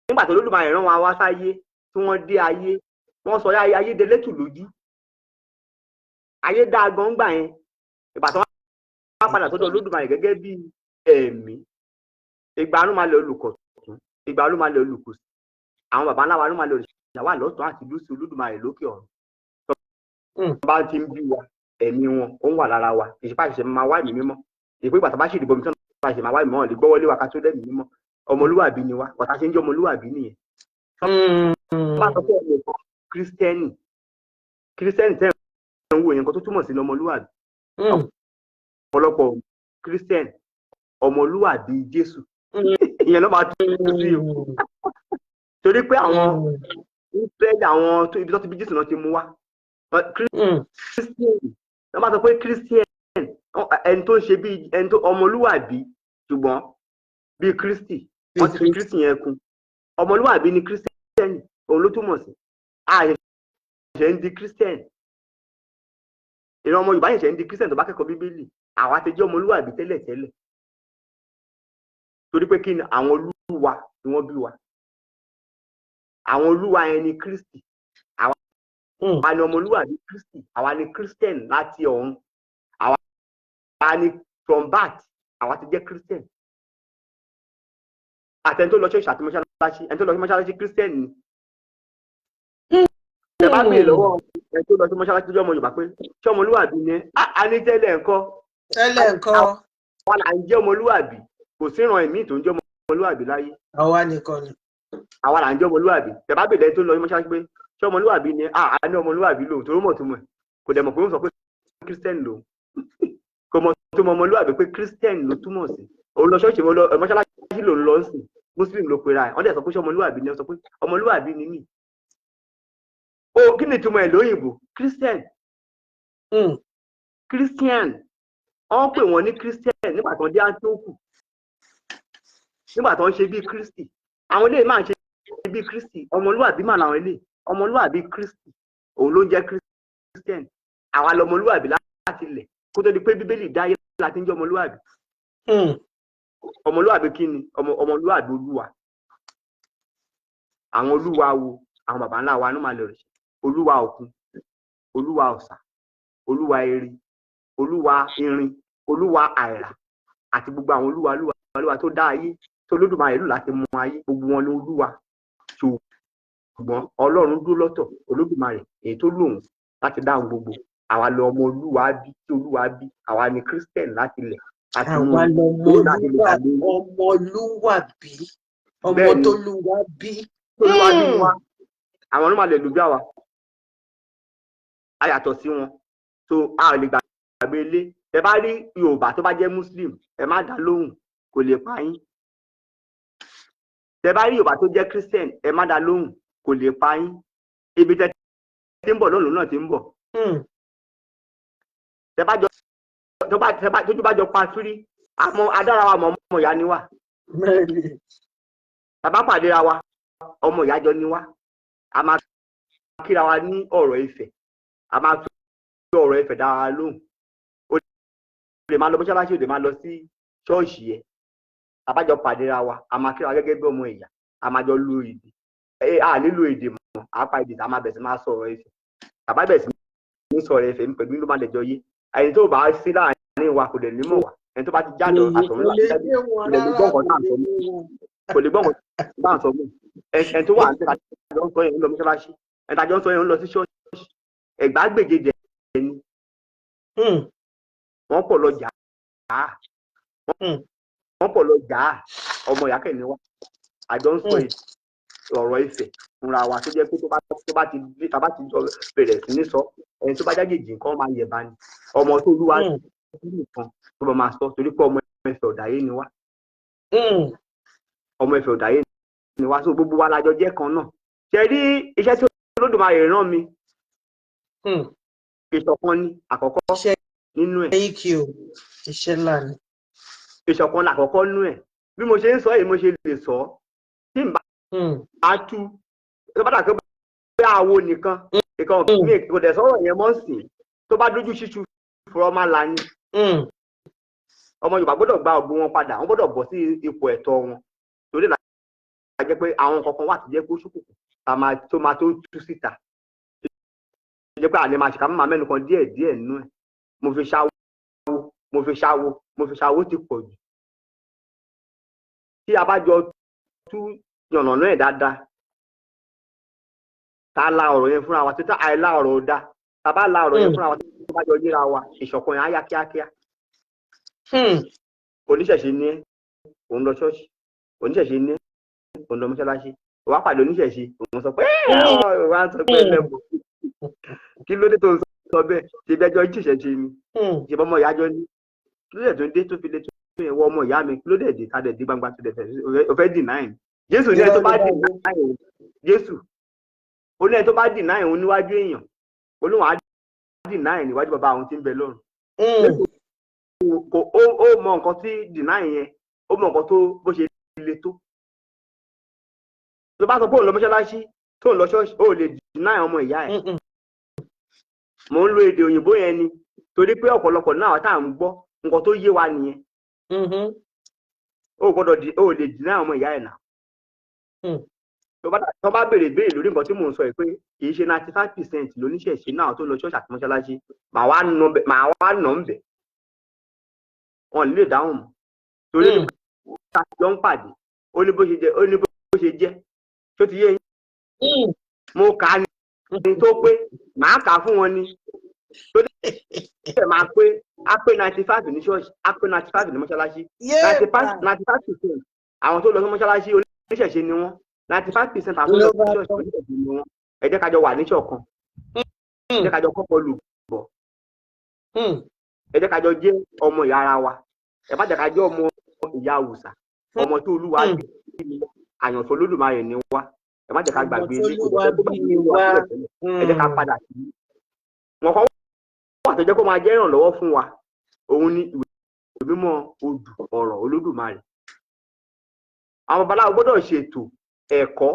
nígbà tó Olódùmarè rán wa wá sáyé. Tí wọ́n dé ayé, wọ́n sọ ayé, ayé dẹlẹ́tù lójú, ayé dá gan gbà yẹn. Ìgbà tó wọ́n padà sọ́dọ̀ Olódùmarè gẹ́gẹ́ bí ẹ̀mí, ìgbà irúnmalẹ̀ olùkọ̀tún, ìgbà irúnmalẹ̀ olùkòsì, àwọn baba ńlá wa, irúnmalẹ̀ òrìṣà wà lọ́tún àti lósì Olódùmarè lókè ọ̀run. Tó bá ti ń bí wa, ẹ̀mí wọn ó ń wà lára wa. Kì í ṣe pé àṣìṣe máa wá ẹ̀mí mímọ́ ìpé. Ìgbà tó bá ṣì dìbò mi tán, bá ṣe máa wá ẹ̀mí mọ́ lè gbọ́wọ́lé wa ká tó dẹ́mìí mímọ́. Ọmọlúwàbí ni wa. Wàtá ṣe ń jẹ́ ọmọlúwàbí nìyẹn. Bá sọ pé ọmọ kan Kírísítẹ́nì, Kírísítẹ́nì tẹ́ ń wò yẹn, nǹkan tó túmọ̀ sí ní ọmọlúwàbí. Ọ̀pọ̀lọpọ̀ Kírísítẹ́nì, ọmọlúwàbí Jésù, ìyẹn ló máa tún sí o. Torí pé àwọn Israẹli, àwọn tó ibi tó ti bí Jésù náà ti mú wá. Christian, wọ́n bá sọ pé Christian, ẹni tó ń ṣe bí ẹni tó ọmọlúwàbí, ṣùgbọ́n bíi Kristi, wọ́n ti fi Kristi yẹn kún. Ọmọlúwàbí ni Christian, òun ló túmọ̀ sí. Àṣẹ̀ṣẹ̀ ń di Christian, ìran ọmọ Yorùbá ṣẹ̀ṣẹ̀ ń di Christian tó bá kẹ́kọ̀ọ́ Bíbélì. Àwa ti jẹ́ ọmọlúwàbí tẹ́lẹ̀ tẹ́lẹ̀, torí pé kí ni? Àwọn olúwa ni wọ́n bí wa. Àwọn olúwa yẹn ni Kristi. Àwa ni ọmọlúwàbí Kristi, àwa ni Christian láti ọ̀run, àwa ni from birth, àwa ti jẹ́ Christian. Àtẹni tó lọ ṣọ́ọ̀ṣì àti mọ́ṣáláṣí, ẹni tó lọ sí mọ́ṣáláṣí, Christian ni. Ẹ bá béèrè lọ́wọ́ ẹni tó lọ sí mọ́ṣáláṣí tó jẹ́ ọmọ Yorùbá pé, ṣé ọmọlúwàbí ni? A ní tẹ́lẹ̀ ńkọ́? Tẹ́lẹ̀ ńkọ́? Àwa là ń jẹ́ ọmọlúwàbí. Kò sí ìran ẹ̀mí tó ń jẹ́ ọmọlúwàbí láyé. Àwa nìkan ni. Àwa là ń jẹ́ ọmọlúwàbí. Tẹ́ bá béèrè ẹni tó lọ sí mọ́ṣáláṣí pé, ṣé ọmọlúwàbí ni? A ní ọmọlúwàbí lòun, torí mọ̀ tó mọ̀ ẹ̀. Kò dẹ̀ mọ̀ pé ó sọ pé Christian lòun, kò mọ̀ tó mọ̀ ọmọlúwàbí pé Christian ló túmọ̀ sí. Òun lọ ṣọ́ọ̀ṣì, lọ mọ́ṣáláṣí lòun lọ sí, Muslim ló pera ẹ̀. Wọ́n dẹ̀ sọ pé, ṣé ọmọlúwàbí ni? Ó sọ pé ọmọlúwàbí ni mí. O kí ni ìtumọ̀ ẹ̀ lóyìnbó? Christian. Christian, wọ́n pè wọ́n ní Christian nígbà tó ń dé Antioch, nígbà tó ń ṣe bí Kristi. Àwọn eléyìí máa ń ṣe bí Kristi, ọmọlúwàbí mà làwọn eléyìí. Ọmọlúwàbí Kristi, òun ló ń jẹ́ Christian. Àwa lọmọlúwàbí láti ilẹ̀. Kó tó di pé Bíbélì dáyé láti ń jẹ́ ọmọlúwàbí. Ọmọlúwàbí kí ni? Ọmọlúwàbí olúwa. Àwọn olúwa wo? Àwọn baba ńlá wa ló máa lè rè. Olúwa òkun, olúwa ọ̀sà, olúwa erin, olúwa irin, olúwa àìrà, àti gbogbo àwọn olúwa, olúwa, olúwa tó dá ayé, tó Olódùmarè lò láti mú ayé, gbogbo wọn ní olúwa. Ṣùgbọ́n Ọlọ́run dúró lọ́tọ̀, Olódùmarè, èyí tó lòun láti dá ohun gbogbo. Àwa lọ ọmọ olúwa bí, tí olúwa bí. Àwa ni Christian láti ilẹ̀ àti inú Àwa owó láti lè lọmọlúwà gbàgbé. Ọmọlúwàbí, ọmọ Bẹ́ẹ̀ni. tólúwa bí. Olúwa bí wa. Àwọn ló máa lè lù bí àwa, a yàtọ̀ sí wọn, so a ò lè gbàgbé ilé. Ẹ bá rí Yorùbá tó bá jẹ́ Muslim, ẹ má dá lóhùn, kò lè pa yín. Tẹ bá rí Yorùbá tó jẹ́ Christian, ẹ má dá lóhùn, kò lè pa yín. Ibi tẹ ti ń bọ̀ lónìí náà ti ń bọ̀. Tẹ bá jọ tó bá tẹ bá tójú bá jọ pa fírí, àmọ́ adára wa mọ, ọmọ ìyá ni wá. Tàbá pàdé ra wa, ọmọ ìyá jọ ni wá. A máa kíra wa ní ọ̀rọ̀ ìfẹ́, a máa fi ọ̀rọ̀ ìfẹ́ dá wa lóhùn. O lè máa lọ mọ́ṣáláṣí, o lè máa lọ sí ṣọ́ọ̀ṣì yẹn. Tàbá jọ pàdé ra wa, a máa kíra wa gẹ́gẹ́ bí ọmọ ìyá. A máa jọ lo èdè ẹ, a nílò èdè mọ́, a pa èdè, a máa bẹ̀rẹ̀ sí máa sọ̀rọ̀ ìfẹ́. Tàbá bẹ̀rẹ̀ sí ní sọ̀rọ̀ ìfẹ́ pẹ̀lú ló máa lè jọ yé. Ẹni tó bá sí láàárín wa kò lè ní mọ̀ wá. Ẹni tó bá ti jáde àtọ̀run Kò láti lè jáde yé wọn kò lè rárá. Gbọ́ nǹkan tá à ń Kò sọ lè mọ́. yé wọn. Kò lè gbọ́ nǹkan tá à ń sọ mọ́. Ẹni tó wà ní tàjọ ń sọ yẹn ń lọ mọ́ṣáláṣí, ẹni tàjọ ń sọ yẹn ń lọ sí ṣọ́ọ̀ṣì. Ẹ̀gbá gbèjèjì ẹni wọ́n pọ̀ lọ jà á. Wọ́n pọ̀ lọ jà á. Ọmọ ìyá kẹ́ni wá, àjọ ń sọ ọ̀rọ̀ ìfẹ́ fúnra wa, tó jẹ́ pé tó bá ti dé, tá bá ti jọ bẹ̀rẹ̀ sí ní sọ, ẹni tó bá jágèjì nǹkan máa yẹ̀ bá ní ọmọ tó olúwa nìkan tó bá máa sọ, torí pé ọmọ ẹ̀fẹ̀ ọ̀dàyé ni wá. Ọmọ ẹ̀fẹ̀ ọ̀dàyé ni wá, so gbogbo wa lájọ jẹ́ kan náà. Ṣe rí iṣẹ́ tí Olódùmarè rán mi, ìṣọ̀kan ni àkọ́kọ́ Iṣẹ́ nínú ẹ̀. yín kí o, iṣẹ́ ńlá ni. Ìṣọ̀kan làkọ́kọ́ nínú ẹ̀. Bí mo ṣe ń sọ èyí, mo ṣe lè sọ tí n bá tú, tó bá dà pé àwo nìkan ìkan mi kò dẹ̀ sọ̀rọ̀ yẹn mọ́ sí, tó bá dójú ṣíṣú fúrọ́ máa la ni. Ọmọ Yorùbá gbọ́dọ̀ gba ògo wọn padà, wọ́n gbọ́dọ̀ bọ́ sí ipò ẹ̀tọ́ wọn, torí là jẹ́ pé àwọn kankan wà tó jẹ́ pé ó ṣókùnkùn tá máa tó máa tó tú síta, tó jẹ́ pé àlè máa ṣe ká má máa mẹ́nu kan díẹ̀ díẹ̀ nínú ẹ̀. Mo fi ṣáwó, mo fi ṣáwó, mo fi ṣáwó ti pọ̀ jù. Tí a bá jọ tú yànnàná ẹ̀ dáadáa, tá a la ọ̀rọ̀ yẹn fúnra wa, títí àìlá ọ̀rọ̀ ò dáa, tá a bá la ọ̀rọ̀ yẹn fúnra wa, tó bá jọ yíra wa, ìṣọ̀kan yẹn á yá kíákíá. Oníṣẹ̀ṣe ní ẹ́, òun lọ ṣọ́ọ̀ṣì. Oníṣẹ̀ṣe ní ẹ́, òun lọ mọ́ṣáláṣí. Wàá pàdé oníṣẹ̀ṣe, òun sọ pé ẹ́ wàá sọ pé ẹlẹ́bọ̀. Kí ló dé tó ń sọ bẹ́ẹ̀? Ṣe bẹ́jọ́ ìṣẹ̀ṣe ni? Ṣe bọ́mọ ìyá jọ ní? Kí ló dé tó ń dé tó fi lé tó yẹn wọ ọmọ ìyá mi? Kí ló dé dé tá dẹ̀ dé gbangba tó dẹ̀ fẹ́ o fẹ́ deny mi? Jésù ní ẹ tó bá deny òun Jésù ó ní ẹni tó bá deny òun níwájú èèyàn, ó lóun á deny níwájú bàbá àwọn tí ń bẹ lọ́run. Kò ó mọ nǹkan tí deny yẹn, ó mọ nǹkan tó bó ṣe le tó. Tó bá sọ pé òun lọ mọ́ṣáláṣí, tó ń lọ ṣọ́ọ̀ṣì, ó lè deny ọmọ ìyá ẹ̀. Mò ń lo èdè òyìnbó yẹn ni torí pé ọ̀pọ̀lọpọ̀ náà tá à ń gbọ́, nǹkan tó yé wa nìyẹn. Ó gbọ́dọ̀ di, ó lè deny ọmọ ìyá ẹ̀ náà. Tó bá béèrè béèrè lórí nǹkan tí mò ń sọ yìí pé kì í ṣe 95% lóníṣẹ̀ṣe náà tó lọ ṣọ́ọ̀ṣì àti mọ́ṣáláṣí, màá wá nà ń bẹ̀, wọn ò ní lè dáhùn mọ́ torí nípa jọ ń pàdé. Ó ní bó ṣe jẹ́, ó ní bó ṣe jẹ́. Tó ti yé yín? Mo kà á ní tó pé màá kà á fún wọn ni, tó dẹ̀ máa pé, á pé 95 ní ṣọ́ọ̀ṣì, á pé 95 ní mọ́ṣáláṣí. 95% àwọn tó lọ sí mọ́ṣáláṣí, oníṣẹ̀ṣe ni wọ́n. 95% àwọn tó lọ sí ṣọ́ọ̀ṣì, oníṣẹ̀ṣe ni wọ́n. Ẹ jẹ́ ká jọ wà níṣọ̀kan, ẹ jẹ́ ká jọ kọ́kọ́ lù bọ̀, ẹ jẹ́ ká jọ jẹ́ ọmọ ìyá ara wa. Ẹ má jẹ́ ká jẹ́ ọmọ ìyá àwùsà. Ọmọ tó Olúwa bí ni, àyànfẹ́ Olódùmarè ni wá. Ẹ má jẹ́ ká Ọmọ gbàgbé tó ilé kò Olúwa jẹ́ kó bí gbàgbé ni ilé wa wá. sílẹ̀ tẹ́lẹ̀. Ẹ jẹ́ ká padà sí wọn kọ́ wà tó jẹ́ kó máa jẹ́ ìrànlọ́wọ́ fún wa. Òun ni ìwé mímọ́, odù ọ̀rọ̀ Olódùmarè. Àwọn babaláwo gbọ́dọ̀ ṣètò ẹ̀kọ́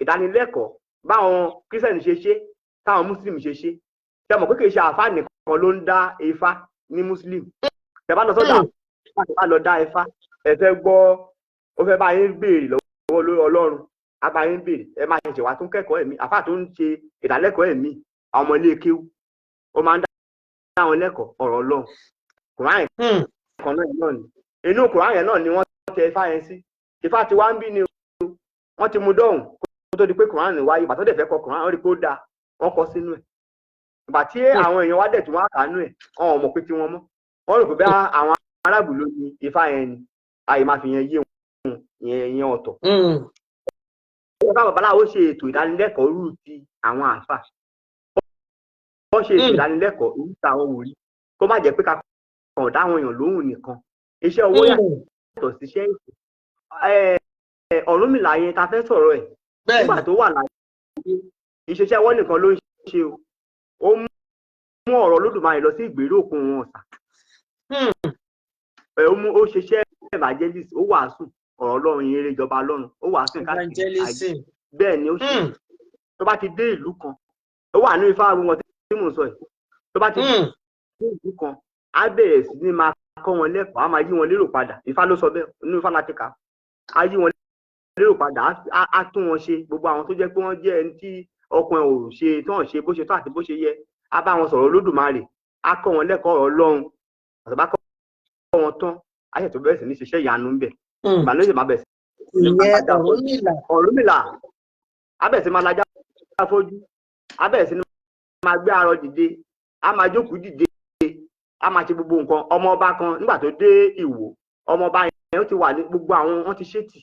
ìdánilẹ́kọ̀ọ́ báwọn Kírísítẹ̀nì ṣe ṣe, táwọn Mùsùlùmí ṣe ṣe. Ṣe mọ̀ pé kì í ṣe àáfàá nìkan ló ń dá Ifá ní Muslim? Tẹ́ bá lọ sọ́dọ̀ àáfàá, tẹ́ bá lọ dá Ifá, ẹ fẹ́ gbọ́, ó fẹ́ bá yín béèrè lọ́wọ́ lórí Ọlọ́run, á bá yín béèrè. Ẹ máa ṣẹ̀ṣẹ̀ wá tún kẹ́kọ̀ọ́ ẹ̀mí. Àáfàá tó ń ṣe ìdálẹ́kọ̀ọ́ ẹ̀mí, àwọn ọmọ ilé kéwú, ó máa ń dá wọn lẹ́kọ̀ọ́ ọ̀rọ̀ Ọlọ́run. Kùránì kan náà ni, inú Kùránì yẹn náà ni wọ́n tẹ Ifá yẹn sí. Ifá ti wá ń bí ni o, wọ́n ti mú dọ́hùn kó tó di pé Kùránì wáyé. Ìgbà tó dẹ̀ fẹ́ kọ Kùránì, wọ́n rí pé ó dáa, wọ́n kọ sínú ẹ̀. Ìgbà tí àwọn èèyàn wá dẹ̀ tí wọ́n á kà nú ẹ̀, wọn ò mọ̀ pé tí wọ́n mọ̀, wọ́n rò pé bí àwọn aráàlú ló ní Ifá yẹn ni. Àyè máa fi yẹn yé wọn, ìyẹn ọ̀tọ̀. Ó yẹ káwọn babaláwo ṣe ètò ìdánilẹ́kọ̀ọ́ rú ti àwọn àáfà, wọ́n ṣe ètò ìdánilẹ́kọ̀ọ́ irú ti àwọn wòlíì, kó má jẹ́ pé ká kàn dá àwọn èèyàn lóhùn nìkan. Iṣẹ́ owó yàtọ̀ sí iṣẹ́ ìsìn. Ọ̀rúnmìlà yẹn ta fẹ́ sọ̀rọ̀ ẹ̀, nígbà tó wà láyé, ìṣiṣẹ́ ọwọ́ nìkan ló ń ṣe o. Ó mú ọ̀rọ̀ Olódùmarè lọ sí ìgbèrú òkun wọn ọ̀sà. Ó mú, ó ṣiṣẹ́ evangelist, ó wàásù ọ̀rọ̀ Ọlọ́run, ìyìnrere ìjọba Ọlọ́run, ó wàásù káàkiri ayé. Evangelism. Bẹ́ẹ̀ ni ó ṣe. Tó bá ti dé ìlú kan, ó wà ní Ifá wọn tí mò ń sọ yìí, tó bá ti dé ìlú kan, á bẹ̀rẹ̀ sí ní máa kọ́ wọn lẹ́kọ̀ọ́, á máa yí wọn lérò padà. Ifá ló sọ bẹ́ẹ̀, inú Ifá láti kà á. Á yí wọn lérò padà, á tún wọn ṣe. Gbogbo àwọn tó jẹ́ pé wọ́n jẹ́ ẹni tí ọkàn ẹ̀ ò ṣe, tí wọ́n ṣe bó ṣe tó àti bó ṣe yẹ, á bá wọn sọ̀rọ̀ Olódùmarè, á kọ́ wọn lẹ́kọ̀ọ́ ọ̀rọ̀ Ọlọ́run. Àti bá kọ́ wọn tán, á ṣètò bẹ̀rẹ̀ sí ní ṣiṣẹ́ ìyanu ńbẹ̀. Ìgbà ló ṣe máa bẹ̀rẹ̀ sí ní Ìyẹn máa dá afọ́jú. Ọ̀rúnmìlà. Ọ̀rúnmìlà á bẹ̀rẹ̀ sí máa lajá afọ́jú, á bẹ̀rẹ̀ sí ní máa gbé arọ dìde, á máa jókòó dìde, á máa ṣe gbogbo nǹkan. Ọmọ ọba kan, nígbà tó dé Ìwó, ọmọ ọba yẹn ó ti wà ní gbogbo àwọn wọn ti ṣètì.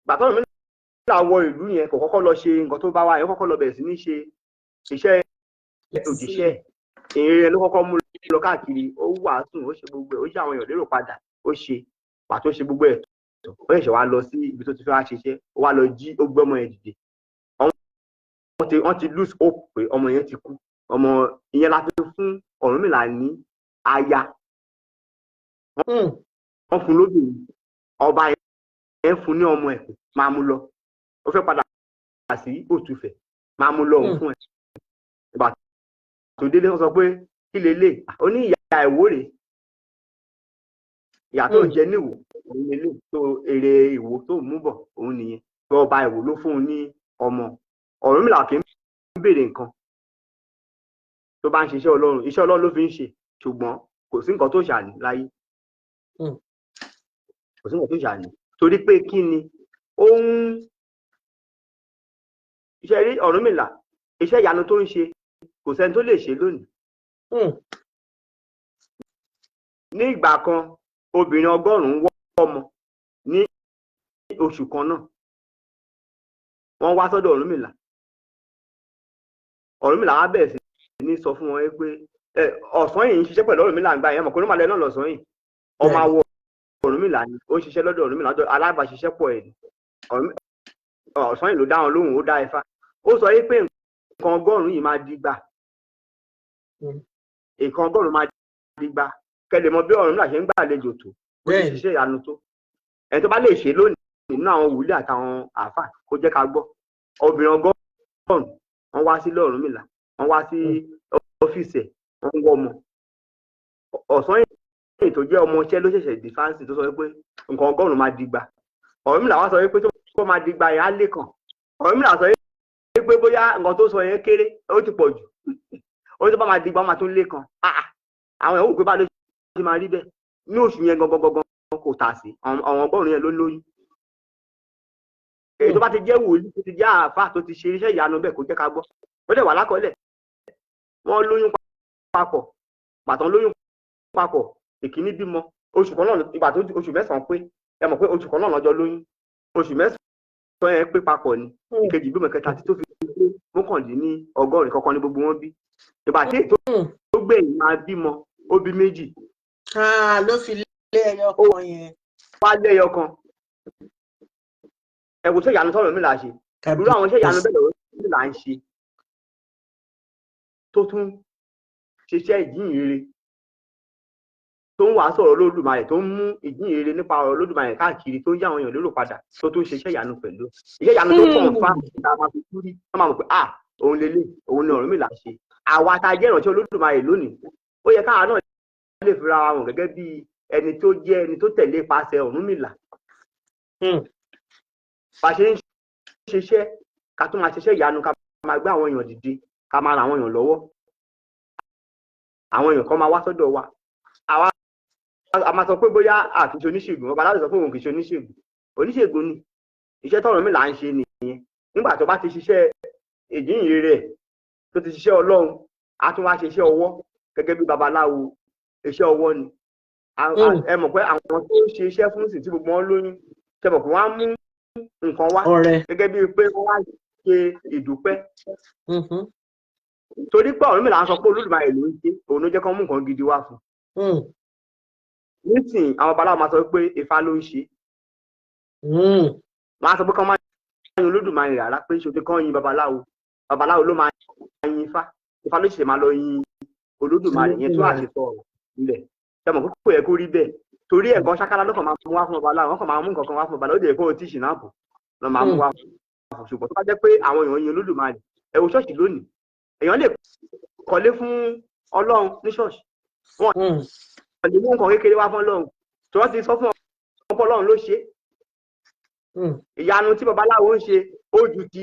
Ìgbà tó Ọ̀rúnmìlà wọ ìlú yẹn, kò kọ́kọ́ lọ ṣe nǹkan tó bá wá yẹn, ó kọ́kọ́ lọ bẹ̀rẹ̀ sí ní ṣe iṣẹ́ òjíṣẹ́ ìrìn ló kọ́kọ́ mú lọ káàkiri. Ó wàásù, ó ṣe gbogbo ẹ̀, ó yí àwọn èèyàn lérò padà. Ó ṣe pàtó ṣe gbogbo ẹ̀ tó, ó ṣẹ̀ṣẹ̀ wá lọ sí ibi tó ti fẹ́ wá ṣiṣẹ́. Ó wá lọ jí, ó gbé ọmọ yẹn dìde. Wọ́n ti lose hope pé ọmọ yẹn ti kú. Ọmọ ìyẹn la fi fún Ọ̀rúnmìlà ní aya. Wọ́n fún lóbìnrin, ọba yẹn fún ní ọmọ ẹ̀ pé máa mú lọ, ó fẹ́ padà sí Òtúfẹ̀, máa mú lọ òun fún ẹ. Ìgbà tó délé, wọ́n sọ pé kí lélẹ̀? Ó ní ìyá ìwó rèé, ìyá tó ń jẹ níwò òun lélẹ̀, tó èrè ìwò tó mú bọ̀ òun nìyẹn. Tó ọba ìwò ló fún un ní ọmọ. Ọ̀rúnmìlà kì í béèrè nǹkan tó bá ń ṣiṣẹ́ Ọlọ́run, iṣẹ́ Ọlọ́run ló fi ń ṣe, ṣùgbọ́n kò sí nǹkan tó ṣàní láyé. Kò sí nǹkan tó ṣàní torí pé kí ni ó ń iṣẹ́ rí Ọ̀rúnmìlà, iṣẹ́ ìyanu tó ń ṣe, kò sẹ́ni tó lè ṣe lónìí. Ní ìgbà kan, obìnrin 100 wọ́ ọmọ ní oṣù kan náà. Wọ́n wá sọ́dọ̀ Ọ̀rúnmìlà. Ọ̀rúnmìlà wá bẹ̀rẹ̀ sí ní sọ fún wọn pé ọ̀sán yìí ń ṣiṣẹ́ pẹ̀lú Ọ̀rúnmìlà ń gbà yẹn, mọ̀ pé Ọ̀rúnmìlà náà lọ̀sán yìí, ọmọ awọ Ọ̀rúnmìlà ni, ó ń ṣiṣẹ́ lọ́dọ̀ Ọ̀rúnmìlà, alábàáṣiṣẹ́pọ̀ ẹ̀ ni. Ọ̀sán yìí ló dá wọn lóhùn, ó dá Ifá. Ó sọ yìí pé nǹkan 100 yìí máa digba. Nǹkan 100 máa digba. Kẹlẹ̀ mọ bí Ọ̀rúnmìlà ṣe ń gbàlejò tó, bó ṣe ṣiṣẹ́ ìyanu tó. Ẹni tó bá lè ṣe lónìí nínú àwọn wòlíì àtàwọn àáfà, kó jẹ́ ká gbọ́. Obìnrin 100, wọ́n wá sílé Ọ̀rúnmìlà, wọ́n wá sí ọ́fíìsì ẹ̀, wọ́n ń wọ́ ọmọ. Ọ̀sán yìí tó jẹ́ ọmọọṣẹ́ ló ṣẹ̀ṣẹ̀ di fáǹsì tó sọ pé nǹkan 100 máa digba. Ọ̀rúnmìlà wá sọ pé tó máa digba yẹn á lé kàn. Ọ̀rúnmìlà sọ pé bóyá nǹkan tó sọ yẹn kéré, ó ti pọ̀ jù, ó tó bá máa digba, ó máa tún lé kan. Àwọn ẹ̀wọ̀n pé bá ló ṣe máa rí bẹ́ẹ̀. Ní oṣù yẹn gangan gangan kò tà sí àwọn 100 yẹn ló lóyún. Èyí tó bá ti jẹ́ wòlíì, tó ti jẹ́ àáfà, tó ti ṣe iṣẹ́ ìyanu bẹ́ẹ̀, kó jẹ́ ká gbọ́. Ó dẹ̀ wà lákọọ́lẹ̀, wọ́n lóyún papọ̀. Pàtàn lóyún papọ̀, ìkíní bímọ oṣù kan náà. Ìgbà tó oṣù 9 pé, ẹ mọ̀ pé oṣù kan náà lọ́jọ́ lóyún, oṣù 9 yẹn pé papọ̀ ni. Ìkejì bímọ, kẹta, tí tó fi pé 99 kọ̀ọ̀kan ní gbogbo wọn bí. Ìgbà tí ètò tó gbẹ̀yìn máa bímọ, ó bí méjì. Ló fi lé ẹyọ kan yẹn. Wá lé ẹyọ kan. Ẹ wò, iṣẹ́ ìyanu tọ́rọ̀ mi là ṣe, irú àwọn iṣẹ́ ìyanu bẹ́ẹ̀ lọ́wọ́ mi là ń ṣe, tó tún ṣiṣẹ́ ìjíhìnrere, tó ń wàásù ọ̀rọ̀ Olódùmarè, tó ń mú ìjíhìnrere nípa ọ̀rọ̀ Olódùmarè káàkiri, tó ń yí àwọn èèyàn lérò padà, tó tún ṣiṣẹ́ ìyanu pẹ̀lú iṣẹ́ ìyanu tó kàn fá ìta máa fi kúrí, wọ́n máa mọ̀ pé, ah, òun lélẹ̀, òun ni Ọ̀rúnmìlà ṣe. Àwa tá a jẹ́ ìránṣẹ́ Olódùmarè lónìí, ó yẹ káwa náà lè fi ra wọn gẹ́gẹ́ bí ẹni tó jẹ́ ẹni tó tẹ̀lé ipasẹ̀ Ọ̀rúnmìlà. Bá a ṣe ń ṣiṣẹ́, ká tún máa ṣiṣẹ́ ìyanu, ká máa gbé àwọn èèyàn dìde, ká máa ran àwọn èèyàn lọ́wọ́. Àwọn èèyàn kan máa wá sọ́dọ̀ wa. Àwa a máa sọ pé bóyá àfi ṣe oníṣègùn. Ọba láti sọ pé òun kì í ṣe oníṣègùn, oníṣègùn ni. Iṣẹ́ tọ́rùnmìlà ń ṣe nìyẹn. Nígbà tó bá ti ṣiṣẹ́ ìjíhìnrere rẹ̀, tó ti ṣiṣẹ́ Ọlọ́run, á tún wá ṣe iṣẹ́ ọwọ́ gẹ́gẹ́ bí babaláwo. Iṣẹ́ ọwọ́ ni. Ẹ mọ̀ pé àwọn tó ń ṣe iṣẹ́ fún sí tí gbogbo wọn lóyún, ṣe mọ̀ pé wọ́n á mú nǹkan wá ọrẹ gẹ́gẹ́ bíi pé wọ́n wá ṣe ìdúpẹ́, torí pé Ọ̀rúnmìlà ń sọ pé Olódùmarè ló ń ṣe, òun ló jẹ́ kán mú nǹkan gidi wá fún un. Nísìnyí, àwọn babaláwo máa sọ pé Ifá ló ń ṣe. Wọ́n á sọ pé kán máa yin Olódùmarè rárá, pé ṣòfin kán yin babaláwo, babaláwo ló máa yin Ifá, Ifá ló ṣẹ̀ṣẹ̀ máa lọ yin Olódùmarè yẹn tó àṣetọ ọ̀rọ̀ ilẹ̀. Ṣe mọ̀ pé kò yẹ kó rí bẹ́ẹ̀? Torí ẹ̀kan ṣákálá ló kàn máa mú wá fún babaláwo, wọ́n kàn máa mú nǹkan kan wá fún babaláwo, ó dẹ̀ kó o tí ṣìnàpù lọ́ máa mú wá fún. Ṣùgbọ́n tó bá jẹ́ pé àwọn èèyàn yin Olódùmarè, ẹ wo ṣọ́ọ̀ṣì lónìí, èèyàn lè kọ́lé fún Ọlọ́run ní ṣọ́ọ̀ṣì, wọ́n lè mú nǹkan kékeré wá fún Ọlọ́run tí wọ́n ti sọ fún ọpọ Ọlọ́run ló ṣe é. Ìyanu tí babaláwo ń ṣe, ó ju ti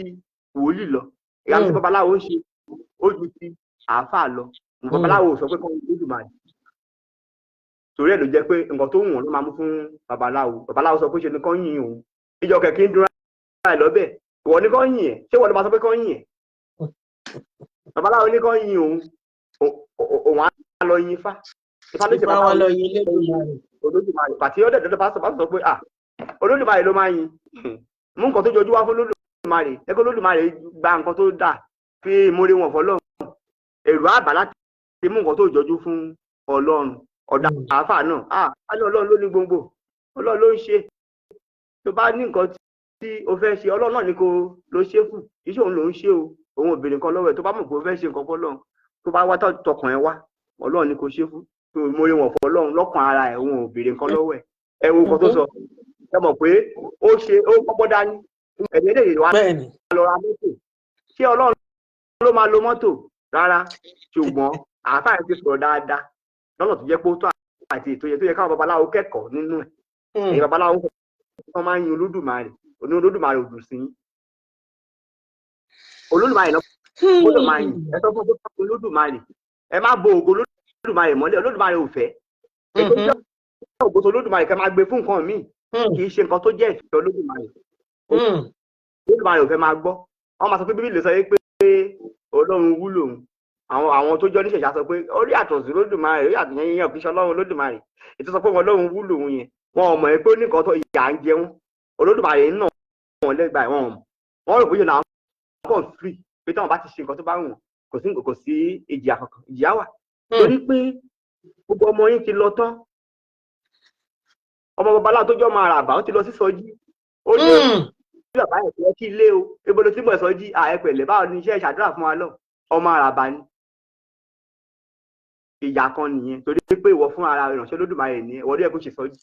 wòlíì lọ. Ìyanu tí babaláwo ń ṣe, ó ju ti àáfàá lọ. Babaláwo ò sọ pé kọ́ Olódùmarè. Torí ẹ̀ ló jẹ́ pé nǹkan tó wù wọ́n ló máa mú fún babaláwo. Babaláwo sọ pé ṣe ni kán yìn òun ìjọ kẹ̀kẹ́ ń dúnra ẹ̀ lọ́bẹ̀. Ìwọ ní kán yìn ẹ̀, ṣé ìwọ ló máa sọ pé kán yìn ẹ̀? Babaláwo ní kán yìn òun, òun á lọ yin Ifá, Ifá ló ṣe Ifá wa lọ yin Elédùmarè. Olódùmarè pàtí ó dẹ̀dẹ̀. Pásítọ̀ sọ pé, ah, Olódùmarè ló máa yin. Mú nǹkan tó jọjú wá fún Olódùmarè, ẹ kó Olódùmarè gba nǹkan tó dà, fi ìmoore wọn fọ́lọ́run. Èrò àbá láti mú nǹkan tó jọjú fún Ọlọ́run. Ọ̀dà àáfà náà, ah, á ní Ọlọ́run ló ní gbòǹgbò, Ọlọ́run ló ń ṣe. Tó bá ní nǹkan tí o fẹ́ ṣe, Ọlọ́run náà ní kó ló ṣe fún, kì í ṣe òun ló ń ṣe o. Òun ò béèrè nǹkan lọ́wọ́ ẹ̀. Tó bá mọ̀ pé o fẹ́ ṣe nǹkan fọ́lọ́run, tó bá wá tọkàn ẹ wá, Ọlọ́run ní kó ṣe fún, tó ìmoore wọn fọ́lọ́run lọ́kàn ara ẹ̀. Òun ò béèrè nǹkan lọ́wọ́ ẹ̀. Ẹ wo nǹkan tó sọ. Ẹ mọ̀ pé ó ṣe, ó kọ́kọ́ dání ẹ̀mí ẹ̀dẹ̀ wá lọ ra mọ́tò. Ṣé Ọlọ́run ló máa lo mọ́tò? Rárá. Ṣùgbọ́n àáfàá ti sọ̀rọ̀ dáadáa lọ́nà tó jẹ́ pé ó tó àti ètò yẹ tó yẹ káwọn babaláwo kẹ́kọ̀ọ́ nínú ẹ̀. Èyí babaláwo wọ́n máa ń yin Olódùmarè, oní Olódùmarè ò dùn sí yín. Olódùmarè náà gbọ́dọ̀ máa yin. Ẹ sọ fún pé Olódùmarè, ẹ má bo ògo Olódùmarè mọ́lẹ̀. Olódùmarè ò fẹ́ ètò ìjọ ògo tó Olódùmarè kẹ́ máa gbé fún nǹkan míì. Kì í ṣe nǹkan tó jẹ́ ìfẹ́ Olódùmarè. Olódùmarè ò fẹ́ máa gbọ́. Wọ́n máa sọ pé Bíbélì sọ pé Ọlọ́run wúlò òun. Àwọn tó jọ níṣẹ̀ṣà sọ pé orí àtọ̀ sí Olódùmarè, orí àtọ̀ yẹn yẹn kì í ṣe Ọlọ́run Olódùmarè. Ètò sọ pé wọn Ọlọ́run wúlò òun yẹn, wọn ò mọ̀ pé ó ní nǹkan tó ìyà ń jẹun. Olódùmarè ń nà wọn lẹ́gbàá. Wọn ò mọ̀. Wọ́n rò pé yóò náà kàn free, pé táwọn bá ti ṣe nǹkan tó bá wù wọ́n, kò sí ìjìyà kankan. Ìjìyà wà, torí pé gbogbo ọmọ yín ti lọ tán. Ọmọ babaláwo tó jọ máa ràbà, ó ti lọ sí sọjí, ó ní Bàbá ẹ̀ fẹ́ kí ilé o, ibo ló ti bọ̀ ìsọjí ààrẹ pẹ̀lẹ́, báwo ni iṣẹ́ ìṣàdúrà fún wa lọ? Ọmọ àràbà ni. Ìyà kan nìyẹn, torí pé ìwọ fún ara ìránṣẹ́ Olódùmarè ni, ìwọ ló yẹ kó ṣe ìsọjí.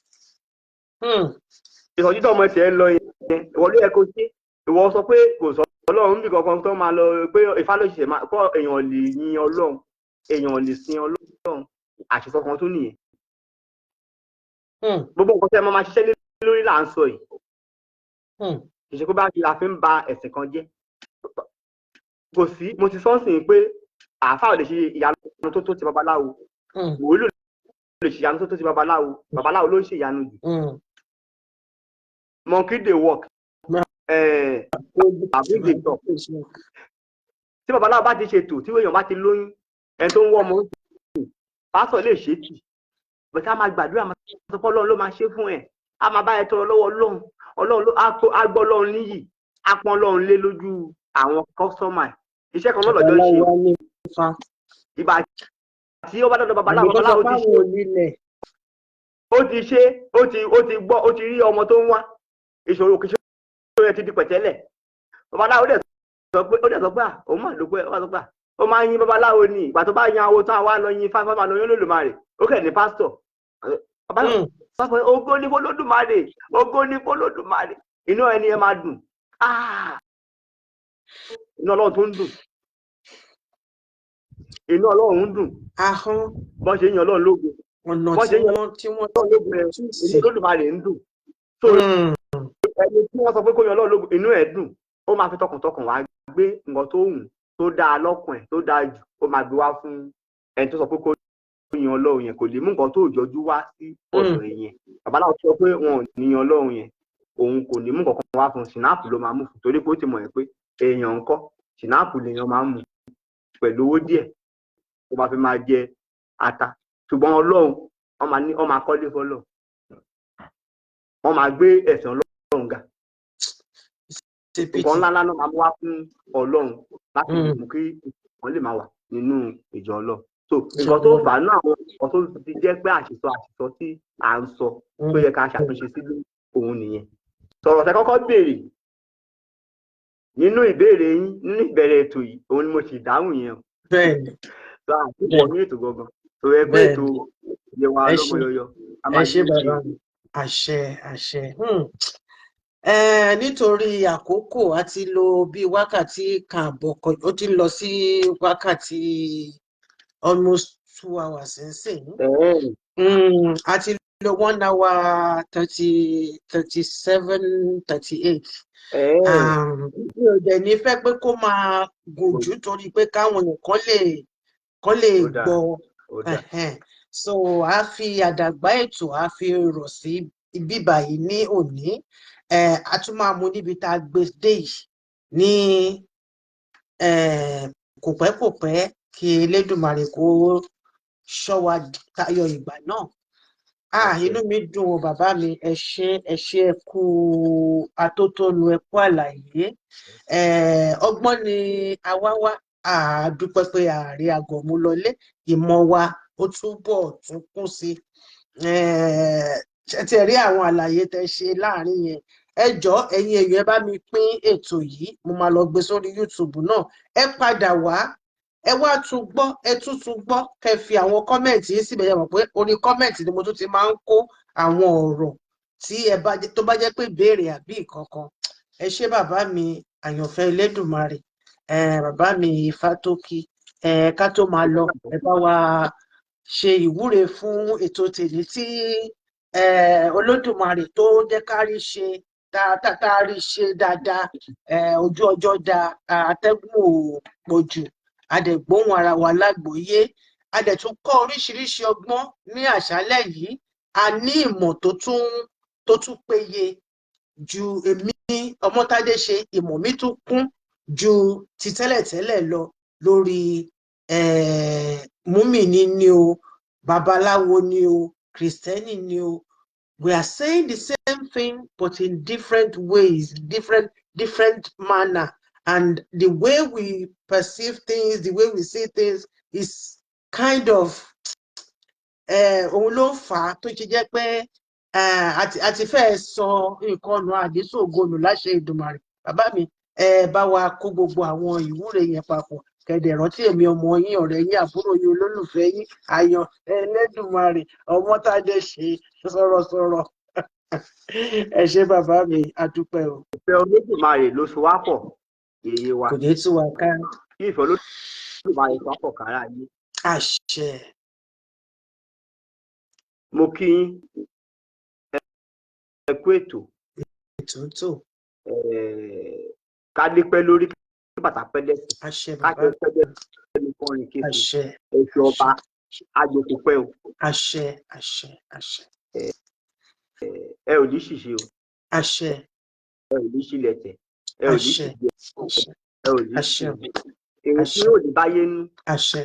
Ìsọjí tó ọmọ tiẹ̀ lọ yẹn, ìwọ ló yẹ kó ṣe. Ìwọ sọ pé kò sọ Ọlọ́run bí kankan tó máa lọ pé Ifá ló ṣiṣẹ́ máa kọ́. Èèyàn lè yin Ọlọ́run, èèyàn lè sin Ọlọ́run. Àṣìṣọ kan tó nìyẹn. Gbogbo nǹkan tí ẹ máa ṣiṣẹ́ lé lórí là ń sọ yìí. Kì í ṣe pé bá la fi ń ba ẹ̀sìn kan jẹ́. Kò sí, mo ti sọ́ọ̀sìn pé àáfàá ò lè ṣe ìyanu tó ti babaláwo. Wòlíì lè ṣe ìyanu tó ti babaláwo. Babaláwo ló ń ṣe ìyanu jù. Monkey dey work, baboon dey talk. Tí babaláwo bá ti ṣètò, tí èèyàn bá ti lóyún, ẹni tó ń wọ́ ọmọ ń sìn, pásọ̀ lè ṣe tì bẹ́ẹ̀, a máa gbàdúrà, máa sọ pé Ọlọ́run ló máa ṣe fún ẹ̀, a máa bá ẹ tọrọ lọ́wọ́ Ọlọ́run. Ọlọ́run ló á gbọ́ Ọlọ́run níyì, á pọ́n Ọlọ́run lé lójú àwọn customer. Iṣẹ́ kan náà lọ́jọ́ ń ṣe. Babaláwo ní Ifá. Ìgbà tí ó bá dọ́dọ̀ babaláwo, Àbí kó sọ babaláwo ti ṣe fáwọn onílẹ̀. Ó ti ṣe, ó ti gbọ́, ó ti rí ọmọ tó ń wá. Ìṣòro kìí ṣe yẹn ti di pẹ̀tẹ́lẹ̀. Babaláwo dẹ̀ sọ pé, ó dẹ̀ sọ pé à òun máa dúpẹ́. Ó wá sọ pé à ó máa ń yin babaláwo ni. Ìgbà tó bá yan awo tán, àwa lọ yin fáfá, máa lọ yin Olódùmarè. Ó kẹ̀ ní pásítọ̀ babaláwo sọ pé ògo ní f'Olódùmarè, ògo ní f'Olódùmarè. Inú ẹni ẹ máa dùn. Ah! Inú Ọlọ́run tó ń dùn, inú Ọlọ́run ń dùn. Ahọ́n. Bọ́n ṣe ń yan Ọlọ́run lógo, Ọ̀nà bọ́n tí ṣe ń yan wọ́n Ọlọ́run lógo ẹ̀, tún inú sí. Olódùmarè ń dùn. So ẹni tí wọ́n sọ pé kó yan Ọlọ́run lógo, inú ẹ̀ dùn, ó máa fi tọkàntọkàn wá gbé nǹkan tó wù, tó dáa lọ́kàn ẹ̀, tó dáa jù, ó máa gbé wá fún ẹni tó sọ pé kó yan Ọlọ́run yẹn. Kò lè mú nǹkan tó jọjú wá sí ọ̀dọ̀ ẹ̀ yẹn. Babaláwo sọ pé wọn ò ní yan Ọlọ́run yẹn, òun kò ní mú nǹkan kan wá fún un. Schnapps ló máa mú fún, torí pé ó ti mọ̀ ẹ́ pé èèyàn ń kọ́ schnapps lèèyàn máa ń mu pẹ̀lú owó díẹ̀ tó máa fi máa jẹ ata. Ṣùgbọ́n Ọlọ́run, wọ́n máa ní, wọ́n máa kọ́lé fọlọ́, wọ́n máa gbé ẹ̀sìn Ọlọ́run ga. Ṣe Nǹkan pity. ńlá ńlá náà máa mú wá fún Ọlọ́run láti lè mú kí wọ́n lè máa wà nínú ìjọ Ọlọ́run. So nǹkan tó fà á náà, àwọn nǹkan tó ti jẹ́ pé àṣìsọ tí à ń sọ tó yẹ ká ṣàtúnṣe sí òun nìyẹn. Sọ̀rọ̀ tẹ́ kọ́kọ́ béèrè nínú ìbéèrè yín nínú ìbẹ̀rẹ̀ ètò yìí, òun ni mo sì dáhùn yẹn o. Tó àti pọ̀ ní ètò gangan tó yẹ pé ètò yẹ wa Ẹ lọ́mọ ṣé. yọyọ a Ẹ máa ṣé, ṣe. Bàbá mi. Àṣẹ, àṣẹ. Nítorí àkókò, a ti lò bí wákàtí kan àbọ̀, ó ti ń lọ sí wákàtí almost 2 hours nísìnyí. A ti lò 1 hour 30, 37, 38. Mi ò dẹ̀ ní fẹ́ pé kó máa gùn jù, torí pé káwọn èèyàn kan lè Ó dáa. gbọ́. Ó dáa. Ẹ̀hẹ́n. So a fi àdàgbà ètò, a fi rọ̀ sí ibi báyìí ní òní. A tún máa mú níbi tá a gbé dé yìí ní kò pẹ́ kò pẹ́. Kí Elédùmarè kó ṣọ́ wa tayọ ìgbà náà. Ah, Àṣẹ. inú mi dùn o, bàbá mi. Ẹ ṣé, ẹ ṣé, ẹ kú atótónu, ẹ kú àlàyé. Ọgbọ́n ni àwa wá. A dúpẹ́ pé ààrẹ àgọ̀mú lọlé, ìmọ̀ wa ó túbọ̀ tún kún sí i. Ṣe ti rí àwọn àlàyé tẹ́ ṣe láàrin yẹn? Ẹ jọ̀ọ́, ẹ̀yin èèyàn, ẹ bá mi pín ètò yìí. Mo máa lọ gbé sórí YouTube náà. Ẹ padà wá, ẹ wá tún gbọ́, ẹ tún tún gbọ́, kẹ́ fi àwọn comment yìí síbẹ̀. Yẹ mọ̀ pé orí comment ni mo tún ti máa ń kó àwọn ọ̀rọ̀ tí ẹ bá tó bá jẹ́ pé ìbéèrè àbí nǹkan kan. Ẹ ṣé, bàbá mi àyànfẹ́ Elédùmarè, bàbá mi Ifátókì. Ká tó máa lọ, ẹ bá wa ṣe ìwúre fún ètò tèmi tí Olódùmarè tó jẹ́ ká rí ṣe tá a rí ṣe dáadáa. Ojú ọjọ́ da, atẹ́gùn ò pọ̀ jù, a dẹ̀ gbóhùn ara wa lágbòóyé, a dẹ̀ tún kọ́ oríṣiríṣi ọgbọ́n ní àṣálẹ́ yìí. A ní ìmọ̀ tó tún péye ju èmi Ọmọ́tádé ṣe. Ìmọ̀ mi tún kún ju ti tẹ́lẹ̀tẹ́lẹ̀ lọ lórí múmìnì ni o, babaláwo ni o, kìrìsìtẹ́nì ni o. We are saying the same thing but in different ways, different manner, and the way we perceive things, the way we see things is kind of òun ló fà á tó ṣe jẹ́ pé Àti fẹ́ẹ́ sọ nǹkan nù àdísògonù láṣẹ Ìdùmarè. Bàbá mi, ẹ bá wa kó gbogbo àwọn ìwúre yẹn papọ̀, kẹ̀dẹ̀ rántí èmi, ọmọ yín, ọ̀rẹ́ yín, àbúrò yín, olólùfẹ́ yín, àyàn Ẹlẹ́dùmarè, ọmọ tádé ṣe sọ̀rọ̀sọ̀rọ̀. Ẹ ṣé bàbá mi, a dúpẹ́ o. Ìfẹ́ Olódùmarè ló so wá pọ̀, yèyé wa. Kò ní tú wa ká. Kí ìfẹ́ Olódùmarè so wá pọ̀ kára ayé. Àṣẹ. Mo kí yín, ẹ kú ètò. Ètò ń tò. Ká dé pẹ́ lórí, kí bàtà pẹ́ lẹ́sẹ̀. Àṣẹ. Ká Bàbá. ṣe pẹ́ lẹ́nu kọrin kéfì. Àṣẹ. Ẹ̀sùn ọba àjòkò pẹ́ o. Àṣẹ, àṣẹ, àṣẹ. Ẹ ò ní ṣìṣe o. Àṣẹ. Ẹ ò ní ṣílẹ̀ tẹ̀, ẹ ò ní Àṣẹ. ṣìṣe. Àṣẹ. Ẹ ò ní Àṣẹ. ṣìṣe èrò tí Àṣẹ. yóò ní báyé nú. Àṣẹ.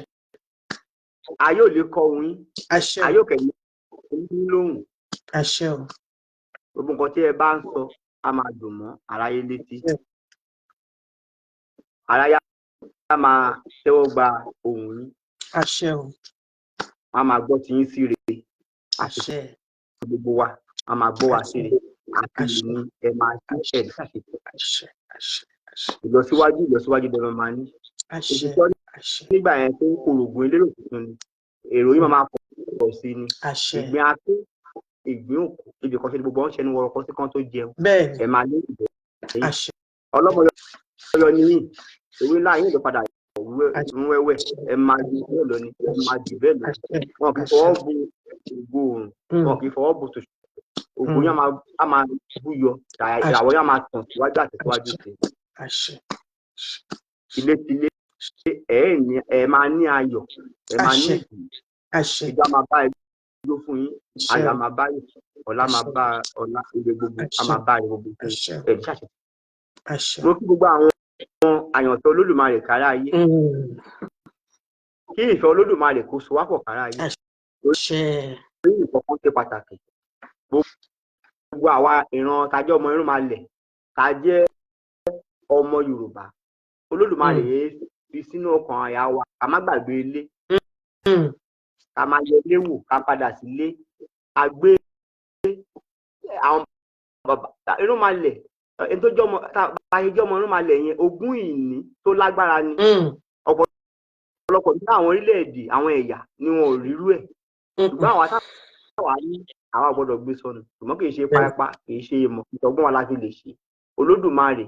Ayé ò lè kọ ohun yín. Àṣẹ. Ayé ò kẹ̀yìn yín lóhùn. Àṣẹ o. Gbogbo nǹkan tí ẹ bá ń sọ á máa dùn mọ́ aráyé létí. Aráyé á máa tẹ́wọ́ gba ohùn yín. Àṣẹ o. Wọ́n á máa gbọ́ tiyín sí re àti Àṣẹ. gbogbo wa á máa gbọ́ wa sí re àti Àṣẹ. ìní ẹ máa ṣe ẹ ní ṣàṣetì. Àṣẹ, àṣẹ, àṣẹ. Ìlọsíwájú, ìlọsíwájú lẹ máa ní. Àṣẹ. Òṣìṣẹ́ Àṣẹ. nígbà yẹn tó kòrògùn elérò tuntun ni èrò yìí máa pọ̀ sí ni. Àṣẹ. Ìgbín akó, ìgbín òkú, ibì kan ṣe ni gbogbo wọn ṣẹnu wọrọkọ sí kan tó jẹun. Bẹ́ẹ̀ni. Ẹ máa ní ìbẹ̀. Àṣẹ. Ọlọ́mọ yọ ní yìí, ewé ńlá yín ló padà ń wẹ́wẹ́. Ẹ máa ju bẹ́ẹ̀ lọ ni, ẹ máa jù bẹ́ẹ̀ lọ. Àṣẹ. Wọn kì í Àṣẹ. fọwọ́ bo ògo òrùn, wọn kì í fọwọ́ bo tòṣù. Ògo yẹn á máa búyọ, ìràwọ̀ yẹn á máa tàn síwájú àti síwájú sí i. Àṣẹ. Ilé tilé, ẹ ní ẹ máa ní ayọ̀, ẹ máa ní Àṣẹ. ìdùnnú. Àṣẹ. Ìjọ máa bá ẹ fún yín, Àṣẹ. ayọ̀ á máa bá yín, ọlá máa Àṣẹ. bá ọlá, ire gbogbo á Àṣẹ. máa bá ire gbogbo fún yín. Àṣẹ. Ẹ ní ṣàṣẹ. Àṣẹ. Mo kí gbogbo àwọn àyànfẹ́ Olódùmarè kára ayé. Kí ìfẹ́ Olódùmarè kó so wá pọ̀ kára ayé. Àṣẹ. Orí nǹkan kan ṣe pàtàkì. Gbogbo àwa ìran tajẹ́ ọmọ irúnmalẹ̀, tá jẹ́ ọmọ Yorùbá, Olódùmarè fi sínú ọkàn àyà wa ká má gbàgbé ilé, ká máa yẹ ilé wò, ká padà sílé. A gbé àwọn bàbá irúnmalẹ̀, ẹni tó jẹ́ ọmọ tá a ṣe jẹ́ ọmọ irúnmalẹ̀ yẹn, ogún ìní tó lágbára ni. Ọ̀pọ̀lọpọ̀ nínú àwọn orílẹ̀-èdè, àwọn ẹ̀yà ni wọn ò rírú ẹ̀, ṣùgbọ́n àwa táwa ní, àwa gbọ́dọ̀ gbé sọnù. Ṣùgbọ́n kì í ṣe pápá, kì í ṣe ìmọ̀ ìtọ́gbọ́n wa la fi lè ṣe. Olódùmarè,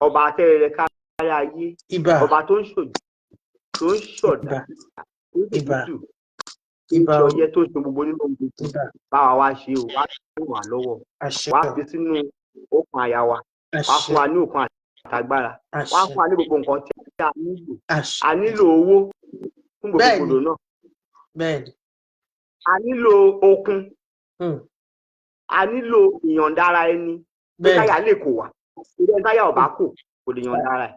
ọba atẹ́rẹrẹ kárí ayé, Ibà. ọba tó ń ṣòjò, tó ń ṣọ̀dá, Ibà. tó ń Ibà. ṣòtútù, tó ń Ibà ṣe o. ọyẹ́, tó ń ṣe gbogbo nínú ohun gbogbo, Ibà. báwa wá ṣe o, wá ràn wá lọ́wọ́. Àṣẹ. Wá fi sínú okùn àyà wa, wá Àṣẹ. fún wa ní okun àtagbára, wá Àṣẹ. fún wa ní gbogbo nǹkan tí a nílò. Àṣẹ. A nílò owó fún gbogbo gbòdò náà. A nílò okun. A nílò ìyọ̀ǹda ara ẹni pé káyà lè kó wa. Ilé ẹni táyà ọba kò kò lè yọ̀ǹda ara ẹ̀.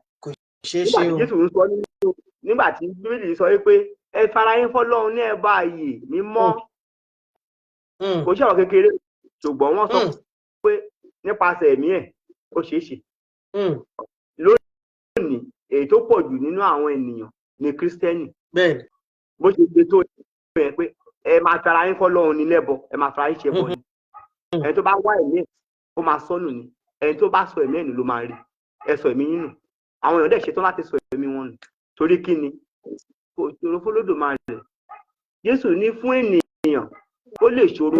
Ṣeé Nígbà ṣe tí o. Jésù ń sọ nínú, nígbà tí Bíbélì sọ wípé ẹ fara yín fọ́lọ́run ní ẹ̀bá ààyè mímọ́, kò ṣe ọ̀rọ̀ kékeré, ṣùgbọ́n wọ́n sọ pé nípasẹ̀ ẹ̀mí ẹ̀ ó ṣeé ṣe. Lónìí, èyí tó pọ̀ jù nínú àwọn ènìyàn ní Kírísítẹ́nì. Bó ṣe gbé tó yẹn pé ẹ máa fara yín fọ́lọ́run ní lẹ́bọ, ẹ máa fara yín ṣe bọ ni. Ẹni tó bá wá ẹ̀mí ẹ̀, ó máa sọnù ni. Ẹni tó bá sọ ẹ̀mí ẹ̀ nù ló máa rí. Ẹ sọ ẹ̀mí yín nù. Àwọn èèyàn dẹ̀ ṣetán láti sọ ẹ̀mí wọn nù. Torí kí ni? Kò ṣòro f'Olódùmarè. Jésù ní fún ènìyàn ó lè ṣòro,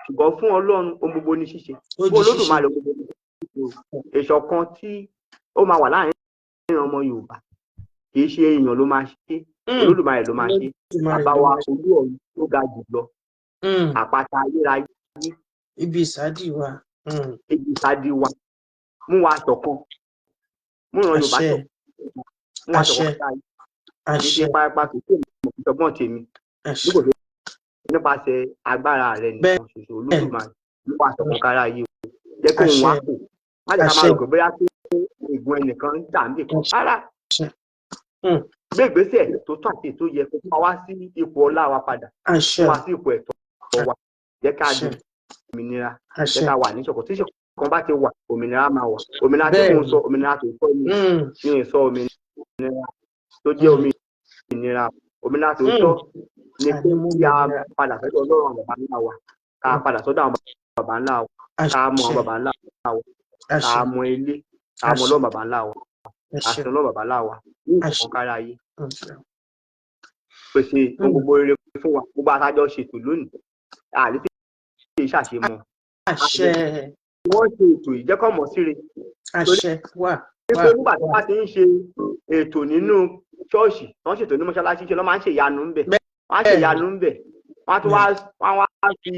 ṣùgbọ́n fún Ọlọ́run ohun gbogbo ní ṣíṣe. Ó Fún di ṣíṣe. Olódùmarè ohun gbogbo ní ṣíṣe. Ìṣọ̀kan tí ó máa wà láàrin ọmọ Yorùbá, kì í ṣe èèyàn ló máa ṣe, Olódùmarè ló máa ṣe. Olódùmarè Bàbá ló wa máa ṣe. olú ọ̀run tó ga jù lọ, àpáta ayérayé, Ibi ìsádi wa. Ibi ìsádi wa, mú wa ṣọ̀kan, mú ìran Yorùbá Àṣẹ. ṣọ̀kan, mú wa Àṣẹ. ṣọ̀kan káyé. Kì í ṣe Àṣẹ. pápá, kì í ṣe ìmọ̀ ìṣọ̀gbọ́n tèmi, bí Àṣẹ. kò ṣe nípasẹ̀ agbára rẹ nìkan ṣoṣo. Olódùmarè, mú wa ṣọ̀kan kára ayé o. Jẹ́ kí òun wá Àṣẹ. kò má jẹ́ ká máa Àṣẹ. rò pé bóyá pé ègún ẹnìkan ń tà níbì kan rárá. Àṣẹ. Gbé ìgbésẹ̀ tó tọ́ àti tó yẹ kó fún wa wá sí ipò ọlá wa padà, Àṣẹ. fún wa sí ipò ẹ̀tọ́ wa. Jẹ́ ká di Àṣẹ. òmìnira, jẹ́ Àṣẹ. ká wà níṣọ̀kan. Tí ìṣọ̀kan bá ti wà, òmìnira máa wà. Òmìnira tí mò ń sọ, òmìnira tó tọ́ ni. Mi ì sọ òmìnira tó jẹ́ òmìnira. Òmìnira tó tọ́ ni pé Àní mú kí a òmìnira. padà sọ́dọ̀ Ọlọ́run bàbá ńlá wa. Ká padà sọ́dọ̀ àwọn baba ńlá wa, ká mọ àwọn Àṣẹ. baba ńlá wa, ká Àṣẹ. mọ ilé, ká mọ Àṣẹ. Ọlọ́run baba ńlá wa, Àṣẹ. àti Ọlọ́run baba ńlá wa ní Àṣẹ. ìṣọ̀kan kárí ayé. Àṣẹ. Pèsè ohun gbogbo rere fún wa. Gbogbo àtàjọ ṣètò lónìí, àlè tí ì ṣàṣemọ. Àṣẹ. Wọ́n ṣe ètò ìjẹ́kọ̀mọ́ síre. Àṣẹ wà. Wípé Wà. nígbà tí wọ́n bá ti ń ṣe ètò nínú ṣọ́ọ̀ṣì, wọ́n ṣètò ní mọ́ṣáláṣí, ṣe ló máa ń ṣe ìyanu ńbẹ̀. Wọ́n á ṣe ìyanu ńbẹ̀, wọ́n á tún wá, wọ́n á wá fi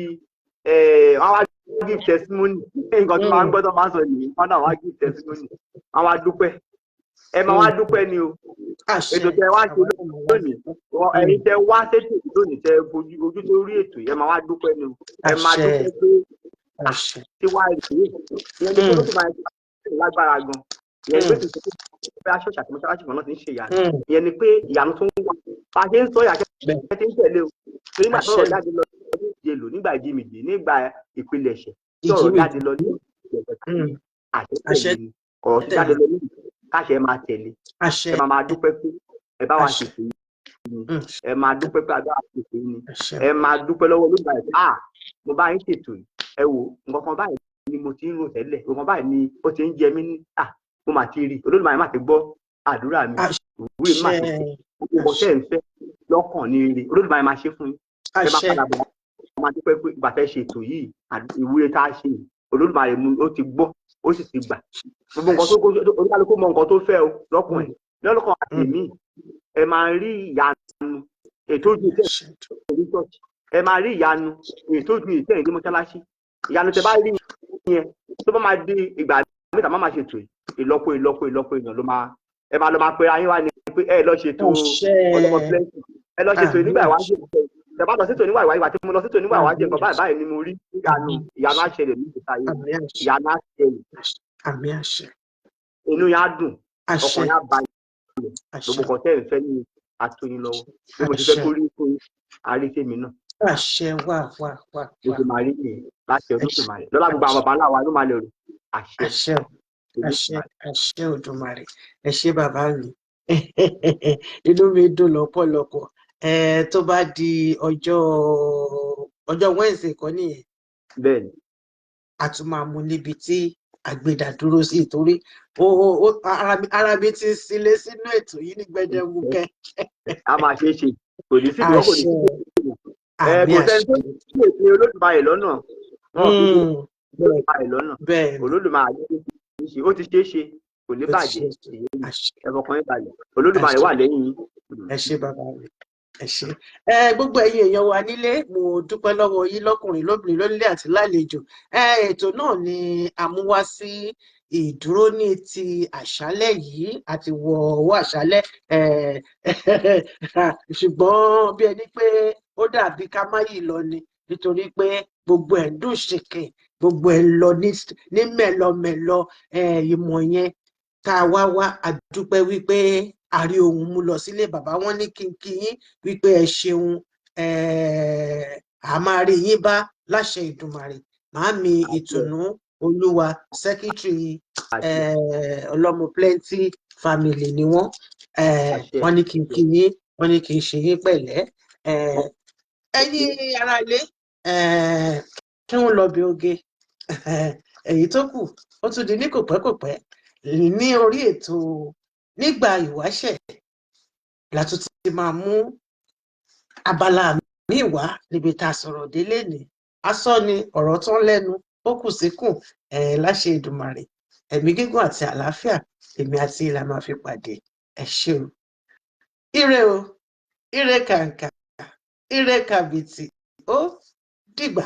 wọ́n á wá give testimony. Nǹkan tó máa ń gbọ́ tó máa ń sọ nìyí, wọ́n náà wá give testimony, wọ́n á wá dúpẹ́. Ẹ máa wá dúpẹ́ ni o. Àṣẹ. Ètò tẹ wá ṣe lónìí, ẹ̀yin tẹ wá sétò lónìí, tẹ fojú ojú tó rí ètò yìí, ẹ máa wá dúpẹ́ ni o. Ẹ máa Àṣẹ. dúpẹ́ pé Àṣẹ. tí wá rèé. Ìyẹn ní kó tó máa ń lágbára gan. Ìyẹn ní pé kì í ṣe pé aṣọ́ọ̀ṣì àti mọ́ṣáláṣí kan náà ti ń ṣe ìyanu. Ìyẹn ni pé ìyanu tó ń wá bá a ṣe ń sọ, ìyàṣẹ ti ń tẹ̀lé o. Torí nígbà tọ́rọ̀ jáde lọ ní ìjẹlò, nígbà ìjìmìjì, nígbà ìpilẹ̀ṣẹ̀ tí ọ̀rọ̀ Ìjìmìjì. jáde lọ ní ìjẹ̀bẹ̀, àṣẹ Àṣẹ tẹ̀lé ni. Ọ̀rọ̀ tó jáde lọ ní káṣẹ máa tẹ̀lé. Àṣẹ. Ẹ máa máa dúpẹ́ pé ẹ bá wa Àṣẹ. ṣètò yìí ni. Ẹ máa dúpẹ́ pé a bá wa ṣètò yìí ni. Àṣẹ. Ẹ máa dúpẹ́ lọ́wọ́ Olódùmarè pé, ah, mo bá yín ṣètò yìí, ẹ wò, nǹkan kan báyìí ni mo ti ń rò tẹ́lẹ̀, nǹkan báyìí ni ó ti ń jẹ mí ní, ah, mo mà ti rí Olódùmarè, má ti gbọ́ àdúrà mi, ìwúrí mi mà ti Àṣẹ. ṣe. Gbogbo nǹkan tẹ́ ẹ̀ ń fẹ́ lọ́kàn ní ire, Olódùmarè máa ṣe fún yín. Ẹ máa Àṣẹ. padà bọ̀, wọ́n máa dúpẹ́ pé ìgbà tẹ́ ṣe ètò yìí, ìwúre tá a ṣe yìí, Olódùmarè mú, ó ti gbọ́, ó sì ti gbà. Gbogbo nǹkan tó oníkálukú mọ nǹkan tó fẹ́ o lọ́kàn ẹ̀ lọ́kàn àti mí, ẹ máa rí ìyanu ètò ojú ìtẹ́ Àṣẹ. ìrí church. Ẹ máa rí ìyanu ètò ojú ìtẹ́ ìdí mọ́ṣáláṣí. Ìyanu tẹ bá rí yẹn, tó bá máa di ìgbà mẹ́ta má máa ṣètò yìí, ìlọ́po ìlọ́po ìlọ́po èèyàn ló máa, ẹ máa lọ máa pera yín wá ní pé ẹ lọ ṣètò Àṣẹ. ọlọ́mọ plenty, ẹ lọ ṣètò Àmín. nígbà ìwájú. Ẹ bá lọ ṣètò nígbà ìwájú àti mo lọ ṣètò nígbà ìwájú, nǹkan báyìí báyìí ni mo rí. Ìyanu, ìyanu á ṣẹlẹ̀ ní ìgbésí ayé. Àmín, àṣẹ. Ìyanu á ṣẹlẹ̀. Àmín, àṣẹ. Inú yẹn á dùn, Àṣẹ. ọkàn yẹn á balẹ̀. Àṣẹ. Gbogbo nǹkan tẹ́ ẹ̀ ń fẹ́ ní àtòyìn lọ́wọ́. Bí mo ti fẹ́ Àṣẹ. kó rí fún àrífẹ́mi náà, Àṣẹ wà wà wà bó wà. ṣe máa rí nìyẹn láti ọdún tó máa rí lọ́lá gbogbo àwọn baba ńlá wa ló máa lè rò. Àṣẹ. Àṣẹ o, àṣẹ, àṣẹ Òdùmarè. Ẹ ṣé, bàbá mi, inú mi dùn lọ́pọ̀lọpọ̀. Ẹ tó bá di ọjọ́ Wednesday kọ́ nìyẹn? Bẹ́ẹ̀ ni. A tún máa mú níbi tí àgbèdà dúró sí, torí ó ara mi ti ń sílé sínú ètò yìí ní gbẹdẹmukẹ. A máa ṣe é ṣe, kò ní sí ìdíwọ́, kò ní sí Àṣẹ. ẹ Àmín. kò sẹ́ni tó Àṣẹ. lè pe Olódùmarè lọ́nà. Wọn ò fi Olódùmarè lọ́nà. Bẹ́ẹ̀ ni. Olódùmarè ló ti ṣe, ó ti ṣe é ṣe, kò ní Ó ti bàjẹ́. ṣe é ṣe. Àṣẹ. Ẹ fọkàn yín balẹ̀, Olódùmarè Àṣẹ. wà lẹ́yìn yín. Ẹ ṣé, bàbá mi, ẹ ṣé. Ẹ gbogbo ẹ̀yin èèyàn wa nílé, mo dúpẹ́ lọ́wọ́ yín, lọ́kùnrin, lóbìnrin, lónílé àti lálejò. Ẹ ètò náà ni a mú wá sí ìdúró ní ti àṣálẹ́ yìí. Àti wọ ọwọ́ àṣálẹ́ ẹ, ṣùgbọ́n bí ẹni pé ó dàbí ká má yìí lọ ni, nítorí pé gbogbo ẹ̀ ń dùn ṣìnkìn, gbogbo ẹ̀ ń lọ ní mẹ̀lọmẹ̀lọ. Ẹ ìmọ̀ yẹn tá a wá wá, a dúpẹ́ wípé a rí ohun mú lọ sílé. Bàbá wọn ní kí n kí yín wípé ẹ ṣeun. A máa rí yín bá láṣẹ Ìdùmarè. Màámi Ìtùnú Olúwa, secretary Ọlọ́mọ Plenty family ni wọ́n. Wọ́n ní kí n kí yín, wọ́n ní kí n ṣe yín pẹ̀lẹ́. Ẹ̀yin ará ilé, kí wọ́n lọ bí oge èyí tó kù, ó tún di ní kòpẹ́kòpẹ́ ní orí ètò nígbà ìwáṣẹ̀ látún ti máa mú abala míì wá níbi tá a sọ̀rọ̀ délé ní asọ́ ni ọ̀rọ̀ tán lẹ́nu, ó kù síkùn. Láṣẹ Èdùmàrè, ẹ̀mí gígùn àti àlàáfíà, èmi àti ìlà máa fi pàdé. Ẹ ṣé o, ire o, ire kàǹkà, ire kàbìtì, ó dìgbà.